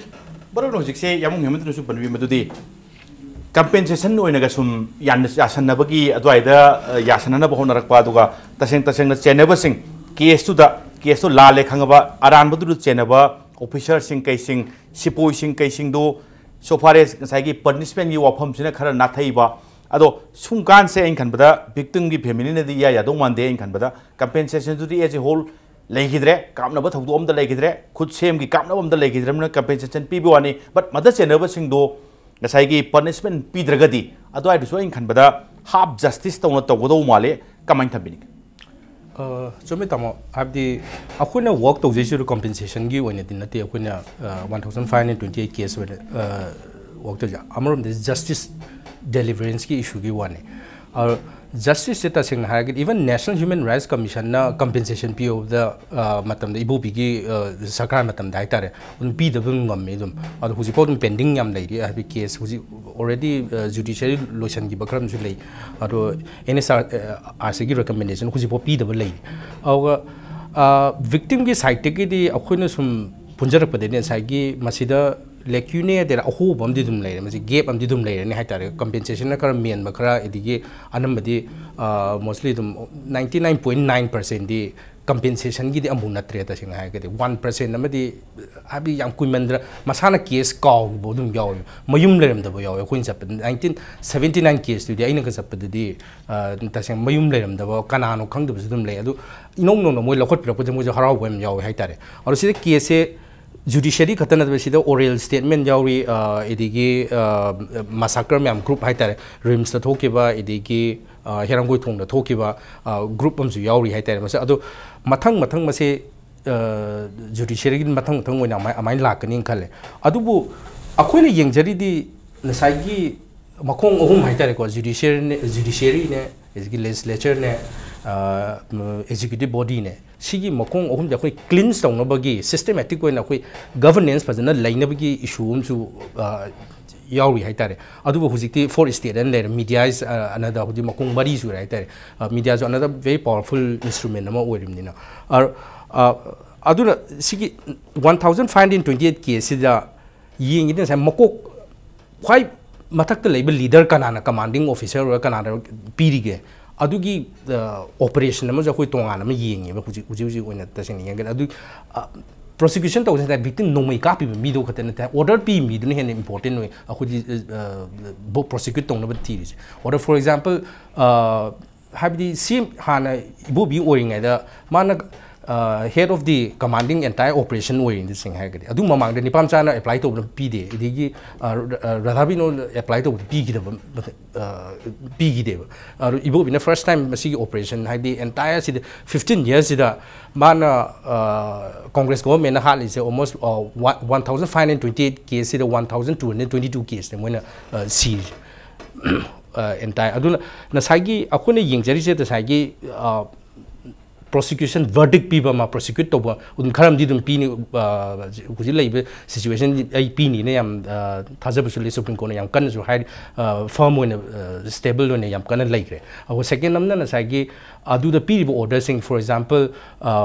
ꯃꯔꯨ ꯑꯣꯏꯅ ꯍꯧꯖꯤꯛꯁꯦ ꯌꯥꯝꯕꯨꯡ ꯍꯦꯃꯟꯇꯅꯁꯨ ꯄꯟꯕꯤ ꯃꯗꯨꯗꯤ ꯀꯝꯄꯦꯟꯁꯦꯁꯟ ꯑꯣꯏꯅꯒ ꯁꯨꯝ ꯌꯥꯟ-, ꯌꯥꯁꯟꯅꯕꯒꯤ ꯑꯗꯨꯋꯥꯏꯗ, ꯑ, ꯌꯥꯁꯟꯅꯅꯕ ꯍꯣꯠꯅꯔꯛꯄ, ꯑꯗꯨꯒ ꯇꯁꯦꯡ ꯇꯁꯦꯡꯅ ꯆꯦꯟꯅꯕꯁꯤꯡ, ꯀꯦꯁꯇꯨꯗ, ꯀꯦꯁꯇꯨ ꯂꯥꯜꯂꯦ ꯈꯪꯉꯕ, ꯑꯔꯥꯟꯕꯗꯨꯗ ꯆꯦꯟꯅꯕ ꯑꯣꯐꯤꯁꯔꯁꯤꯡ ꯀꯩꯁꯤꯡ, ꯁꯤꯄꯣꯏꯁꯤꯡ ꯀꯩꯁꯤꯡꯗꯨ, so far as ꯉꯁꯥꯏꯒꯤ ꯄꯅꯤꯁꯃꯦꯟꯒꯤ ꯋꯥꯐꯝꯁꯤꯅ ꯈꯔ ꯅꯥꯊꯩꯕ, ꯑꯗꯣ ꯁꯨꯝ ꯀꯥꯟꯁꯦ ꯑꯩꯅ ꯈꯟꯕꯗ ꯚꯤꯛꯇꯤꯝꯒꯤ ꯐꯦꯃꯤꯂꯤꯅꯗꯤ ꯏꯌꯥ ꯌꯥꯗꯧ ꯃꯥꯟꯗꯦ꯫ ꯑꯩꯅ ꯈꯟꯕꯗ ꯀꯝꯄꯦꯟꯁꯦꯁꯟꯗꯨꯗꯤ as a whole ꯂꯩꯈꯤꯗ꯭ꯔꯦ, ꯀꯥꯞꯅꯕ ꯊꯧꯗꯣꯛ ꯑꯝꯇ ꯂꯩꯈꯤꯗ꯭ꯔꯦ, ꯈꯨꯠꯁꯦꯝꯒꯤ ꯀꯥꯞꯅꯕ ꯑꯝꯇ ꯂꯩꯈꯤꯗ꯭ꯔꯕꯅꯤꯅ ꯀꯝꯄꯦꯟꯁꯦꯁꯟ ꯄꯤꯕ ꯋꯥꯅꯤ꯫ But ꯃꯗ ꯆꯦꯟꯅꯕꯁꯤꯡꯗꯣ ꯉꯁꯥꯏꯒꯤ ꯄꯅꯤꯁꯃꯦꯟ ꯄꯤꯗ꯭ꯔꯒꯗꯤ ꯑꯗꯨꯋꯥꯏꯗꯨꯁꯨ ꯑꯩꯅ ꯈꯟꯕꯗ ꯍꯥꯐ ꯖꯁꯇꯤꯁ ꯇꯧꯅ ꯇꯧꯒꯗꯧ ꯃꯥꯜꯂꯦ꯫ ꯀꯃꯥꯏꯅ ꯊꯝꯕꯤꯅꯤꯡꯒꯦ? ꯑ, ꯆꯨꯝꯃꯦ, ꯇꯥꯃꯣ꯫ ꯍꯥꯏꯕꯗꯤ, ꯑꯩꯈꯣꯏꯅ ꯋꯥꯔꯛ ꯇꯧꯖꯩꯁꯤꯁꯨ ꯀꯝꯄꯦꯟꯁꯦꯁꯟꯒꯤ ꯑꯣꯏꯅꯗꯤ ꯅꯠꯇꯦ꯫ ꯑꯩꯈꯣꯏꯅ, ꯑ, one thousand five hundred twenty eight cases ꯑꯣꯏꯅ, ꯑ, ꯋꯥꯔꯛ ꯇꯧꯖꯩ꯫ ꯑꯃꯔꯣꯝꯗ ꯖꯁꯇꯤꯁ ꯗꯦꯂꯤꯚꯔꯦꯟꯁꯀꯤ ꯏꯁꯨꯒꯤ ꯋꯥꯅꯤ꯫ ꯑ, ꯖꯁꯇꯤꯁꯁꯦ ꯇꯁꯦꯡꯅ ꯍꯥꯏꯔꯒꯗꯤ, even National Human Rights Commissionꯅ ꯀꯝꯄꯦꯟꯁꯦꯁꯟ ꯄꯤꯌꯣꯗ, ꯑ, ꯃꯇꯝꯗ, ꯏꯕꯣꯕꯤꯒꯤ, ꯑ, ꯁꯔꯀꯥꯔ ꯃꯇꯝꯗ ꯍꯥꯏꯇꯥꯔꯦ, ꯑꯗꯨꯝ ꯄꯤꯗꯕ ꯑꯗꯨꯝ ꯉꯝꯃꯤ ꯑꯗꯨꯝ꯫ ꯑꯗꯣ ꯍꯧꯖꯤꯛꯐꯥꯎ ꯑꯗꯨꯝ ꯄꯦꯟꯗꯤꯡ ꯌꯥꯝ ꯂꯩꯔꯤ꯫ ꯍꯥꯏꯕꯗꯤ, ꯀꯦꯁ ꯍꯧꯖꯤꯛ already, ꯑ, ꯖꯨꯗꯤꯁꯤꯌꯔꯤ ꯂꯣꯏꯁꯤꯟꯈꯤꯕ ꯈꯔ ꯑꯃꯁꯨ ꯂꯩ꯫ ꯑꯗꯣ ꯑꯦꯟ ꯑꯦꯁ ꯑꯥꯔ, ꯑ, ꯑꯥꯔ ꯁꯤꯒꯤ ꯔꯤꯀꯃꯦꯟꯗꯦꯁꯟ ꯍꯧꯖꯤꯛꯐꯥꯎ ꯄꯤꯗꯕ ꯂꯩꯔꯤ꯫ ꯑꯗꯨꯒ, ꯑ, ꯚꯤꯛꯇꯤꯝꯒꯤ ꯁꯥꯏꯠꯇꯒꯤꯗꯤ ꯑꯩꯈꯣꯏꯅ ꯁꯨꯝ ꯄꯨꯟꯖꯔꯛꯄꯗꯗꯤ ꯉꯁꯥꯏꯒꯤ ꯃꯁꯤꯗ ꯂꯦꯀ꯭ꯌꯨꯅꯦ ꯍꯥꯏꯗꯣꯏꯔꯥ, ꯑꯍꯣꯕ ꯑꯃꯗꯤ ꯑꯗꯨꯝ ꯂꯩꯔꯦ, ꯃꯁꯤ ꯒꯦꯞ ꯑꯃꯗꯤ ꯑꯗꯨꯝ ꯂꯩꯔꯅꯤ ꯍꯥꯏꯇꯥꯔꯦ꯫ ꯀꯝꯄꯦꯟꯁꯦꯁꯟꯅ ꯈꯔ ꯃꯦꯟꯕ ꯈꯔ, ꯑꯗꯒꯤ ꯑꯅꯝꯕꯗꯤ, ꯑ, mostly ꯑꯗꯨꯝ ninety nine point nine percentꯗꯤ ꯀꯝꯄꯦꯟꯁꯦꯁꯟꯒꯤꯗꯤ ꯑꯃꯨꯛ ꯅꯠꯇ꯭ꯔꯦ꯫ ꯇꯁꯦꯡꯅ ꯍꯥꯏꯔꯒꯗꯤ ꯋꯥꯟ ꯄꯔꯁꯦꯟ ꯑꯃꯗꯤ, ꯍꯥꯏꯕꯗꯤ, ꯌꯥꯝ ꯀꯨꯏꯃꯟꯗ꯭ꯔ ꯃꯁꯥꯅ ꯀꯦꯁ ꯀꯥꯎꯈꯤꯕ ꯑꯗꯨꯝ ꯌꯥꯎꯋꯦ, ꯃꯌꯨꯝ ꯂꯩꯔꯝꯗꯕ ꯌꯥꯎꯋꯦ꯫ ꯑꯩꯈꯣꯏꯅ ꯆꯠꯄꯗ nineteen seventy nine ꯀꯦꯁꯇꯨꯗꯤ ꯑꯩꯅꯒ ꯆꯠꯄꯗꯗꯤ, ꯑ, ꯇꯁꯦꯡꯅ ꯃꯌꯨꯝ ꯂꯩꯔꯝꯗꯕ, ꯀꯅꯥꯅꯣ ꯈꯪꯗꯕꯁꯨ ꯑꯗꯨꯝ ꯂꯩ꯫ ꯑꯗꯨ ꯏꯅꯧ ꯅꯧꯅ ꯃꯣꯏ ꯂꯧꯈꯠꯄꯤꯔꯛꯄꯁꯦ ꯃꯣꯏꯁꯨ ꯍꯔꯥꯎꯕ ꯌꯥꯝ ꯌꯥꯎꯋꯦ ꯍꯥꯏꯇꯥꯔꯦ꯫ ꯑꯗꯣ ꯁꯤꯗ ꯀꯦꯁꯁꯦ ꯖꯨꯗꯤꯁꯤꯌꯔꯤ ꯈꯛꯇ ꯅꯠꯇꯕ, ꯁꯤꯗ ꯑꯣꯔꯦꯜ ꯁ꯭ꯇꯦꯠꯃꯦꯟ ꯌꯥꯎꯔꯤ, ꯑ, ꯑꯗꯒꯤ, ꯑ, ꯃꯁꯥꯀꯔ ꯃꯌꯥꯝ ꯒ꯭ꯔꯨꯞ ꯍꯥꯏꯇꯥꯔꯦ, ꯔꯤꯝꯁꯇ ꯊꯣꯛꯈꯤꯕ, ꯑꯗꯒꯤ, ꯑ, ꯍꯦꯔꯥꯡꯒꯣꯏꯊꯣꯡꯗ ꯊꯣꯛꯈꯤꯕ, ꯑ, ꯒ꯭ꯔꯨꯞ ꯑꯃꯁꯨ ꯌꯥꯎꯔꯤ ꯍꯥꯏꯇꯥꯔꯦ꯫ ꯃꯁꯤ ꯑꯗꯣ ꯃꯊꯪ ꯃꯊꯪ ꯃꯁꯦ, ꯑ, ꯖꯨꯗꯤꯁꯤꯌꯔꯤꯒꯤ ꯃꯊꯪ ꯃꯊꯪ ꯑꯣꯏꯅ ꯑꯃꯥꯏ-, ꯑꯃꯥꯏꯅ ꯂꯥꯛꯀꯅꯤꯅ ꯈꯜꯂꯦ꯫ ꯑꯗꯨꯕꯨ ꯑꯩꯈꯣꯏꯅ ꯌꯦꯡꯖꯔꯤꯗꯤ ꯉꯁꯥꯏꯒꯤ ꯃꯈꯣꯡ ꯑꯍꯨꯝ ꯍꯥꯏꯇꯥꯔꯦꯀꯣ, ꯖꯨꯗꯤꯁꯤꯌꯔꯤꯅꯦ, ꯖꯨꯗꯤꯁꯤꯌꯔꯤꯅꯦ, ꯑꯗꯒꯤ ꯂꯦꯖꯤꯁꯂꯦꯆꯔꯅꯦ, ꯑ, ꯑꯦꯛꯖꯤꯀ꯭ꯌꯨꯇꯤꯚ ꯕꯣꯗꯤꯅꯦ꯫ ꯁꯤꯒꯤ ꯃꯈꯣꯡ ꯑꯍꯨꯝꯁꯦ ꯑꯩꯈꯣꯏ ꯀ꯭ꯂꯤꯟꯁ ꯇꯧꯅꯕꯒꯤ, ꯁꯤꯁꯇꯦꯃꯦꯇꯤꯛ ꯑꯣꯏꯅ ꯑꯩꯈꯣꯏ ꯒꯚꯔꯅꯦꯟꯁ ꯐꯖꯅ ꯂꯩꯅꯕꯒꯤ ꯏꯁꯨ ꯑꯃꯁꯨ, ꯑ, ꯌꯥꯎꯔꯤ ꯍꯥꯏꯇꯥꯔꯦ꯫ ꯑꯗꯨꯕꯨ ꯍꯧꯖꯤꯛꯇꯤ ꯐꯣꯔ ꯁ꯭ꯇꯦꯠ ꯑꯅ ꯂꯩꯔꯦ, ꯃꯤꯗꯤꯌꯥ ꯏꯁ, ꯑ, ꯑꯅꯗ, ꯍꯧꯖꯤꯛ ꯃꯈꯣꯡ ꯃꯔꯤ ꯁꯨꯔꯦ ꯍꯥꯏꯇꯥꯔꯦ꯫ ꯑ, ꯃꯤꯗꯤꯌꯥꯁꯨ another very powerful instrument ꯑꯃ ꯑꯣꯏꯔꯤꯕꯅꯤꯅ꯫ ꯑ, ꯑ, ꯑꯗꯨꯅ ꯁꯤꯒꯤ one thousand five hundred twenty eight ꯀꯦꯁꯁꯤꯗ ꯌꯦꯡꯉꯤꯗꯤ ꯉꯁꯥꯏ ꯃꯀꯣꯛ ꯈ꯭ꯋꯥꯏ ꯃꯊꯛꯇ ꯂꯩꯕ ꯂꯤꯗꯔ ꯀꯅꯥꯅ, ꯀꯃꯥꯟꯗꯤꯡ ꯑꯣꯐꯤꯁꯔ ꯑꯣꯏꯔ ꯀꯅꯥꯅ ꯄꯤꯔꯤꯒꯦ? ꯑꯗꯨꯒꯤ, ꯑ, ꯑꯣꯄꯔꯦꯁꯟ ꯑꯃꯁꯨ ꯑꯩꯈꯣꯏ ꯇꯣꯉꯥꯟꯅ ꯑꯃ ꯌꯦꯡꯉꯦꯕ ꯍꯧꯖꯤꯛ, ꯍꯧꯖꯤꯛ ꯍꯧꯖꯤꯛ ꯑꯣꯏꯅ ꯇꯁꯦꯡꯅ ꯌꯦꯡꯒꯗꯤ꯫ ꯑꯗꯨ, ꯑ, ꯄ꯭ꯔꯣꯁꯤꯀ꯭ꯌꯨꯁꯟ ꯇꯧꯕꯁꯤꯗ ꯚꯤꯛꯇꯤꯝ ꯅꯣꯡꯃꯩ ꯀꯥꯞꯄꯤꯕ ꯃꯤꯗꯣ ꯈꯛꯇ ꯅꯠꯇꯦ, ꯑꯣꯔꯗꯔ ꯄꯤꯕ ꯃꯤꯗꯨꯅ ꯍꯦꯟꯅ ꯏꯝꯄꯣꯔꯇꯦꯟ ꯑꯣꯏ꯫ ꯑꯩꯈꯣꯏꯗꯤ, ꯑ, ꯑ, ꯄ꯭ꯔꯣꯁꯤꯀ꯭ꯌꯨꯠ ꯇꯧꯅꯕ ꯊꯤꯔꯤꯁꯦ꯫ ꯑꯣꯔꯗꯔ, for example, ꯑ, ꯍꯥꯏꯕꯗꯤ ꯁꯤ ꯍꯥꯟꯅ ꯏꯕꯣꯕꯤ ꯑꯣꯏꯔꯤꯉꯩꯗ ꯃꯥꯅ Head of the commanding entire operation ꯑꯣꯏꯔꯤꯅꯤ, ꯇꯁꯦꯡꯅ ꯍꯥꯏꯔꯒꯗꯤ꯫ ꯑꯗꯨ ꯃꯃꯥꯡꯗ ꯅꯤꯄꯥ ꯃꯆꯥꯅ apply ꯇꯧꯕꯗ ꯄꯤꯗꯦ, ꯑꯗꯒꯤ ꯔꯥꯙꯥꯕꯤꯅꯣ apply ꯇꯧꯕꯗ ꯄꯤꯈꯤꯗꯕ, ꯄꯤꯈꯤꯗꯦꯕ꯫ ꯑꯗꯨ ꯏꯕꯣꯕꯤꯅ first time ꯃꯁꯤꯒꯤ operation, ꯍꯥꯏꯗꯤ entire ꯁꯤꯗ fifteen years ꯁꯤꯗ ꯃꯥꯅ Congress government ꯅ ꯍꯥꯠꯂꯤꯁꯦ almost one thousand five hundred twenty eight case ꯁꯤꯗ one thousand two hundred twenty two case ꯅꯦ ꯃꯣꯏꯅ ꯁꯤꯔꯤꯁꯦ꯫ Entire ꯑꯗꯨꯅ ꯉꯁꯥꯏꯒꯤ ꯑꯩꯈꯣꯏꯅ ꯌꯦꯡꯖꯔꯤꯁꯦ ꯉꯁꯥꯏꯒꯤ prosecution verdict ꯄꯤꯕ ꯑꯃ, prosecute ꯇꯧꯕ ꯑꯗꯨꯝ ꯈꯔ ꯑꯃꯗꯤ ꯑꯗꯨꯝ ꯄꯤꯅꯤ꯫ ꯍꯧꯖꯤꯛ ꯂꯩꯔꯤꯕ situation ꯑꯩ ꯄꯤꯅꯤꯅ ꯌꯥꯝ ꯊꯥꯖꯕꯁꯨ ꯂꯩ꯫ Supreme Court ꯅ ꯌꯥꯝ ꯀꯟꯅꯁꯨ ꯍꯥꯏ, firm ꯑꯣꯏꯅ, stable ꯑꯣꯏꯅ ꯌꯥꯝ ꯀꯟꯅ ꯂꯩꯈ꯭ꯔꯦ꯫ ꯑꯗꯨꯒ second ꯑꯃꯅ ꯉꯁꯥꯏꯒꯤ ꯑꯗꯨꯗ ꯄꯤꯔꯤꯕ order ꯁꯤꯡ, for example,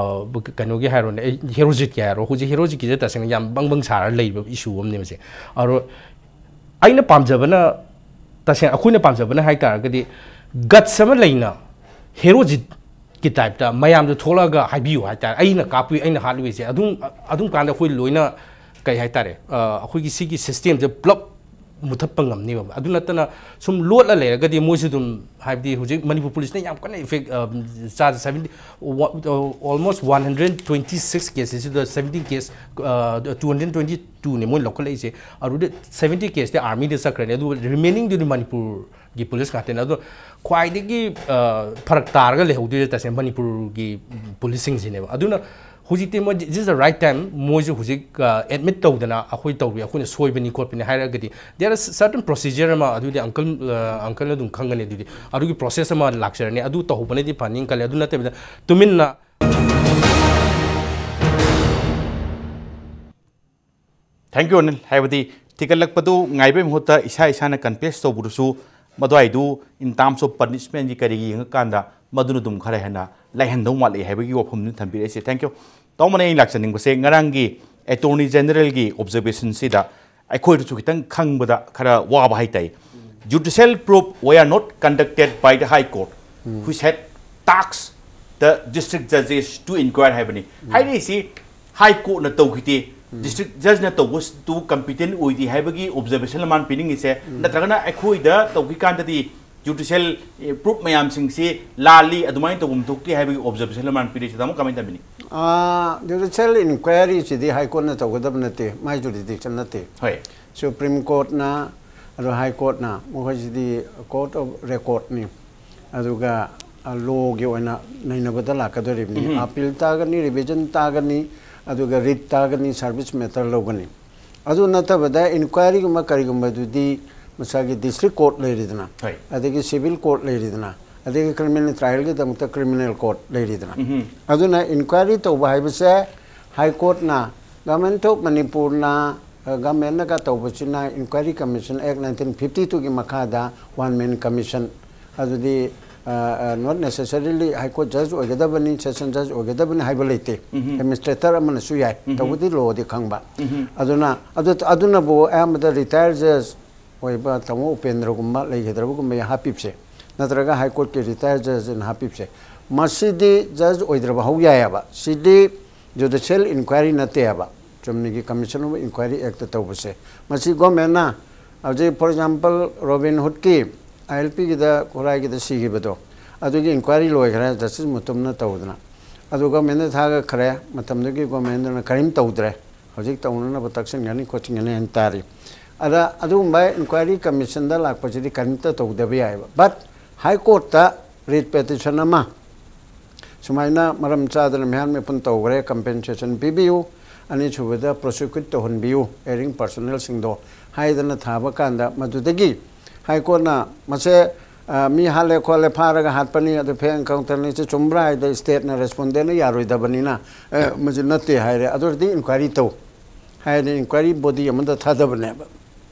ꯀꯩꯅꯣꯒꯤ ꯍꯥꯏꯔꯣꯅꯦ, ꯍꯦꯔꯣꯖꯤꯠꯀꯤ ꯍꯥꯏꯔꯣ, ꯍꯧꯖꯤꯛ ꯍꯦꯔꯣꯖꯤꯠꯀꯤꯁꯦ ꯇꯁꯦꯡꯅ ꯌꯥꯝ ꯕꯪ ꯕꯪ ꯁꯥꯔ ꯂꯩꯕ issue ꯑꯃꯅꯦ ꯃꯁꯦ꯫ ꯑꯗꯣ ꯑꯩꯅ ꯄꯥꯝꯖꯕꯅ, ꯇꯁꯦꯡꯅ ꯑꯩꯈꯣꯏꯅ ꯄꯥꯝꯖꯕꯅ ꯍꯥꯏ ꯇꯥꯔꯒꯗꯤ, guts ꯑꯃ ꯂꯩꯅ ꯍꯦꯔꯣꯖꯤꯠꯀꯤ type ꯇ ꯃꯌꯥꯝꯗ ꯊꯣꯛꯂꯛꯑꯒ ꯍꯥꯏꯕꯤꯌꯨ ꯍꯥꯏ ꯇꯥꯔꯦ, "ꯑꯩꯅ ꯀꯥꯞꯄꯨꯏ, ꯑꯩꯅ ꯍꯥꯠꯂꯨꯏꯁꯦ", ꯑꯗꯨꯝ, ꯑꯗꯨꯝ ꯀꯥꯟꯗ ꯑꯩꯈꯣꯏ ꯂꯣꯏꯅ, ꯀꯩ ꯍꯥꯏ ꯇꯥꯔꯦ, ꯑꯩꯈꯣꯏꯒꯤ ꯁꯤꯒꯤ system ꯁꯦ ꯄꯨꯂꯞ ꯃꯨꯊꯠꯄ ꯉꯝꯅꯦꯕ꯫ ꯑꯗꯨ ꯅꯠꯇꯅ ꯁꯨꯝ ꯂꯣꯠꯂ ꯂꯩꯔꯒꯗꯤ ꯃꯣꯏꯁꯨ ꯑꯗꯨꯝ, ꯍꯥꯏꯕꯗꯤ ꯍꯧꯖꯤꯛ ꯃꯅꯤꯄꯨꯔ police ꯅ ꯌꯥꯝ ꯀꯟꯅ effect ꯆꯥ seventy, almost one hundred twenty six case ꯁꯤꯗ seventy case, two hundred twenty two ꯅꯦ ꯃꯣꯏ ꯂꯧꯈꯠꯂꯛꯏꯁꯦ꯫ ꯑꯗꯨꯗ seventy case ꯇꯤ army ꯗ ꯆꯠꯈ꯭ꯔꯅꯤ, ꯑꯗꯨꯒ remaining ꯗꯨꯗꯤ ꯃꯅꯤꯄꯨꯔꯒꯤ police ꯉꯥꯛꯇꯅꯦ꯫ ꯑꯗꯣ ꯈ꯭ꯋꯥꯏꯗꯒꯤ ꯐꯔꯛ ꯇꯥꯔꯒ ꯂꯩꯍꯧꯗꯣꯏꯁꯦ ꯇꯁꯦꯡꯅ ꯃꯅꯤꯄꯨꯔꯒꯤ police ꯁꯤꯡꯁꯤꯅꯦꯕ꯫ ꯑꯗꯨꯅ ꯍꯧꯖꯤꯛꯇꯤ ꯃꯣꯏ, this is the right time, ꯃꯣꯏꯁꯨ ꯍꯧꯖꯤꯛ admit ꯇꯧꯗꯅ ꯑꯩꯈꯣꯏ ꯇꯧꯔꯤ, ꯑꯩꯈꯣꯏꯅ ꯁꯣꯏꯕꯅꯤ ꯈꯣꯠꯄꯅꯤ ꯍꯥꯏꯔꯒꯗꯤ, there is certain procedure ꯑꯃ, ꯑꯗꯨꯗꯤ uncle, uncle ꯅ ꯑꯗꯨꯝ ꯈꯪꯒꯅꯤ꯫ ꯑꯗꯨꯗꯤ ꯑꯗꯨꯒꯤ process ꯑꯃ ꯂꯥꯛꯆꯔꯅꯤ, ꯑꯗꯨ ꯇꯧꯍꯧꯕꯅꯗꯤ ꯐꯅꯤ ꯈꯜꯂꯦ꯫ ꯑꯗꯨ ꯅꯠꯇꯕꯤꯗ ꯇꯨꯃꯤꯟꯅ Thank you, ꯑꯅꯤꯜ꯫ ꯍꯥꯏꯕꯗꯤ ꯊꯤꯒꯠꯂꯛꯄꯗꯨ ꯉꯥꯏꯕꯒꯤ ꯃꯍꯨꯠꯇ ꯏꯁꯥ ꯏꯁꯥꯅ confess ꯇꯧꯕꯗꯨꯁꯨ ꯃꯗꯨꯋꯥꯏꯗꯨ in terms of punishment ꯀꯤ ꯀꯔꯤꯒꯤ ꯌꯦꯡꯉꯀꯥꯟꯗ ꯃꯗꯨꯅ ꯑꯗꯨꯝ ꯈꯔ ꯍꯦꯟꯅ ꯂꯥꯏꯍꯟꯗꯧ ꯃꯥꯜꯂꯤ ꯍꯥꯏꯕꯒꯤ ꯋꯥꯐꯝꯗꯨ ꯊꯝꯕꯤꯔꯛꯏꯁꯦ꯫ Thank you꯫ ꯇꯥꯃꯣꯅ ꯑꯩ ꯂꯥꯛꯆꯅꯤꯡꯕꯁꯦ ꯉꯔꯥꯡꯒꯤ Attorney General ꯒꯤ observation ꯁꯤꯗ ꯑꯩꯈꯣꯏꯗꯁꯨ ꯈꯤꯇꯪ ꯈꯪꯕꯗ ꯈꯔ ꯋꯥꯕ ꯍꯥꯏꯇꯥꯏ꯫ Judicial probe were not conducted by the High Court, which had tasked the district judges to inquire ꯍꯥꯏꯕꯅꯤ꯫ ꯍꯥꯏꯔꯛꯏꯁꯤ High Court ꯅ ꯇꯧꯈꯤꯗꯦ, district judge ꯅ ꯇꯧꯕꯗꯨ competent ꯑꯣꯏꯗꯦ ꯍꯥꯏꯕꯒꯤ observation ꯃꯥꯅ ꯄꯤꯅꯤꯡꯉꯤꯁꯦ, ꯅꯠꯇ꯭ꯔꯒꯅ ꯑꯩꯈꯣꯏꯗ ꯇꯧꯈꯤꯀꯥꯟꯗꯗꯤ ꯖꯨꯗꯤꯁꯤꯌꯦꯜ ꯄ꯭ꯔꯨꯐ ꯃꯌꯥꯝꯁꯤꯡꯁꯤ ꯂꯥꯜꯂꯤ, ꯑꯗꯨꯃꯥꯏꯅ ꯇꯧꯐꯝ ꯊꯣꯛꯇꯦ ꯍꯥꯏꯕꯒꯤ ꯑꯣꯕꯖꯔꯕꯦꯁꯟ ꯑꯃ ꯄꯤꯔꯤꯁꯤ ꯇꯥꯃꯣ ꯀꯃꯥꯏꯅ ꯇꯧꯕꯤꯅꯤ? ꯖꯨꯗꯤꯁꯤꯌꯦꯜ ꯏꯟꯀ꯭ꯋꯥꯏꯔꯤꯁꯤꯗꯤ ꯍꯥꯏ ꯀꯣꯔꯠꯅ ꯇꯧꯒꯗꯕ ꯅꯠꯇꯦ, ꯃꯥꯏ ꯖꯨꯔꯤꯗꯤꯛꯁꯟ ꯅꯠꯇꯦ꯫ ꯍꯣꯏ. ꯁꯨꯄ꯭ꯔꯤꯝ ꯀꯣꯔꯠꯅ, ꯑꯗꯣ ꯍꯥꯏ ꯀꯣꯔꯠꯅ, ꯃꯈꯣꯏꯁꯤꯗꯤ ꯀꯣꯔꯠ ꯑꯣꯐ ꯔꯦꯀꯣꯔꯠꯅꯤ꯫ ꯑꯗꯨꯒ ꯂꯣꯒꯤ ꯑꯣꯏꯅ ꯅꯩꯅꯕꯗ ꯂꯥꯛꯀꯗꯧꯔꯤꯕꯅꯤ꯫ ꯎꯝ. ꯑꯄꯤꯜ ꯇꯥꯒꯅꯤ, ꯔꯤꯚꯤꯖꯟ ꯇꯥꯒꯅꯤ, ꯑꯗꯨꯒ ꯔꯤꯠ ꯇꯥꯒꯅꯤ, ꯁꯥꯔꯚꯤꯁ ꯃꯦꯇꯔ ꯂꯧꯒꯅꯤ꯫ ꯑꯗꯨ ꯅꯠꯇꯕꯗ ꯏꯟꯀ꯭ꯋꯥꯏꯔꯤꯒꯨꯝꯕ ꯀꯔꯤꯒꯨꯝꯕꯗꯨꯗꯤ ꯃꯁꯥꯒꯤ ꯗꯤꯁꯇ꯭ꯔꯤꯛ ꯀꯣꯔꯠ ꯂꯩꯔꯤꯗꯅ, ꯍꯣꯏ. ꯑꯗꯒꯤ ꯁꯤꯚꯤꯜ ꯀꯣꯔꯠ ꯂꯩꯔꯤꯗꯅ, ꯑꯗꯒꯤ ꯀ꯭ꯔꯤꯃꯤꯅꯦꯜ ꯇ꯭ꯔꯥꯏꯌꯦꯜꯒꯤꯗꯃꯛꯇ ꯀ꯭ꯔꯤꯃꯤꯅꯦꯜ ꯀꯣꯔꯠ ꯂꯩꯔꯤꯗꯅ꯫ ꯎꯝ. ꯑꯗꯨꯅ ꯏꯟꯀ꯭ꯋꯥꯏꯔꯤ ꯇꯧꯕ ꯍꯥꯏꯕꯁꯦ ꯍꯥꯏ ꯀꯣꯔꯠꯅ, ꯒꯚꯔꯟꯃꯦꯟꯠ ꯑꯣꯐ ꯃꯅꯤꯄꯨꯔꯅ, ꯒꯚꯔꯟꯃꯦꯟꯠꯅꯒ ꯇꯧꯕꯁꯤꯅ ꯏꯟꯀ꯭ꯋꯥꯏꯔꯤ ꯀꯃꯤꯁꯟ ꯑꯦꯛ ꯅꯥꯏꯟꯇꯤꯟ ꯐꯤꯐꯇꯤ ꯇꯨꯒꯤ ꯃꯈꯥꯗ ꯋꯥꯟ ꯃꯦꯟ ꯀꯃꯤꯁꯟ, ꯑꯗꯨꯗꯤ ꯅꯣꯠ ꯅꯦꯁꯦꯁꯔꯤꯂꯤ ꯍꯥꯏ ꯀꯣꯔꯠ ꯖꯖ ꯑꯣꯏꯒꯗꯕꯅꯤ, ꯁꯦꯁꯟ ꯖꯖ ꯑꯣꯏꯒꯗꯕꯅꯤ ꯍꯥꯏꯕ ꯂꯩꯇꯦ꯫ ꯎꯝ. ꯑꯦꯗꯃꯤꯅꯤꯁꯇ꯭ꯔꯦꯇꯔ ꯑꯃꯅꯁꯨ ꯌꯥꯏ, ꯎꯝ. ꯇꯧꯕꯗꯤ ꯂꯣꯗꯤ ꯈꯪꯕ꯫ ꯎꯝ. ꯑꯗꯨꯅ ꯑꯗꯨ, ꯑꯗꯨꯅꯕꯨ ꯑꯌꯥꯝꯕꯗ ꯔꯤꯇꯥꯌꯔ ꯖꯖ ꯑꯣꯏꯕ ꯇꯥꯃꯣ ꯎꯄꯦꯟꯗ꯭ꯔꯒꯨꯝꯕ ꯂꯩꯒꯗ꯭ꯔꯕꯒꯨꯝꯕ ꯍꯥꯞꯄꯤꯕꯁꯦ, ꯅꯠꯇ꯭ꯔꯒ ꯍꯥꯏ ꯀꯣꯔꯠꯀꯤ ꯔꯤꯇꯥꯌꯔ ꯖꯖꯅ ꯍꯥꯞꯄꯤꯕꯁꯦ, ꯃꯁꯤꯗꯤ ꯖꯖ ꯑꯣꯏꯗ꯭ꯔꯕ ꯍꯧ ꯌꯥꯏꯑꯕ꯫ ꯁꯤꯗꯤ ꯖꯨꯗꯤꯁꯤꯌꯦꯜ ꯏꯟꯀ꯭ꯋꯥꯏꯔꯤ ꯅꯠꯇꯦꯕ, ꯆꯨꯝꯅꯒꯤ ꯀꯃꯤꯁꯟ ꯑꯣꯐ ꯏꯟꯀ꯭ꯋꯥꯏꯔꯤ ꯑꯦꯛꯇ ꯇꯧꯕꯁꯦ꯫ ꯃꯁꯤ ꯒꯣꯔꯃꯦꯟꯅ ꯍꯧꯖꯤꯛ, ꯐꯣꯔ ꯑꯦꯛꯖꯥꯝꯄꯜ, ꯔꯣꯕꯤꯟ ꯍꯨꯗꯀꯤ ꯑꯥꯏ ꯑꯦꯜ ꯄꯤꯒꯤꯗ ꯈꯨꯔꯥꯏꯒꯤꯗ ꯁꯤꯈꯤꯕꯗꯣ, ꯑꯗꯨꯒꯤ ꯏꯟꯀ꯭ꯋꯥꯏꯔꯤ ꯂꯣꯏꯈ꯭ꯔꯦ, ꯖꯁꯇꯤꯁ ꯃꯨꯇꯨꯝꯅ ꯇꯧꯗꯅ꯫ ꯑꯗꯨ ꯒꯣꯔꯃꯦꯟꯗ ꯊꯥꯒꯠꯈ꯭ꯔꯦ, ꯃꯇꯝꯗꯨꯒꯤ ꯒꯣꯔꯃꯦꯟꯗꯨꯅ ꯀꯔꯤꯝ ꯇꯧꯗ꯭ꯔꯦ꯫ ꯍꯧꯖꯤꯛ ꯇꯧꯅꯅꯕ ꯇꯛꯁꯤꯟꯒꯅꯤ ꯈꯣꯠꯆꯤꯟꯒꯅꯤ ꯍꯥꯏꯅ ꯇꯥꯔꯤ꯫ ꯑꯗ ꯑꯗꯨꯒꯨꯝꯕ ꯏꯟꯀ꯭ꯋꯥꯏꯔꯤ ꯀꯃꯤꯁꯟꯗ ꯂꯥꯛꯄꯁꯤꯗꯤ ꯀꯔꯤꯝꯇ ꯇꯧꯗꯕ ꯌꯥꯏꯑꯕ꯫ ꯕꯠ ꯍꯥꯏ ꯀꯣꯔꯠꯇ ꯔꯤꯠ ꯄꯦꯇꯤꯁꯟ ꯑꯃ ꯁꯨꯃꯥꯏꯅ ꯃꯔꯝ ꯆꯥꯗꯅ ꯃꯤꯍꯥꯠ ꯃꯤꯄꯨꯟ ꯇꯧꯈ꯭ꯔꯦ, ꯀꯝꯄꯦꯟꯁꯦꯁꯟ ꯄꯤꯕꯤꯌꯨ, ꯑꯅꯤꯁꯨꯕꯗ ꯄ꯭ꯔꯣꯁꯤꯀ꯭ꯌꯨꯠ ꯇꯧꯍꯟꯕꯤꯌꯨ, ꯑꯦꯔꯤꯡ ꯄꯥꯔꯁꯣꯅꯦꯜꯁꯤꯡꯗꯣ ꯍꯥꯏꯗꯅ ꯊꯥꯕ ꯀꯥꯟꯗ, ꯃꯗꯨꯗꯒꯤ ꯍꯥꯏ ꯀꯣꯔꯠꯅ ꯃꯁꯦ, ꯑ, ꯃꯤ ꯍꯥꯠꯂꯦ ꯈꯣꯠꯂꯦ, ꯐꯥꯔꯒ ꯍꯥꯠꯄꯅꯤ, ꯑꯗꯨ ꯐꯦꯛ ꯑꯦꯟꯀꯥꯎꯟꯇꯔꯅꯤ, ꯁꯤ ꯆꯨꯝꯕ꯭ꯔꯥ ꯍꯥꯏꯗ ꯁ꯭ꯇꯦꯠꯅ ꯔꯦꯁꯄꯣꯟꯗꯦꯟꯅ ꯌꯥꯔꯣꯏꯗꯕꯅꯤꯅ, ꯑꯦ, ꯃꯁꯤ ꯅꯠꯇꯦ ꯍꯥꯏꯔꯦ, ꯑꯗꯨ ꯑꯣꯏꯔꯗꯤ ꯏꯟꯀ꯭ꯋꯥꯏꯔꯤ ꯇꯧ ꯍꯥꯏꯔꯗꯤ ꯏꯟꯀ꯭ꯋꯥꯏꯔꯤ ꯕꯣꯗꯤ ꯑꯃꯗ ꯊꯥꯗꯕꯅꯦꯕ꯫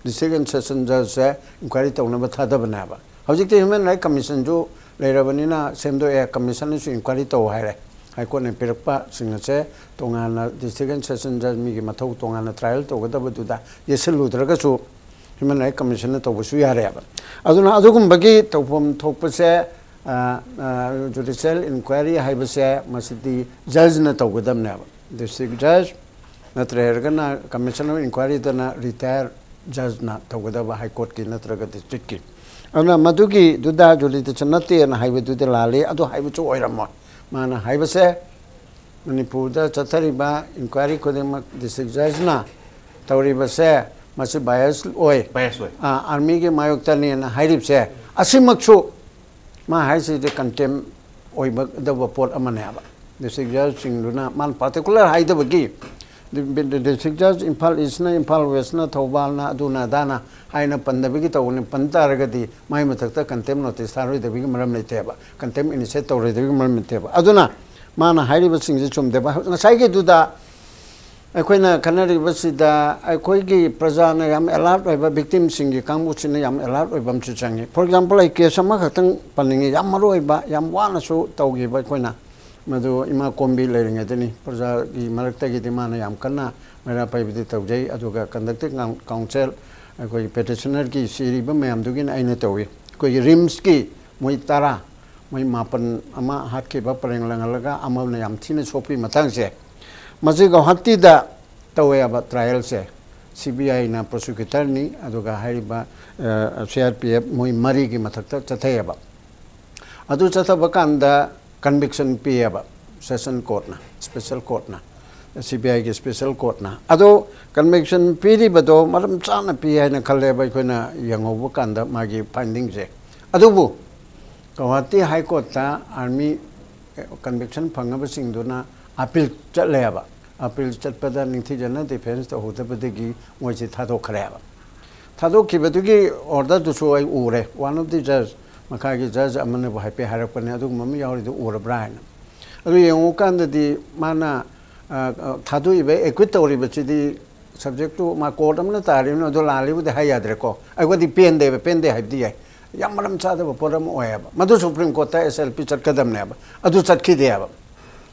ꯗꯤꯁꯇ꯭ꯔꯤꯛ ꯑꯦꯟ ꯁꯦꯁꯟ ꯖꯖꯁꯦ ꯏꯟꯀ꯭ꯋꯥꯏꯔꯤ ꯇꯧꯅꯕ ꯊꯥꯗꯕꯅꯦꯕ꯫ ꯍꯧꯖꯤꯛꯇꯤ ꯍ꯭ꯌꯨꯃꯦꯟ ꯔꯥꯏꯠ ꯀꯃꯤꯁꯟꯁꯨ ꯂꯩꯔꯕꯅꯤꯅ ꯁꯦꯝꯗꯣꯛꯑꯦ, ꯀꯃꯤꯁꯟꯅꯁꯨ ꯏꯟꯀ꯭ꯋꯥꯏꯔꯤ ꯇꯧ ꯍꯥꯏꯔꯦ꯫ ꯍꯥꯏ ꯀꯣꯔꯠꯅ ꯄꯤꯔꯛꯄꯁꯤꯡ ꯑꯁꯦ ꯇꯣꯉꯥꯟꯅ ꯗꯤꯁꯇ꯭ꯔꯤꯛ ꯑꯦꯟ ꯁꯦꯁꯟ ꯖꯖ ꯃꯤꯒꯤ ꯃꯊꯧ ꯇꯣꯉꯥꯟꯅ ꯇ꯭ꯔꯥꯏꯌꯦꯜ ꯇꯧꯒꯗꯕꯗꯨꯗ ꯌꯦꯠꯁꯤꯜꯂꯨꯗ꯭ꯔꯒꯁꯨ ꯍ꯭ꯌꯨꯃꯦꯟ ꯔꯥꯏꯠ ꯀꯃꯤꯁꯟꯅ ꯇꯧꯕꯁꯨ ꯌꯥꯔꯦꯕ꯫ ꯑꯗꯨꯅ ꯑꯗꯨꯒꯨꯝꯕꯒꯤ ꯇꯧꯐꯝ ꯊꯣꯛꯄꯁꯦ, ꯖꯨꯗꯤꯁꯤꯌꯦꯜ ꯏꯟꯀ꯭ꯋꯥꯏꯔꯤ ꯍꯥꯏꯕꯁꯦ ꯃꯁꯤꯗꯤ ꯖꯖꯅ ꯇꯧꯒꯗꯕꯅꯦꯕ, ꯗꯤꯁꯇ꯭ꯔꯤꯛ ꯖꯖ ꯅꯠꯇ꯭ꯔꯒꯅ ꯀꯃꯤꯁꯟ ꯑꯣꯐ ꯏꯟꯀ꯭ꯋꯥꯏꯔꯤꯗꯅ ꯔꯤꯇꯥꯌꯔ ꯖꯖꯅ ꯇꯧꯒꯗꯕ ꯍꯥꯏ ꯀꯣꯔꯠꯀꯤ ꯅꯠꯇ꯭ꯔꯒ ꯗꯤꯁꯇ꯭ꯔꯤꯛꯀꯤ꯫ ꯑꯗꯨꯅ ꯃꯗꯨꯒꯤꯗꯨꯗ ꯖꯨꯔꯤꯗꯤꯛꯁꯟ ꯅꯠꯇꯦꯅ ꯍꯥꯏꯕꯗꯨꯗꯤ ꯂꯥꯜꯂꯤ꯫ ꯑꯗꯨ ꯍꯥꯏꯕꯁꯨ ꯑꯣꯏꯔꯝꯃꯣꯏ꯫ ꯃꯥꯅ ꯍꯥꯏꯕꯁꯦ, ꯃꯅꯤꯄꯨꯔꯗ ꯆꯠꯊꯔꯤꯕ ꯏꯟꯀ꯭ꯋꯥꯏꯔꯤ ꯈꯨꯗꯤꯡꯃꯛ ꯗꯤꯁꯇ꯭ꯔꯤꯛ ꯖꯖꯅ ꯇꯧꯔꯤꯕꯁꯦ, ꯃꯁꯤ ꯕꯥꯏꯁ ꯑꯣꯏ꯫ ꯕꯥꯏꯁ ꯑꯣꯏ꯫ ꯑꯥꯔꯃꯤꯒꯤ ꯃꯥꯌꯣꯛꯇꯅꯦꯅ ꯍꯥꯏꯔꯤꯕꯁꯦ, ꯑꯁꯤꯃꯛꯁꯨ ꯃꯥ ꯍꯥꯏꯁꯤꯗꯤ ꯀꯟꯇꯦꯝ ꯑꯣꯏꯒꯗꯕ ꯄꯣꯠ ꯑꯃꯅꯦꯕ꯫ ꯗꯤꯁꯇ꯭ꯔꯤꯛ ꯖꯖꯁꯤꯡꯗꯨꯅ ꯃꯥꯅ ꯄꯥꯔꯇꯤꯀꯨꯂꯔ ꯍꯥꯏꯗꯕꯒꯤ, ꯗꯤꯁꯇ꯭ꯔꯤꯛ ꯖꯖ ꯏꯝꯐꯥꯜ ꯏꯁꯅ, ꯏꯝꯐꯥꯜ ꯋꯦꯁꯅ, ꯊꯧꯕꯥꯜꯅ, ꯑꯗꯨꯅ ꯑꯗꯥꯅ ꯍꯥꯏꯅ ꯄꯟꯗꯕꯒꯤ ꯇꯧꯕꯅꯤ꯫ ꯄꯟ ꯇꯥꯔꯒꯗꯤ ꯃꯥꯏ ꯃꯊꯛꯇ ꯀꯟꯇꯦꯝ ꯅꯣꯇꯤꯁ ꯊꯥꯔꯣꯏꯗꯕꯒꯤ ꯃꯔꯝ ꯂꯩꯇꯦꯕ, ꯀꯟꯇꯦꯝ ꯏꯅꯤꯁꯤꯌꯦꯠ ꯇꯧꯔꯣꯏꯗꯕꯒꯤ ꯃꯔꯝ ꯂꯩꯇꯦꯕ꯫ ꯑꯗꯨꯅ ꯃꯥꯅ ꯍꯥꯏꯔꯤꯕꯁꯤꯡꯁꯦ ꯆꯨꯝꯗꯦꯕ꯫ ꯉꯁꯥꯏꯒꯤꯗꯨꯗ ꯑꯩꯈꯣꯏꯅ ꯈꯟꯅꯔꯤꯕꯁꯤꯗ ꯑꯩꯈꯣꯏꯒꯤ ꯄ꯭ꯔꯖꯥꯅ ꯌꯥꯝ ꯑꯦꯂꯥꯔꯠ ꯑꯣꯏꯕ, ꯚꯤꯛꯇꯤꯝꯁꯤꯡꯒꯤ ꯀꯥꯡꯕꯨꯁꯤꯅ ꯌꯥꯝ ꯑꯦꯂꯥꯔꯠ ꯑꯣꯏꯕ ꯑꯃꯁꯨ ꯆꯪꯉꯤ꯫ ꯐꯣꯔ ꯑꯦꯛꯖꯥꯝꯄꯜ, ꯑꯩ ꯀꯦꯁ ꯑꯃꯈꯛꯇꯪ ꯄꯟꯅꯤꯡꯉꯤ, ꯌꯥꯝ ꯃꯔꯨ ꯑꯣꯏꯕ, ꯌꯥꯝ ꯋꯥꯅꯁꯨ ꯇꯧꯈꯤꯕ ꯑꯩꯈꯣꯏꯅ꯫ ꯃꯗꯨ ꯏꯃꯥ ꯀꯣꯝꯕꯤ ꯂꯩꯔꯤꯉꯩꯗꯅꯤ꯫ ꯄ꯭ꯔꯖꯥꯒꯤ ꯃꯔꯛꯇꯒꯤꯗꯤ ꯃꯥꯅ ꯌꯥꯝ ꯀꯟꯅ ꯃꯩꯔꯥ ꯄꯥꯏꯕꯗꯤ ꯇꯧꯖꯩ꯫ ꯑꯗꯨꯒ ꯀꯟꯗꯛꯇꯤꯡ ꯀꯥꯎꯟꯁꯤꯜ, ꯑꯩꯈꯣꯏꯒꯤ ꯄꯦꯇꯤꯁꯅꯔꯒꯤ ꯁꯤꯔꯤꯕ ꯃꯌꯥꯝꯗꯨꯒꯤꯅ ꯑꯩꯅ ꯇꯧꯏ꯫ ꯑꯩꯈꯣꯏꯒꯤ ꯔꯤꯝꯁꯀꯤ ꯃꯣꯏ ꯇꯔꯥ, ꯃꯣꯏ ꯃꯥꯄꯟ ꯑꯃ ꯍꯥꯠꯈꯤꯕ ꯄꯔꯦꯡ ꯂꯪꯍꯜꯂꯒ ꯑꯃꯅ ꯌꯥꯝ ꯊꯤꯅ ꯁꯣꯛꯄꯤ ꯃꯇꯥꯡꯁꯦ, ꯃꯁꯤ ꯒꯧꯍꯥꯇꯤꯗ ꯇꯧꯋꯦꯕ ꯇ꯭ꯔꯥꯏꯌꯦꯜꯁꯦ꯫ ꯁꯤ ꯕꯤ ꯑꯥꯏꯅ ꯄ꯭ꯔꯣꯁꯤꯀ꯭ꯌꯨꯇꯔꯅꯤ, ꯑꯗꯨꯒ ꯍꯥꯏꯔꯤꯕ ꯁꯤ ꯑꯥꯔ ꯄꯤ ꯑꯦꯐ ꯃꯣꯏ ꯃꯔꯤꯒꯤ ꯃꯊꯛꯇ ꯆꯠꯊꯩꯑꯕ꯫ ꯑꯗꯨ ꯆꯠꯊꯕ ꯀꯥꯟꯗ ꯀꯟꯚꯤꯛꯁꯟ ꯄꯤꯌꯦꯕ ꯁꯦꯁꯟ ꯀꯣꯔꯠꯅ, ꯁ꯭ꯄꯦꯁꯦꯜ ꯀꯣꯔꯠꯅ, ꯁꯤ ꯕꯤ ꯑꯥꯏꯒꯤ ꯁ꯭ꯄꯦꯁꯦꯜ ꯀꯣꯔꯠꯅ꯫ ꯑꯗꯣ ꯀꯟꯚꯤꯛꯁꯟ ꯄꯤꯔꯤꯕꯗꯣ ꯃꯔꯝ ꯆꯥꯅ ꯄꯤ ꯍꯥꯏꯅ ꯈꯜꯂꯦꯕ ꯑꯩꯈꯣꯏꯅ ꯌꯦꯡꯍꯧꯕ ꯀꯥꯟꯗ ꯃꯥꯒꯤ ꯐꯥꯏꯟꯗꯤꯡꯁꯦ꯫ ꯑꯗꯨꯕꯨ ꯒꯧꯍꯥꯇꯤ ꯍꯥꯏ ꯀꯣꯔꯠꯇ ꯑꯥꯔꯃꯤ ꯀꯟꯚꯤꯛꯁꯟ ꯐꯪꯉꯕꯁꯤꯡꯗꯨꯅ ꯑꯄꯤꯜ ꯆꯠꯂꯦꯕ꯫ ꯑꯄꯤꯜ ꯆꯠꯄꯗ ꯅꯤꯡꯊꯤꯖꯅ ꯗꯤꯐꯦꯟꯁ ꯇꯧꯍꯧꯗꯕꯗꯒꯤ ꯃꯣꯏꯁꯤ ꯊꯥꯗꯣꯛꯈ꯭ꯔꯦꯕ꯫ ꯊꯥꯗꯣꯛꯈꯤꯕꯗꯨꯒꯤ ꯑꯣꯔꯗꯔꯗꯨꯁꯨ ꯑꯩ ꯎꯔꯦ꯫ One of the judge, ꯃꯈꯥꯒꯤ ꯖꯖ ꯑꯃꯅꯕꯨ ꯍꯥꯏꯐꯦꯠ ꯍꯥꯏꯔꯛꯄꯅꯦ, "ꯑꯗꯨꯒꯨꯝꯕ ꯑꯃ ꯌꯥꯎꯔꯤꯗꯨ ꯎꯔꯕ꯭ꯔꯥ?" ꯍꯥꯏꯅ꯫ ꯑꯗꯨ ꯌꯦꯡꯉꯨꯀꯥꯟꯗꯗꯤ ꯃꯥꯅ, ꯑ, ꯑ, ꯊꯥꯗꯣꯛꯏꯕ, ꯑꯦꯀ꯭ꯋꯤꯠ ꯇꯧꯔꯤꯕꯁꯤꯗꯤ ꯁꯕꯖꯦꯛꯇꯨ ꯃꯥ ꯀꯣꯔꯠ ꯑꯃꯅ ꯇꯥꯔꯤꯕꯅꯤꯅ ꯑꯗꯨ ꯂꯥꯜꯂꯤꯕꯨꯗꯤ ꯍꯥꯏ ꯌꯥꯗ꯭ꯔꯦꯀꯣ꯫ ꯑꯩꯈꯣꯏꯗꯤ ꯄꯦꯟꯗꯦꯕ, ꯄꯦꯟꯗꯦ ꯍꯥꯏꯕꯗꯤ ꯌꯥꯏ, ꯌꯥꯝ ꯃꯔꯝ ꯆꯥꯗꯕ ꯄꯣꯠ ꯑꯃ ꯑꯣꯏꯌꯦꯕ꯫ ꯃꯗꯨ ꯁꯨꯄ꯭ꯔꯤꯝ ꯀꯣꯔꯠꯇ ꯑꯦꯁ ꯑꯦꯜ ꯄꯤ ꯆꯠꯀꯗꯕꯅꯦꯕ, ꯑꯗꯨ ꯆꯠꯈꯤꯗꯦꯕ꯫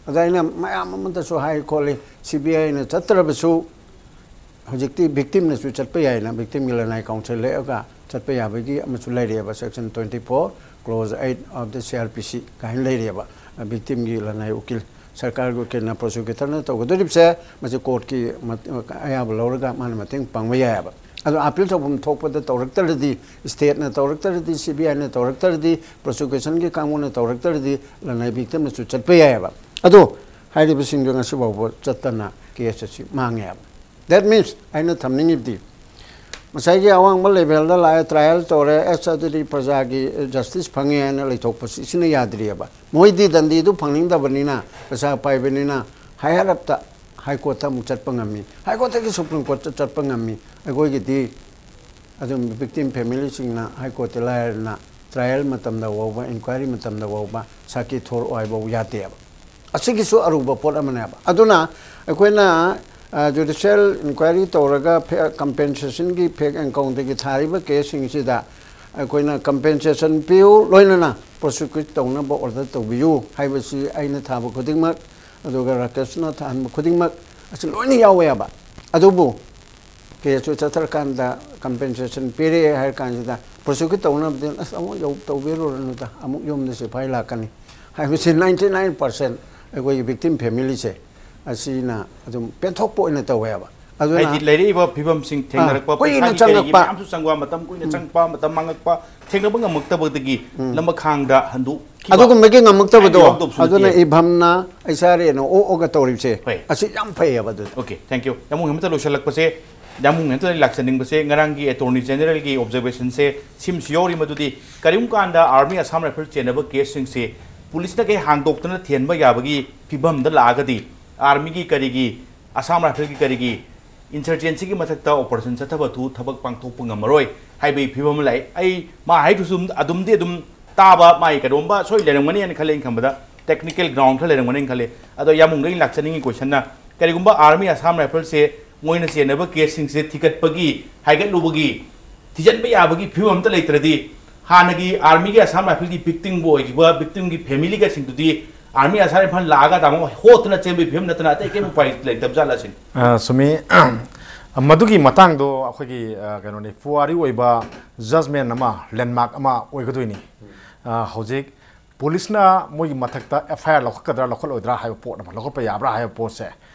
ꯑꯗ ꯑꯩꯅ ꯃꯌꯥꯝ ꯑꯃꯗꯁꯨ ꯍꯥꯏ ꯈꯣꯠꯂꯤ, ꯁꯤ ꯕꯤ ꯑꯥꯏꯅ ꯆꯠꯇ꯭ꯔꯕꯁꯨ ꯍꯧꯖꯤꯛꯇꯤ ꯚꯤꯛꯇꯤꯝꯅꯁꯨ ꯆꯠꯄ ꯌꯥꯏꯅ, ꯚꯤꯛꯇꯤꯝꯒꯤ ꯂꯅꯥꯏ ꯀꯥꯎꯟꯁꯤꯜ ꯂꯦꯛꯑꯒ ꯆꯠꯄ ꯌꯥꯕꯒꯤ ꯑꯃꯁꯨ ꯂꯩꯔꯤꯑꯕ, section twenty four, clause eight of the C R P C ꯀꯥꯏꯅ ꯂꯩꯔꯤꯑꯕ꯫ ꯚꯤꯛꯇꯤꯝꯒꯤ ꯂꯅꯥꯏ ꯎꯀꯤꯜ, ꯁꯔꯀꯥꯔꯒꯤ ꯎꯀꯤꯜꯅ ꯄ꯭ꯔꯣꯁꯤꯀ꯭ꯌꯨꯇꯔꯅ ꯇꯧꯒꯗꯧꯔꯤꯕꯁꯦ, ꯃꯁꯤ ꯀꯣꯔꯠꯀꯤ ꯃ-, ꯑꯌꯥꯕ ꯂꯧꯔꯒ ꯃꯥꯅ ꯃꯇꯦꯡ ꯄꯥꯡꯕ ꯌꯥꯏꯑꯕ꯫ ꯑꯗꯣ ꯑꯥꯄꯤꯜ ꯇꯧꯐꯝ ꯊꯣꯛꯄꯗ ꯇꯧꯔꯛꯇ꯭ꯔꯗꯤ, ꯁ꯭ꯇꯦꯠꯅ ꯇꯧꯔꯛꯇ꯭ꯔꯗꯤ, ꯁꯤ ꯕꯤ ꯑꯥꯏꯅ ꯇꯧꯔꯛꯇ꯭ꯔꯗꯤ, ꯄ꯭ꯔꯣꯁꯤꯀ꯭ꯌꯨꯁꯟꯒꯤ ꯀꯥꯡꯕꯨꯅ ꯇꯧꯔꯛꯇ꯭ꯔꯗꯤ, ꯂꯅꯥꯏ ꯚꯤꯛꯇꯤꯝꯅꯁꯨ ꯆꯠꯄ ꯌꯥꯏꯑꯕ꯫ ꯑꯗꯣ ꯍꯥꯏꯔꯤꯕꯁꯤꯡꯗꯣ ꯉꯁꯤ ꯐꯥꯎꯕ ꯆꯠꯇꯅ ꯀꯦꯁ ꯑꯁꯤ ꯃꯥꯡꯉꯦꯕ꯫ That means ꯑꯩꯅ ꯊꯝꯅꯤꯡꯉꯤꯕꯗꯤ, ꯉꯁꯥꯏꯒꯤ ꯑꯋꯥꯡꯕ ꯂꯦꯚꯦꯜꯗ ꯂꯥꯛꯑꯦ, ꯇ꯭ꯔꯥꯏꯌꯦꯜ ꯇꯧꯔꯦ, ꯑꯦꯁ ꯑꯗꯨꯗꯤ ꯄ꯭ꯔꯖꯥꯒꯤ ꯖꯁꯇꯤꯁ ꯐꯪꯉꯦ ꯍꯥꯏꯅ ꯂꯩꯊꯣꯛꯄꯁꯤ, ꯁꯤꯅ ꯌꯥꯗ꯭ꯔꯤꯑꯕ꯫ ꯃꯣꯏꯗꯤ ꯗꯟꯗꯤꯗꯨ ꯐꯪꯅꯤꯡꯗꯕꯅꯤꯅ, ꯄꯩꯁꯥ ꯄꯥꯏꯕꯅꯤꯅ, ꯍꯥꯏꯌꯔ ꯑꯞꯇ ꯍꯥꯏ ꯀꯣꯔꯠꯇ ꯑꯃꯨꯛ ꯆꯠꯄ ꯉꯝꯃꯤ, ꯍꯥꯏ ꯀꯣꯔꯠꯇꯒꯤ ꯁꯨꯄ꯭ꯔꯤꯝ ꯀꯣꯔꯠꯇ ꯆꯠꯄ ꯉꯝꯃꯤ꯫ ꯑꯩꯈꯣꯏꯒꯤꯗꯤ ꯑꯗꯨꯝ ꯚꯤꯛꯇꯤꯝ ꯐꯦꯃꯤꯂꯤꯁꯤꯡꯅ ꯍꯥꯏ ꯀꯣꯔꯠꯇ ꯂꯥꯏꯔꯅ ꯇ꯭ꯔꯥꯏꯌꯦꯜ ꯃꯇꯝꯗ ꯐꯥꯎꯕ, ꯏꯟꯀ꯭ꯋꯥꯏꯔꯤ ꯃꯇꯝꯗ ꯐꯥꯎꯕ ꯁꯥꯈꯤ ꯊꯣꯔꯛꯑꯣ ꯍꯥꯏꯕ ꯌꯥꯗꯦꯕ꯫ ꯑꯁꯤꯒꯤꯁꯨ ꯑꯔꯨꯕ ꯄꯣꯠ ꯑꯃꯅꯦꯕ꯫ ꯑꯗꯨꯅ ꯑꯩꯈꯣꯏꯅ, ꯑ, ꯖꯨꯗꯤꯁꯤꯌꯦꯜ ꯏꯟꯀ꯭ꯋꯥꯏꯔꯤ ꯇꯧꯔꯒ ꯐꯦ-, ꯀꯝꯄꯦꯟꯁꯦꯁꯟꯒꯤ ꯐꯦꯛ ꯑꯦꯟꯀꯥꯎꯟꯇꯒꯤ ꯊꯥꯔꯤꯕ ꯀꯦꯁꯁꯤꯡꯁꯤꯗ ꯑꯩꯈꯣꯏꯅ ꯀꯝꯄꯦꯟꯁꯦꯁꯟ ꯄꯤꯌꯨ, ꯂꯣꯏꯅꯅ ꯄ꯭ꯔꯣꯁꯤꯀ꯭ꯌꯨꯠ ꯇꯧꯅꯕ ꯑꯣꯔꯗꯔ ꯇꯧꯕꯤꯌꯨ ꯍꯥꯏꯕꯁꯤ ꯑꯩꯅ ꯊꯥꯕ ꯈꯨꯗꯤꯡꯃꯛ, ꯑꯗꯨꯒ ꯔꯥꯀꯦꯁꯅ ꯊꯥꯍꯟꯕ ꯈꯨꯗꯤꯡꯃꯛ ꯑꯁꯤ ꯂꯣꯏꯅ ꯌꯥꯎꯋꯦꯕ꯫ ꯑꯗꯨꯕꯨ ꯀꯦꯁꯇꯨ ꯆꯠꯊꯔꯀꯥꯟꯗ ꯀꯝꯄꯦꯟꯁꯦꯁꯟ ꯄꯤꯔꯛꯑꯦ ꯍꯥꯏꯔ ꯀꯥꯟꯁꯤꯗ, ꯄ꯭ꯔꯣꯁꯤꯀ꯭ꯌꯨꯠ ꯇꯧꯅꯕꯗꯤ, "ꯑꯁ, ꯑꯃꯨꯛ ꯌꯧ-, ꯇꯧꯕꯤꯔꯨꯔꯅꯨꯗ, ꯑꯃꯨꯛ ꯌꯨꯝꯗ ꯁꯤꯐꯥꯏ ꯂꯥꯛꯀꯅꯤ" ꯍꯥꯏꯕꯁꯤ ninety nine percent ꯑꯩꯈꯣꯏꯒꯤ ꯚꯤꯛꯇꯤꯝ ꯐꯦꯃꯤꯂꯤꯁꯦ ꯑꯁꯤꯅ ꯑꯗꯨꯝ ꯄꯦꯟꯊꯣꯛꯄ ꯑꯣꯏꯅ ꯇꯧꯋꯦꯕ꯫ ꯑꯗꯨꯅ ꯍꯥꯏꯗꯤ ꯂꯩꯔꯛꯏꯕ ꯐꯤꯕꯝꯁꯤꯡ ꯑꯥ, ꯊꯦꯡꯅꯔꯛꯄ, ꯀꯨꯏꯅ ꯄꯩꯁꯥꯒꯤ ꯀꯔꯤꯒꯤ ꯆꯪꯉꯛꯄ꯫ ꯃꯌꯥꯝꯁꯨ ꯆꯪꯕ, ꯃꯇꯝ ꯀꯨꯏꯅ ꯎꯝ꯫ ꯆꯪꯕ, ꯃꯇꯝ ꯃꯥꯡꯉꯛꯄ, ꯊꯦꯡꯅꯕ ꯉꯝꯃꯛꯇꯕꯗꯒꯤ ꯎꯝ꯫ ꯂꯃꯈꯥꯡꯗ ꯍꯟꯗꯣꯛꯈꯤꯕ ꯑꯗꯨꯒꯨꯝꯕꯒꯤ ꯉꯝꯃꯛꯇꯕꯗꯣ, ꯍꯥꯏꯕ ꯌꯥꯎꯗꯕꯁꯨ ꯑꯗꯨꯅ ꯅꯠꯇꯦ꯫ ꯏꯚꯝꯅ ꯑꯩꯆ ꯑꯥꯔ ꯑꯦꯅ ꯑꯣꯛꯑꯒ ꯇꯧꯔꯤꯕꯁꯦ ꯍꯣꯏ꯫ ꯑꯁꯤ ꯌꯥꯝ ꯐꯩꯌꯦꯕ꯫ ꯑꯗꯨꯗ OK, thank you꯫ ꯌꯥꯝꯕꯨꯡ ꯍꯦꯝꯇ ꯂꯣꯏꯁꯤꯜꯂꯛꯄꯁꯦ, ꯌꯥꯝꯕꯨꯡ ꯍꯦꯝꯇ ꯂꯥꯛꯆꯅꯤꯡꯕꯁꯦ, ꯉꯔꯥꯡꯒꯤ ꯑꯦꯇꯣꯔꯅꯤ ꯖꯦꯅꯔꯦꯜꯒꯤ ꯑꯣꯕꯖꯔꯕꯦꯁꯟꯁꯦ ꯁꯤꯝꯁꯨ ꯌꯥꯎꯔꯤ, ꯃꯗꯨꯗꯤ ꯀꯔꯤꯒꯨꯝꯕ ꯀꯥꯟꯗ ꯑꯥꯔꯃꯤ ꯑꯁꯥꯝ ꯔꯥꯏꯐꯜ ꯆꯦꯟꯅꯕ ꯀꯦꯁꯁꯤꯡꯁꯦ ꯄꯨꯂꯤꯁꯅ ꯀꯩ ꯍꯥꯡꯗꯣꯛꯇꯅ ꯊꯦꯟꯕ ꯌꯥꯕꯒꯤ ꯐꯤꯕꯝꯗ ꯂꯥꯛꯑꯒꯗꯤ, ꯑꯥꯔꯃꯤꯒꯤ ꯀꯔꯤꯒꯤ, ꯑꯁꯥꯝ ꯔꯥꯏꯐꯜꯒꯤ ꯀꯔꯤꯒꯤ ꯏꯟꯁꯔꯖꯦꯟꯁꯤꯒꯤ ꯃꯊꯛꯇ ꯑꯣꯄꯔꯦꯁꯟ ꯆꯠꯊꯕ ꯊꯨ ꯊꯕꯛ ꯄꯥꯡꯊꯣꯛꯄ ꯉꯝꯃꯔꯣꯏ ꯍꯥꯏꯕꯒꯤ ꯐꯤꯕꯝ ꯑꯃ ꯂꯥꯛꯑꯦ꯫ ꯑꯩ ꯃꯥ ꯍꯥꯏꯗꯨꯁꯨ ꯑꯗꯨꯝ, ꯑꯗꯨꯝꯗꯤ ꯑꯗꯨꯝ ꯇꯥꯕ, ꯃꯥꯒꯤ ꯀꯩꯅꯣꯝꯕ ꯁꯣꯏ ꯂꯩꯔꯝꯒꯅꯤ ꯍꯥꯏꯅ ꯈꯜꯂꯦ꯫ ꯑꯩꯅ ꯈꯟꯕꯗ ꯇꯦꯛꯅꯤꯀꯦꯜ ꯒ꯭ꯔꯥꯎꯟ ꯈꯔ ꯂꯩꯔꯝꯒꯅꯤ ꯍꯥꯏꯅ ꯈꯜꯂꯦ꯫ ꯑꯗꯣ ꯌꯥꯝꯕꯨꯡꯗ ꯑꯩꯅ ꯂꯥꯛꯆꯅꯤꯡꯉꯤ ꯀꯣꯏꯁꯟꯅ, ꯀꯔꯤꯒꯨꯝꯕ ꯑꯥꯔꯃꯤ ꯑꯁꯥꯝ ꯔꯥꯏꯐꯜꯁꯦ ꯃꯣꯏꯅ ꯆꯦꯟꯅꯕ ꯀꯦꯁꯁꯤꯡꯁꯦ ꯊꯤꯒꯠꯄꯒꯤ, ꯍꯥꯏꯒꯠꯂꯨꯕꯒꯤ, ꯊꯤꯖꯤꯟꯕ ꯌꯥꯕꯒꯤ ꯐꯤꯕꯝ ꯑꯝꯇ ꯂꯩꯇ꯭ꯔꯗꯤ, ꯍꯥꯟꯅꯒꯤ ꯑꯥꯔꯃꯤꯒꯤ ꯑꯁꯥꯝ ꯔꯥꯏꯐꯜꯒꯤ ꯚꯤꯛꯇꯤꯝꯕꯨ ꯑꯣꯏꯈꯤꯕ ꯚꯤꯛꯇꯤꯝꯒꯤ ꯐꯦꯃꯤꯂꯤꯒꯁꯤꯡꯗꯨꯗꯤ ꯑꯥꯔꯃꯤ ꯑꯁꯥꯝ ꯔꯥꯏꯐꯜ ꯂꯥꯛꯑꯒ ꯇꯥꯃꯣ ꯍꯣꯠꯇꯅ ꯆꯦꯟꯕꯒꯤ ꯐꯤꯕꯝ ꯅꯠꯇꯅ ꯑꯇꯩ ꯀꯔꯤꯝ ꯎꯄꯥꯏ ꯂꯩꯇꯕ ꯖꯥꯠꯂ ꯁꯤꯅꯤ꯫ ꯑ, ꯆꯨꯝꯃꯤ꯫ ꯃꯗꯨꯒꯤ ꯃꯇꯥꯡꯗꯣ ꯑꯩꯈꯣꯏꯒꯤ, ꯑ, ꯀꯩꯅꯣꯅꯤ, ꯄꯨꯋꯥꯔꯤ ꯑꯣꯏꯕ ꯖꯖꯃꯦꯟ ꯑꯃ, ꯂꯦꯟꯃꯥꯔꯛ ꯑꯃ ꯑꯣꯏꯒꯗꯣꯏꯅꯤ꯫ ꯑ, ꯍꯧꯖꯤꯛ ꯄꯨꯂꯤꯁꯅ ꯃꯣꯏꯒꯤ ꯃꯊꯛꯇ ꯑꯦꯐ ꯑꯥꯏ ꯑꯥꯔ ꯂꯧꯈꯠꯀꯗ꯭ꯔꯥ ꯂꯧꯈꯠꯂꯣꯏꯗ꯭ꯔꯥ ꯍꯥꯏꯕ ꯄꯣꯠ ꯑꯃ, ꯂꯧꯈꯠꯄ ꯌꯥꯕ꯭ꯔꯥ ꯍꯥꯏꯕ ꯄꯣꯠꯁꯦ,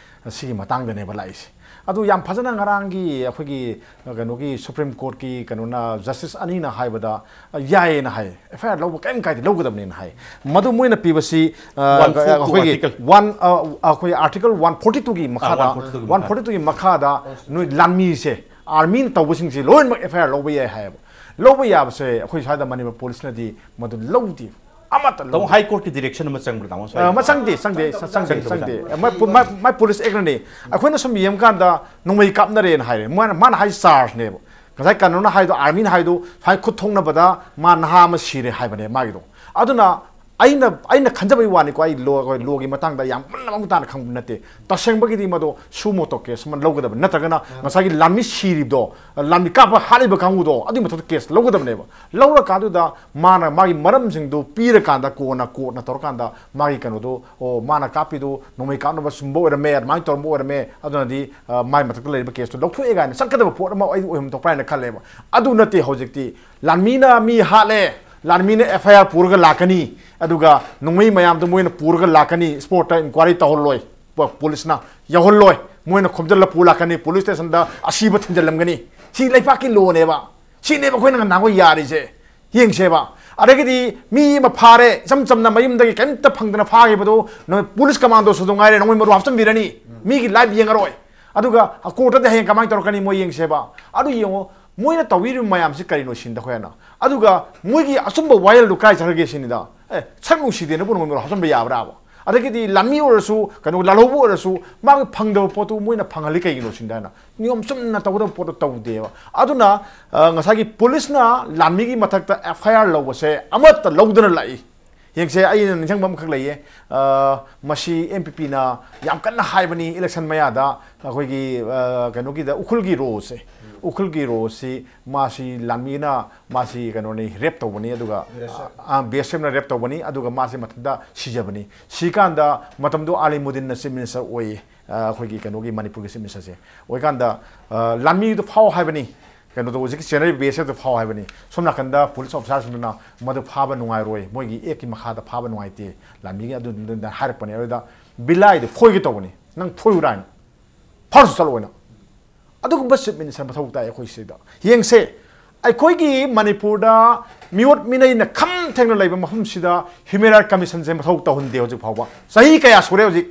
ꯁꯤꯒꯤ ꯃꯇꯥꯡꯗꯅꯦꯕ ꯂꯥꯛꯏꯁꯦ꯫ ꯑꯗꯨ ꯌꯥꯝ ꯐꯖꯅ ꯉꯔꯥꯡꯒꯤ ꯑꯩꯈꯣꯏꯒꯤ ꯀꯩꯅꯣꯒꯤ ꯁꯨꯄ꯭ꯔꯤꯝ ꯀꯣꯔꯠꯀꯤ ꯀꯩꯅꯣꯅ, ꯖꯁꯇꯤꯁ ꯑꯅꯤꯅ ꯍꯥꯏꯕꯗ, ꯌꯥꯏꯌꯦꯅ ꯍꯥꯏ, ꯑꯦꯐ ꯑꯥꯏ ꯑꯥꯔ ꯂꯧꯕ ꯀꯔꯤꯝ ꯀꯥꯏꯗꯦ, ꯂꯧꯒꯗꯕꯅꯦꯅ ꯍꯥꯏ꯫ ꯃꯗꯨ ꯃꯣꯏꯅ ꯄꯤꯕꯁꯤ ꯑ, ꯑꯩꯈꯣꯏꯒꯤ ꯑꯥꯔꯇꯤꯀꯜ ꯋꯥꯟ ꯐꯣꯔꯇꯤ ꯇꯨꯒꯤ ꯃꯈꯥꯗ, ꯋꯥꯟ ꯐꯣꯔꯇꯤ ꯇꯨꯒꯤ ꯃꯈꯥꯗ ꯅꯣꯏ ꯂꯥꯟꯃꯤꯁꯦ, ꯑꯥꯔꯃꯤꯅ ꯇꯧꯕꯁꯤꯡꯁꯦ ꯂꯣꯏꯅꯃꯛ ꯑꯦꯐ ꯑꯥꯏ ꯑꯥꯔ ꯂꯧꯕ ꯌꯥꯏ ꯍꯥꯏꯌꯦꯕ꯫ ꯂꯧꯕ ꯌꯥꯕꯁꯦ ꯑꯩꯈꯣꯏ ꯁ꯭ꯋꯥꯏꯗ ꯃꯅꯤꯄꯨꯔ ꯄꯨꯂꯤꯁꯅꯗꯤ ꯃꯗꯨ ꯂꯧꯗꯦ, ꯑꯃꯠꯇ ꯂꯧꯗꯦ꯫ ꯍꯥꯏ ꯀꯣꯔꯠꯀꯤ ꯗꯤꯔꯦꯛꯁꯟ ꯑꯃ ꯆꯪꯕ꯭ꯔꯥ, ꯇꯥꯃꯣ? ꯑ, ꯃꯆꯪꯗꯦ, ꯆꯪꯗꯦ, ꯆꯪꯗꯦ, ꯆꯪꯗꯦ꯫ ꯃꯥꯏ, ꯃꯥꯏ, ꯃꯥꯏ ꯄꯨꯂꯤꯁ ꯑꯦꯛꯅꯅꯦ꯫ ꯑꯩꯈꯣꯏꯅ ꯁꯨꯝ ꯌꯦꯡꯕꯀꯥꯟꯗ ꯅꯣꯡꯃꯩ ꯀꯥꯞꯅꯔꯦꯅ ꯍꯥꯏꯔꯦ꯫ ꯃꯥꯅ, ꯃꯥꯅ ꯍꯥꯏ ꯆꯥꯔꯖꯅꯦꯕ꯫ ꯉꯁꯥꯏ ꯀꯩꯅꯣꯅ ꯍꯥꯏꯗꯣ, ꯑꯥꯔꯃꯤꯅ ꯍꯥꯏꯗꯣ, ꯁꯨꯃꯥꯏꯅ ꯈꯨꯠ ꯊꯣꯛꯅꯕꯗ ꯃꯥ ꯅꯍꯥ ꯑꯃ ꯁꯤꯔꯦ ꯍꯥꯏꯕꯅꯦ ꯃꯥꯒꯤꯗꯣ꯫ ꯑꯗꯨꯅ ꯑꯩꯅ, ꯑꯩꯅ ꯈꯟꯖꯕꯒꯤ ꯋꯥꯅꯤꯀꯣ, ꯑꯩ ꯂꯣ, ꯑꯩꯈꯣꯏ ꯂꯣꯒꯤ ꯃꯇꯥꯡꯗ ꯌꯥꯝ ꯃꯨꯟꯅ ꯃꯃꯨꯠ ꯇꯥꯅ ꯈꯪꯕ ꯅꯠꯇꯦ꯫ ꯇꯁꯦꯡꯕꯒꯤꯗꯤ ꯃꯗꯣ ꯁꯨ ꯃꯣꯇꯣ ꯀꯦꯁ ꯑꯃ ꯂꯧꯒꯗꯕ ꯅꯠꯇ꯭ꯔꯒꯅ ꯉꯁꯥꯏꯒꯤ ꯂꯥꯟꯃꯤ ꯁꯤꯔꯤꯕꯗꯣ, ꯂꯥꯟꯃꯤ ꯀꯥꯞꯄ ꯍꯥꯠꯂꯤꯕ ꯀꯥꯡꯕꯨꯗꯣ ꯑꯗꯨꯒꯤ ꯃꯊꯛꯇ ꯀꯦꯁ ꯂꯧꯒꯗꯕꯅꯦꯕ꯫ ꯂꯧꯔꯀꯥꯟꯗꯨꯗ ꯃꯥꯅ ꯃꯥꯒꯤ ꯃꯔꯝꯁꯤꯡꯗꯨ ꯄꯤꯔꯀꯥꯟꯗ ꯀꯣꯟꯅ ꯀꯣꯔꯠꯅ ꯇꯧꯔꯀꯥꯟꯗ ꯃꯥꯒꯤ ꯀꯩꯅꯣꯗꯣ, ꯑꯣ, ꯃꯥꯅ ꯀꯥꯞꯄꯤꯗꯨ ꯅꯣꯡꯃꯩ ꯀꯥꯞꯅꯕ ꯁꯨꯝꯕ ꯑꯣꯏꯔꯝꯃꯦ, ꯑꯗꯨꯃꯥꯏꯅ ꯇꯧꯔꯝꯕ ꯑꯣꯏꯔꯝꯃꯦ, ꯑꯗꯨꯅꯗꯤ, ꯑ, ꯃꯥꯏ ꯃꯊꯛꯇ ꯂꯩꯔꯤꯕ ꯀꯦꯁꯇꯨ ꯂꯧꯊꯣꯛꯑꯦ ꯀꯥꯏꯅ ꯆꯠꯀꯗꯕ ꯄꯣꯠ ꯑꯃ ꯑꯩ ꯑꯣꯏꯍꯟ ꯊꯣꯛꯄ꯭ꯔꯥ ꯍꯥꯏꯅ ꯈꯜꯂꯦꯕ꯫ ꯑꯗꯨ ꯅꯠꯇꯦ ꯍꯧꯖꯤꯛꯇꯤ꯫ ꯂꯥꯟꯃꯤꯅ ꯃꯤ ꯍꯥꯠꯂꯦ, ꯂꯥꯟꯃꯤꯅ ꯑꯦꯐ ꯑꯥꯏ ꯑꯥꯔ ꯄꯨꯔꯒ ꯂꯥꯛꯀꯅꯤ, ꯑꯗꯨꯒ ꯅꯣꯡꯃꯩ ꯃꯌꯥꯝꯗꯨ ꯃꯣꯏꯅ ꯄꯨꯔꯒ ꯂꯥꯛꯀꯅꯤ, ꯁ꯭ꯄꯣꯔꯠꯇ ꯏꯟꯀ꯭ꯋꯥꯏꯔꯤ ꯇꯧꯍꯜꯂꯣꯏ, ꯄꯨ-, ꯄꯨꯂꯤꯁꯅ ꯌꯥꯎꯍꯜꯂꯣꯏ, ꯃꯣꯏꯅ ꯈꯣꯝꯖꯤꯜꯂ ꯄꯨ ꯂꯥꯛꯀꯅꯤ, ꯄꯨꯂꯤꯁ ꯁ꯭ꯇꯦꯁꯟꯗ ꯑꯁꯤꯕ ꯊꯤꯟꯖꯜꯂꯝꯒꯅꯤ꯫ ꯁꯤ ꯂꯩꯕꯥꯛꯀꯤ ꯂꯣꯅꯦꯕ꯫ ꯁꯤꯅꯦꯕ ꯑꯩꯈꯣꯏꯅ ꯅꯍꯥꯟꯈꯣꯏ ꯌꯥꯔꯤꯁꯦ꯫ ꯌꯦꯡꯁꯦꯕ꯫ ꯑꯗꯒꯤꯗꯤ ꯃꯤ ꯑꯃ ꯐꯥꯔꯦ, ꯏꯆꯝ ꯆꯝꯅ ꯃꯌꯨꯝꯗꯒꯤ ꯀꯔꯤꯝꯇ ꯐꯪꯗꯅ ꯐꯥꯈꯤꯕꯗꯣ, ꯅꯣꯏ ꯄꯨꯂꯤꯁ ꯀꯃꯥꯟꯗꯣꯁꯨ ꯑꯗꯨꯝ ꯉꯥꯏꯔꯦ, ꯅꯣꯡꯃꯩ ꯃꯔꯨ ꯍꯥꯞꯆꯤꯟꯕꯤꯔꯅꯤ꯫ ꯃꯤꯒꯤ ꯂꯥꯏꯐ ꯌꯦꯡꯉꯔꯣꯏ꯫ ꯑꯗꯨꯒ ꯀꯣꯔꯠꯇꯗꯤ ꯍꯌꯦꯡ ꯀꯃꯥꯏꯅ ꯇꯧꯔꯛꯀꯅꯤ ꯃꯣꯏ ꯌꯦꯡꯁꯦꯕ꯫ ꯑꯗꯨ ꯌꯦꯡꯉꯣ, ꯃꯣꯏꯅ ꯇꯧꯕꯤꯔꯤꯕ ꯃꯌꯥꯝꯁꯤ ꯀꯔꯤꯅꯣ ꯁꯤꯅꯤꯗ ꯑꯩꯈꯣꯏꯅ꯫ ꯑꯗꯨꯒ ꯃꯣꯏꯒꯤ ꯑꯆꯨꯝꯕ ꯋꯥꯌꯦꯜꯗꯨ ꯀꯥꯏ ꯆꯠꯈ꯭ꯔꯒꯦ ꯁꯤꯅꯤꯗ꯫ ꯑꯦ, ꯁꯛ ꯅꯨꯡꯁꯤꯗꯦꯅꯕꯨ ꯅꯣꯡꯃꯩ ꯃꯔꯨ ꯍꯥꯞꯆꯤꯟꯕ ꯌꯥꯕ꯭ꯔꯥꯕ? ꯑꯗꯒꯤꯗꯤ ꯂꯥꯟꯃꯤ ꯑꯣꯏꯔꯁꯨ, ꯀꯩꯅꯣ, ꯂꯥꯜꯍꯧꯕ ꯑꯣꯏꯔꯁꯨ, ꯃꯥꯒꯤ ꯐꯪꯗꯕ ꯄꯣꯠꯇꯨ ꯃꯣꯏꯅ ꯐꯪꯍꯜꯂꯤ ꯀꯩꯒꯤꯅꯣ ꯁꯤꯅꯤꯗ ꯑꯩꯅ꯫ ꯅꯤꯌꯣꯝ ꯆꯨꯝꯅ ꯇꯧꯒꯗꯕ ꯄꯣꯠꯇꯣ ꯇꯧꯗꯦꯕ꯫ ꯑꯗꯨꯅ, ꯑ, ꯉꯁꯥꯏꯒꯤ ꯄꯨꯂꯤꯁꯅ ꯂꯥꯟꯃꯤꯒꯤ ꯃꯊꯛꯇ ꯑꯦꯐ ꯑꯥꯏ ꯑꯥꯔ ꯂꯧꯕꯁꯦ ꯑꯃꯠꯇ ꯂꯧꯗꯅ ꯂꯥꯛꯏ꯫ ꯌꯦꯡꯁꯦ, ꯑꯩꯅ ꯅꯤꯡꯁꯤꯡꯕ ꯑꯃꯈꯛ ꯂꯩꯌꯦ꯫ ꯑ, ꯃꯁꯤ ꯑꯦꯝ ꯄꯤ ꯄꯤꯅ ꯌꯥꯝ ꯀꯟꯅ ꯍꯥꯏꯕꯅꯤ, ꯏꯂꯦꯛꯁꯟ ꯃꯌꯥꯗ ꯑꯩꯈꯣꯏꯒꯤ, ꯑ, ꯀꯩꯅꯣꯒꯤꯗ ꯎꯈ꯭ꯔꯨꯜꯒꯤ ꯔꯣꯁꯦ, ꯎꯈ꯭ꯔꯨꯜꯒꯤ ꯔꯣꯁꯤ ꯃꯥꯁꯤ ꯂꯥꯟꯃꯤꯅ ꯃꯥꯁꯤ ꯀꯩꯅꯣꯅꯤ, ꯔꯦꯞ ꯇꯧꯕꯅꯤ, ꯑꯗꯨꯒ, ꯕꯤ ꯑꯦꯁ ꯑꯦꯐ꯫ ꯑ, ꯕꯤ ꯑꯦꯁ ꯑꯦꯐꯅ ꯔꯦꯞ ꯇꯧꯕꯅꯤ, ꯑꯗꯨꯒ ꯃꯥꯁꯤ ꯃꯊꯟꯇ ꯁꯤꯖꯕꯅꯤ꯫ ꯁꯤꯀꯥꯟꯗ ꯃꯇꯝꯗꯨ ꯑꯥꯂꯤꯃꯨꯗꯤꯟꯅ ꯆꯤꯐ ꯃꯤꯅꯤꯁꯇꯔ ꯑꯣꯏꯌꯦ, ꯑ, ꯑꯩꯈꯣꯏꯒꯤ ꯀꯩꯅꯣꯒꯤ ꯃꯅꯤꯄꯨꯔꯒꯤ ꯆꯤꯐ ꯃꯤꯅꯤꯁꯇꯔꯁꯦ꯫ ꯑꯣꯏꯀꯥꯟꯗ, ꯑ, ꯂꯥꯟꯃꯤꯗꯨ ꯐꯥꯎ ꯍꯥꯏꯕꯅꯤ, ꯀꯩꯅꯣꯗꯣ ꯍꯧꯖꯤꯛꯀꯤ ꯆꯦꯟꯅꯔꯤꯕ ꯕꯤ ꯑꯦꯁ ꯑꯦꯐꯇ ꯐꯥꯎ ꯍꯥꯏꯕꯅꯤ꯫ ꯁꯣꯝ ꯅꯥꯀꯟꯗ ꯄꯨꯂꯤꯁ ꯑꯣꯐꯤꯁꯥꯔꯁꯤꯡꯗꯨꯅ ꯃꯗꯨ ꯐꯥꯕ ꯅꯨꯡꯉꯥꯏꯔꯣꯏ, ꯃꯣꯏꯒꯤ ꯑꯦꯛꯀꯤ ꯃꯈꯥꯗ ꯐꯥꯕ ꯅꯨꯡꯉꯥꯏꯇꯦ, ꯂꯥꯟꯃꯤꯒꯤ ꯑꯗꯨꯗꯨꯅ ꯍꯥꯏꯔꯛꯄꯅꯦ꯫ ꯑꯗꯨꯗ ꯕꯤꯂꯥꯏꯗꯨ ꯐꯣꯏꯒꯦ ꯇꯧꯕꯅꯤ꯫ ꯅꯪ ꯐꯣꯏꯔꯨꯔꯥ ꯍꯥꯏꯅ, ꯐꯥꯔꯁꯨ ꯆꯠꯂꯣ ꯍꯥꯏꯅ꯫ ꯑꯗꯨꯒꯨꯝꯕ chief minister ꯃꯊꯧ ꯇꯥꯏ ꯑꯩꯈꯣꯏ ꯁꯤꯗ꯫ ꯌꯦꯡꯁꯦ, ꯑꯩꯈꯣꯏꯒꯤ ꯃꯅꯤꯄꯨꯔꯗ ꯃꯤꯑꯣꯠ ꯃꯤꯅꯩꯅ ꯈꯝ ꯊꯦꯡꯅ ꯂꯩꯕ ꯃꯐꯝꯁꯤꯗ human rights commissionꯁꯦ ꯃꯊꯧ ꯇꯧꯍꯟꯗꯦ ꯍꯧꯖꯤꯛ ꯐꯥꯎꯕ꯫ ꯆꯍꯤ ꯀꯌꯥ ꯁꯨꯔꯦ ꯍꯧꯖꯤꯛ?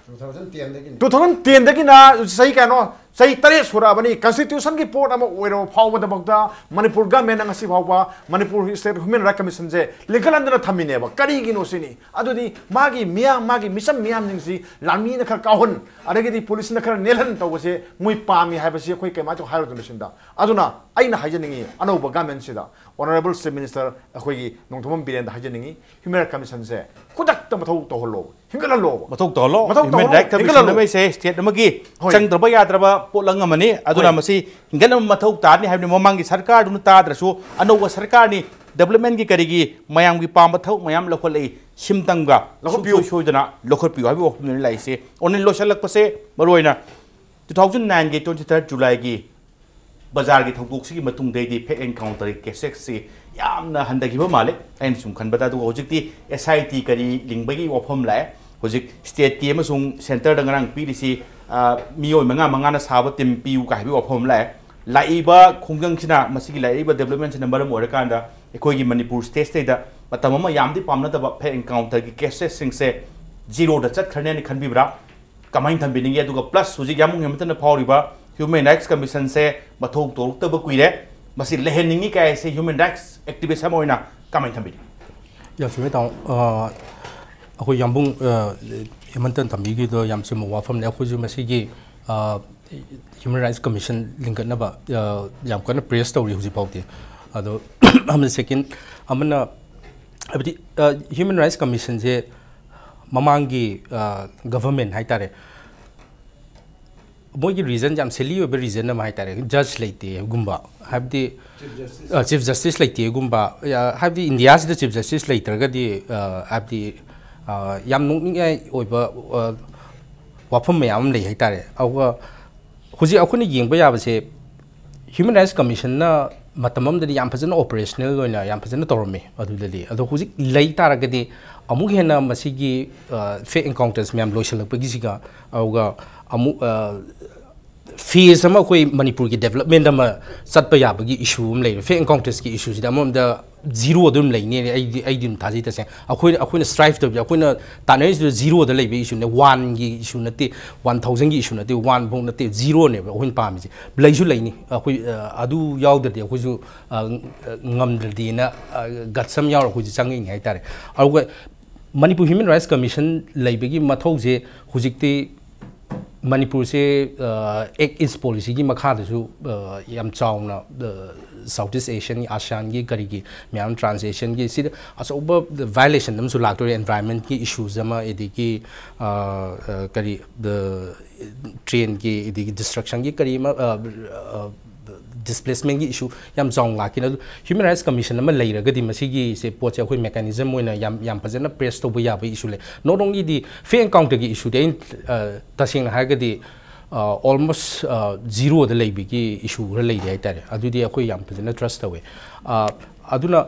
Two thousand tenꯗꯒꯤꯅ ꯆꯍꯤ ꯀꯌꯥꯅꯣ? ꯆꯍꯤ ꯇꯔꯦꯠ ꯁꯨꯔꯛꯑꯕꯅꯤ꯫ Constitutionꯒꯤ ꯄꯣꯠ ꯑꯃ ꯑꯣꯏꯔꯕ ꯐꯥꯎꯕꯗꯃꯛꯇ ꯃꯅꯤꯄꯨꯔ governmentꯅ ꯉꯁꯤ ꯐꯥꯎꯕ ꯃꯅꯤꯄꯨꯔ State Human Rights Commissionꯁꯦ ꯂꯤꯡꯈꯠꯍꯟꯗꯅ ꯊꯝꯃꯤꯅꯦꯕ꯫ ꯀꯔꯤꯒꯤꯅꯣ ꯁꯤꯅꯤ꯫ ꯑꯗꯨꯗꯤ ꯃꯥꯒꯤ ꯃꯤꯌꯥꯝ, ꯃꯥꯒꯤ ꯃꯤꯆꯝ ꯃꯤꯌꯥꯝꯁꯤꯡꯁꯤ ꯂꯥꯟꯃꯤꯅ ꯈꯔ ꯀꯥꯎꯍꯟ, ꯑꯗꯒꯤꯗꯤ policeꯅ ꯈꯔ ꯅꯦꯜꯍꯟ ꯇꯧꯕꯁꯦ ꯃꯣꯏ ꯄꯥꯝꯃꯤ ꯍꯥꯏꯕꯁꯤ ꯑꯩꯈꯣꯏ ꯀꯃꯥꯏꯅ ꯇꯧ ꯍꯥꯏꯔꯨꯗꯣꯏꯅꯣ ꯁꯤꯗ꯫ ꯑꯗꯨꯅ ꯑꯩꯅ ꯍꯥꯏꯖꯅꯤꯡꯉꯤ ꯑꯅꯧꯕ governmentꯁꯤꯗ, Honourable Chief Minister ꯑꯩꯈꯣꯏꯒꯤ ꯅꯣꯡꯊꯣꯝꯕꯝ ꯕꯤꯔꯦꯟꯗ ꯍꯥꯏꯖꯅꯤꯡꯉꯤ, human rights commissionꯁꯦ ꯈꯨꯗꯛꯇ ꯃꯊꯧ ꯇꯧꯍꯜꯂꯣ, ꯍꯤꯡꯒꯠꯍꯜꯂꯣ꯫ ꯃꯊꯧ ꯇꯧꯍꯜꯂꯣ꯫ ꯃꯊꯧ human ꯇꯧꯍꯜꯂꯣ, rights commission ꯍꯤꯡꯒꯠꯍꯜꯂꯣ꯫ ꯑꯃꯁꯦ state ꯑꯃꯒꯤ ꯍꯣꯏ꯫ ꯆꯪꯗ꯭ꯔꯕ ꯌꯥꯗ꯭ꯔꯕ ꯄꯣꯠꯂꯝ ꯑꯃꯅꯤ꯫ ꯑꯗꯨꯅ ꯍꯣꯏ꯫ ꯃꯁꯤ ꯍꯤꯡꯒꯠꯅꯕ ꯃꯊꯧ ꯇꯥꯔꯅꯤ ꯍꯥꯏꯕꯅꯤ꯫ ꯃꯃꯥꯡꯒꯤ ꯁꯔꯀꯥꯔꯗꯨꯅ ꯇꯥꯗ꯭ꯔꯁꯨ ꯑꯅꯧꯕ ꯁꯔꯀꯥꯔꯅꯤ, developmentꯀꯤ ꯀꯔꯤꯒꯤ ꯃꯌꯥꯝꯒꯤ ꯄꯥꯝꯕ ꯊꯕꯛ ꯃꯌꯥꯝ ꯂꯧꯈꯠꯂꯛꯏ꯫ ꯁꯤꯝꯇꯪꯒ ꯂꯧꯈꯠꯄꯤꯌꯨ꯫ ꯁꯨꯡꯁꯣꯏ ꯁꯣꯏꯗꯅ ꯂꯧꯈꯠꯄꯤꯌꯨ ꯍꯥꯏꯕꯒꯤ ꯋꯥꯐꯝꯗꯨꯅꯤ ꯂꯥꯛꯏꯁꯦ꯫ ꯑꯣꯅꯤꯜ ꯂꯣꯏꯁꯤꯜꯂꯛꯄꯁꯦ ꯃꯔꯨꯑꯣꯏꯅ two thousand nineꯒꯤ twenty third Julyꯒꯤ ꯕꯖꯥꯔꯒꯤ ꯊꯧꯗꯣꯛꯁꯤꯒꯤ ꯃꯇꯨꯡꯗꯩꯗꯤ fake encounterꯒꯤ casesꯁꯤ ꯌꯥꯝꯅ ꯍꯟꯊꯈꯤꯕ ꯃꯥꯜꯂꯦ ꯑꯩꯅ ꯁꯨꯝ ꯈꯟꯕꯗ꯫ ꯑꯗꯨꯒ ꯍꯧꯖꯤꯛꯇꯤ S I T ꯀꯔꯤ ꯂꯤꯡꯕꯒꯤ ꯋꯥꯐꯝ ꯂꯥꯛꯑꯦ꯫ ꯍꯧꯖꯤꯛ stateꯀꯤ ꯑꯃꯁꯨꯡ centreꯗ ꯉꯔꯥꯡ ꯄꯤꯔꯤꯁꯤ, ꯑ, ꯃꯤꯑꯣꯏ ꯃꯉꯥ ꯃꯉꯥꯅ ꯁꯥꯕ team ꯄꯤꯌꯨ ꯀꯥꯏ ꯍꯥꯏꯕꯒꯤ ꯋꯥꯐꯝ ꯑꯃ ꯂꯥꯛꯑꯦ꯫ ꯂꯥꯛꯏꯕ ꯈꯣꯡꯖꯪꯁꯤꯅ, ꯃꯁꯤꯒꯤ ꯂꯥꯛꯏꯕ developmentꯁꯤꯅ ꯃꯔꯝ ꯑꯣꯏꯔꯀꯥꯟꯗ ꯑꯩꯈꯣꯏꯒꯤ ꯃꯅꯤꯄꯨꯔ stateꯁꯤꯗꯩꯗ ꯃꯇꯝ ꯑꯃ ꯌꯥꯝꯗꯤ ꯄꯥꯝꯅꯗꯕ fake encounterꯒꯤ casesꯁꯤꯡꯁꯦ zeroꯗ ꯆꯠꯈ꯭ꯔꯅꯦꯅ ꯈꯟꯕꯤꯕ꯭ꯔꯥ? ꯀꯃꯥꯏꯅ ꯊꯝꯕꯤꯅꯤꯡꯉꯤ? ꯑꯗꯨꯒ plus ꯍꯧꯖꯤꯛ ꯌꯥꯝꯕꯨꯡ ꯍꯦꯃꯟꯇꯅ ꯐꯥꯎꯔꯤꯕ human rights commissionꯁꯦ ꯃꯊꯧ ꯇꯧꯔꯛꯇꯕ ꯀꯨꯏꯔꯦ, ꯃꯁꯤ ꯂꯩꯍꯟꯅꯤꯡꯉꯤ ꯀꯥꯏꯁꯦ human rights activist ꯑꯃ ꯑꯣꯏꯅ ꯀꯃꯥꯏꯅ ꯊꯝꯕꯤꯅꯤ? ꯌꯥꯝ ꯆꯨꯝꯃꯦ, ꯇꯥꯃꯣ꯫ ꯑ, ꯑꯩꯈꯣꯏ ꯌꯥꯝꯕꯨꯡ, ꯑ, ꯍꯦꯃꯟꯇꯅ ꯊꯝꯕꯤꯈꯤꯕꯗꯣ ꯌꯥꯝ ꯆꯨꯝꯕ ꯋꯥꯐꯝꯅꯦ꯫ ꯑꯩꯈꯣꯏꯁꯨ ꯃꯁꯤꯒꯤ, ꯑ, Human Rights Commission ꯂꯤꯡꯈꯠꯅꯕ, ꯑ, ꯌꯥꯝ ꯀꯟꯅ press ꯇꯧꯔꯤ ꯍꯧꯖꯤꯛ ꯐꯥꯎꯗꯤ꯫ ꯑꯗꯣ ꯑꯃꯅ second, ꯑꯃꯅ ꯍꯥꯏꯕꯗꯤ, ꯑ, Human Rights Commissionꯁꯦ ꯃꯃꯥꯡꯒꯤ, ꯑ, government ꯍꯥꯏꯇꯥꯔꯦ, ꯃꯣꯏꯒꯤ reason ꯌꯥꯝ silly ꯑꯣꯏꯕ reason ꯑꯃ ꯍꯥꯏꯇꯥꯔꯦ, judge ꯂꯩꯇꯦꯒꯨꯝꯕ, ꯍꯥꯏꯕꯗꯤ, Chief Justice꯫ ꯑ, Chief Justice ꯂꯩꯇꯦꯒꯨꯝꯕ, ꯑ, ꯍꯥꯏꯕꯗꯤ Indiaꯁꯤꯗ Chief Justice ꯂꯩꯇ꯭ꯔꯒꯗꯤ, ꯑ, ꯍꯥꯏꯕꯗꯤ, ꯑ, ꯌꯥꯝ ꯅꯣꯛꯅꯤꯡꯉꯥꯏ ꯑꯣꯏꯕ, ꯑ, ꯋꯥꯐꯝ ꯃꯌꯥꯝ ꯑꯃ ꯂꯩ ꯍꯥꯏꯇꯥꯔꯦ꯫ ꯑꯗꯨꯒ ꯍꯧꯖꯤꯛ ꯑꯩꯈꯣꯏꯅ ꯌꯦꯡꯕ ꯌꯥꯕꯁꯦ, Human Rights Commissionꯅ ꯃꯇꯝ ꯑꯃꯗꯗꯤ ꯌꯥꯝ ꯐꯖꯅ ꯑꯣꯄꯔꯦꯁꯅꯦꯜ ꯑꯣꯏꯅ ꯌꯥꯝ ꯐꯖꯅ ꯇꯧꯔꯝꯃꯤ ꯑꯗꯨꯗꯗꯤ꯫ ꯑꯗꯣ ꯍꯧꯖꯤꯛ ꯂꯩ ꯇꯥꯔꯒꯗꯤ ꯑꯃꯨꯛ ꯍꯦꯟꯅ ꯃꯁꯤꯒꯤ ꯐꯦꯛ ꯑꯦꯟꯀꯥꯎꯟꯇꯔꯁ ꯃꯌꯥꯝ ꯂꯣꯏꯁꯤꯜꯂꯛꯄꯒꯤꯁꯤꯒ, ꯑꯗꯨꯒ ꯑꯃꯨꯛ ꯐꯦꯁ ꯑꯃ ꯑꯩꯈꯣꯏ ꯃꯅꯤꯄꯨꯔꯒꯤ ꯗꯦꯕꯂꯞꯃꯦꯟ ꯑꯃ ꯆꯠꯄ ꯌꯥꯕꯒꯤ ꯏꯁꯨ ꯑꯃ ꯂꯩꯔꯦ꯫ ꯐꯦꯛ ꯑꯦꯟꯀꯥꯎꯟꯇꯔꯁꯀꯤ ꯏꯁꯨꯁꯤꯗꯤ ꯑꯃꯔꯣꯝꯗ ꯖꯤꯔꯣꯗ ꯑꯗꯨꯝ ꯂꯩꯅꯤ ꯑꯩꯗꯤ, ꯑꯩꯗꯤ ꯑꯗꯨꯝ ꯊꯥꯖꯩ ꯇꯁꯦꯡꯅ꯫ ꯑꯩꯈꯣꯏꯅ, ꯑꯩꯈꯣꯏꯅ ꯁ꯭ꯇ꯭ꯔꯥꯏꯞ ꯇꯧꯕꯁꯦ, ꯑꯩꯈꯣꯏꯅ ꯇꯥꯟꯅꯔꯤꯁꯤꯗ ꯖꯤꯔꯣꯗ ꯂꯩꯕ ꯏꯁꯨꯅꯦ, ꯋꯥꯟꯒꯤ ꯏꯁꯨ ꯅꯠꯇꯦ, ꯋꯥꯟ ꯊꯥꯎꯖꯟꯒꯤ ꯏꯁꯨ ꯅꯠꯇꯦ, ꯋꯥꯟ ꯐꯥꯎ ꯅꯠꯇꯦ, ꯖꯤꯔꯣꯅꯦꯕ ꯑꯩꯈꯣꯏꯅ ꯄꯥꯝꯃꯤꯁꯦ꯫ ꯂꯩꯁꯨ ꯂꯩꯅꯤ ꯑꯩꯈꯣꯏ, ꯑ, ꯑꯗꯨ ꯌꯥꯎꯗ꯭ꯔꯗꯤ ꯑꯩꯈꯣꯏꯁꯨ, ꯑ, ꯉꯝꯗ꯭ꯔꯗꯤꯅ, ꯑ, ꯒꯠꯁ ꯑꯃ ꯌꯥꯎꯔ ꯑꯩꯈꯣꯏꯁꯨ ꯆꯪꯉꯛꯏꯅꯤ ꯍꯥꯏꯇꯥꯔꯦ꯫ ꯑꯗꯨꯒ ꯃꯅꯤꯄꯨꯔ ꯍ꯭ꯌꯨꯃꯦꯟ ꯔꯥꯏꯠꯁ ꯀꯃꯤꯁꯟ ꯂꯩꯕꯒꯤ ꯃꯊꯧꯁꯦ ꯍꯧꯖꯤꯛꯇꯤ ꯃꯅꯤꯄꯨꯔꯁꯦ, ꯑ, ꯑꯦꯛ ꯏꯁ ꯄꯣꯂꯤꯁꯤꯒꯤ ꯃꯈꯥꯗꯁꯨ, ꯑ, ꯌꯥꯝ ꯆꯥꯎꯅ, ꯑ, ꯁꯥꯎꯠ ꯏꯁ ꯑꯦꯁꯤꯌꯟ, ꯑꯁꯤꯌꯥꯟꯒꯤ ꯀꯔꯤꯒꯤ ꯃꯌꯥꯝ ꯇ꯭ꯔꯥꯟꯁ ꯑꯦꯁꯤꯌꯟꯒꯤ ꯁꯤꯗ ꯑꯆꯧꯕ ꯚꯥꯏꯑꯣꯂꯦꯁꯟ ꯑꯃꯁꯨ ꯂꯥꯛꯇꯣꯔꯦ, ꯑꯦꯟꯚꯥꯏꯔꯟꯃꯦꯟꯠꯀꯤ ꯏꯁꯨꯁ ꯑꯃ, ꯑꯗꯒꯤ, ꯑ, ꯑ, ꯀꯔꯤ, ꯇ꯭ꯔꯦꯟꯒꯤ, ꯑꯗꯒꯤ ꯗꯤꯁꯇ꯭ꯔꯛꯁꯟꯒꯤ ꯀꯔꯤ ꯑꯃ, ꯑ, ꯑ, ꯗꯤꯁꯄ꯭ꯂꯦꯁꯃꯦꯟꯒꯤ ꯏꯁꯨ ꯌꯥꯝ ꯆꯥꯎꯅ ꯂꯥꯛꯈꯤꯅ꯫ ꯑꯗꯨ ꯍ꯭ꯌꯨꯃꯦꯟ ꯔꯥꯏꯠꯁ ꯀꯃꯤꯁꯟ ꯑꯃ ꯂꯩꯔꯒꯗꯤ ꯃꯁꯤꯒꯤꯁꯦ ꯄꯣꯠꯁꯦ ꯑꯩꯈꯣꯏ ꯃꯦꯀꯥꯅꯤꯖꯝ ꯑꯣꯏꯅ ꯌꯥꯝ, ꯌꯥꯝ ꯐꯖꯅ ꯄ꯭ꯔꯦꯁ ꯇꯧꯕ ꯌꯥꯕ ꯏꯁꯨ ꯂꯩ꯫ ꯅꯣꯠ ꯑꯣꯡꯂꯤ ꯗꯤ ꯐꯦꯛ ꯑꯦꯟꯀꯥꯎꯟꯇꯔꯒꯤ ꯏꯁꯨꯗꯤ ꯑꯩꯅ, ꯑ, ꯇꯁꯦꯡꯅ ꯍꯥꯏꯔꯒꯗꯤ, ꯑ, ꯑꯣꯜꯃꯣꯁ, ꯑ, ꯖꯤꯔꯣꯗ ꯂꯩꯕꯒꯤ ꯏꯁꯨ ꯈꯔ ꯂꯩꯔꯤ ꯍꯥꯏꯇꯥꯔꯦ꯫ ꯑꯗꯨꯗꯤ ꯑꯩꯈꯣꯏ ꯌꯥꯝ ꯐꯖꯅ ꯇ꯭ꯔꯁ ꯇꯧꯋꯦ꯫ ꯑ, ꯑꯗꯨꯅ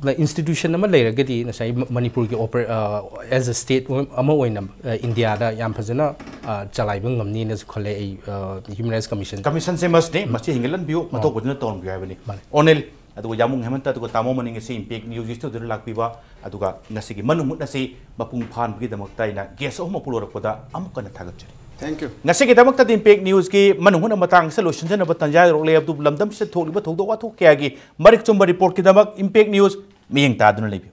ꯏꯟꯁꯇꯤꯇ꯭ꯌꯨꯁꯟ ꯑꯃ ꯂꯩꯔꯒꯗꯤ ꯉꯁꯥꯏ ꯃ-, ꯃꯅꯤꯄꯨꯔꯒꯤ ꯑꯣꯄꯔ-, ꯑ, ꯑꯦꯖ ꯑ ꯁ꯭ꯇꯦꯠ ꯑꯃ ꯑꯣꯏꯅ, ꯑ, ꯏꯟꯗꯤꯌꯥꯗ ꯌꯥꯝ ꯐꯖꯅ, ꯑ, ꯆꯂꯥꯏꯕ ꯉꯝꯅꯤꯅꯁꯨ ꯈꯜꯂꯦ ꯑꯩ, ꯑ, ꯍ꯭ꯌꯨꯃꯦꯟ ꯔꯥꯏꯠꯁ ꯀꯃꯤꯁꯟ꯫ ꯀꯃꯤꯁꯟꯁꯦ ꯃꯁꯅꯦ, ꯃꯁꯤ ꯍꯤꯡꯒꯠꯍꯟꯕꯤꯌꯨ, ꯃꯇꯧ ꯀꯣꯏꯗꯅ ꯇꯧꯔꯝꯕꯤꯌꯨ ꯍꯥꯏꯕꯅꯤ꯫ ꯃꯥꯅꯦ꯫ ꯑꯣꯅꯤꯜ, ꯑꯗꯨꯒ ꯌꯥꯃꯨꯡ ꯍꯦꯃꯟꯇ, ꯑꯗꯨꯒ ꯇꯥꯃꯣ ꯃꯅꯤꯡ ꯑꯁꯤ ꯏꯝꯄꯦꯛ ꯅ꯭ꯌꯨꯁ ꯁ꯭ꯇꯨꯗꯤꯑꯣꯗ ꯂꯥꯛꯄꯤꯕ, ꯑꯗꯨꯒ ꯉꯁꯤꯒꯤ ꯃꯅꯨꯡ ꯍꯨꯠ ꯑꯁꯤ ꯃꯄꯨꯡ ꯐꯥꯍꯟꯕꯒꯤꯗꯃꯛꯇ ꯑꯩꯅ ꯒꯦꯁ ꯑꯍꯨꯝ ꯑꯃ ꯄꯨꯔꯛꯄꯗ ꯑꯃꯨꯛ ꯍꯟꯅ ꯊꯥꯒꯠꯆꯔꯤ꯫ Thank you. ꯉꯁꯤꯒꯤꯗꯃꯛꯇꯗꯤ ꯏꯝꯄꯦꯛ ꯅ꯭ꯌꯨꯁꯀꯤ ꯃꯅꯨꯡ ꯍꯨꯠꯅ ꯃꯇꯥꯡꯁꯤꯗ ꯂꯣꯏꯁꯤꯟꯖꯅꯕ ꯇꯥꯟꯖꯥ ꯌꯧꯔꯛꯂꯦ꯫ ꯑꯗꯨꯕꯨ ꯂꯝꯗꯝꯁꯤꯗ ꯊꯣꯛꯂꯤꯕ ꯊꯧꯗꯣꯛ ꯋꯥꯊꯣꯛ ꯀꯌꯥꯒꯤ ꯃꯔꯤꯛ ꯆꯨꯝꯕ ꯔꯤꯄꯣꯔꯠꯀꯤꯗꯃꯛ ꯏꯝꯄꯦꯛ ꯅ꯭ꯌꯨꯁ ꯃꯤꯠꯌꯦꯡ ꯇꯥꯗꯨꯅ ꯂꯩꯕꯤꯌꯨ꯫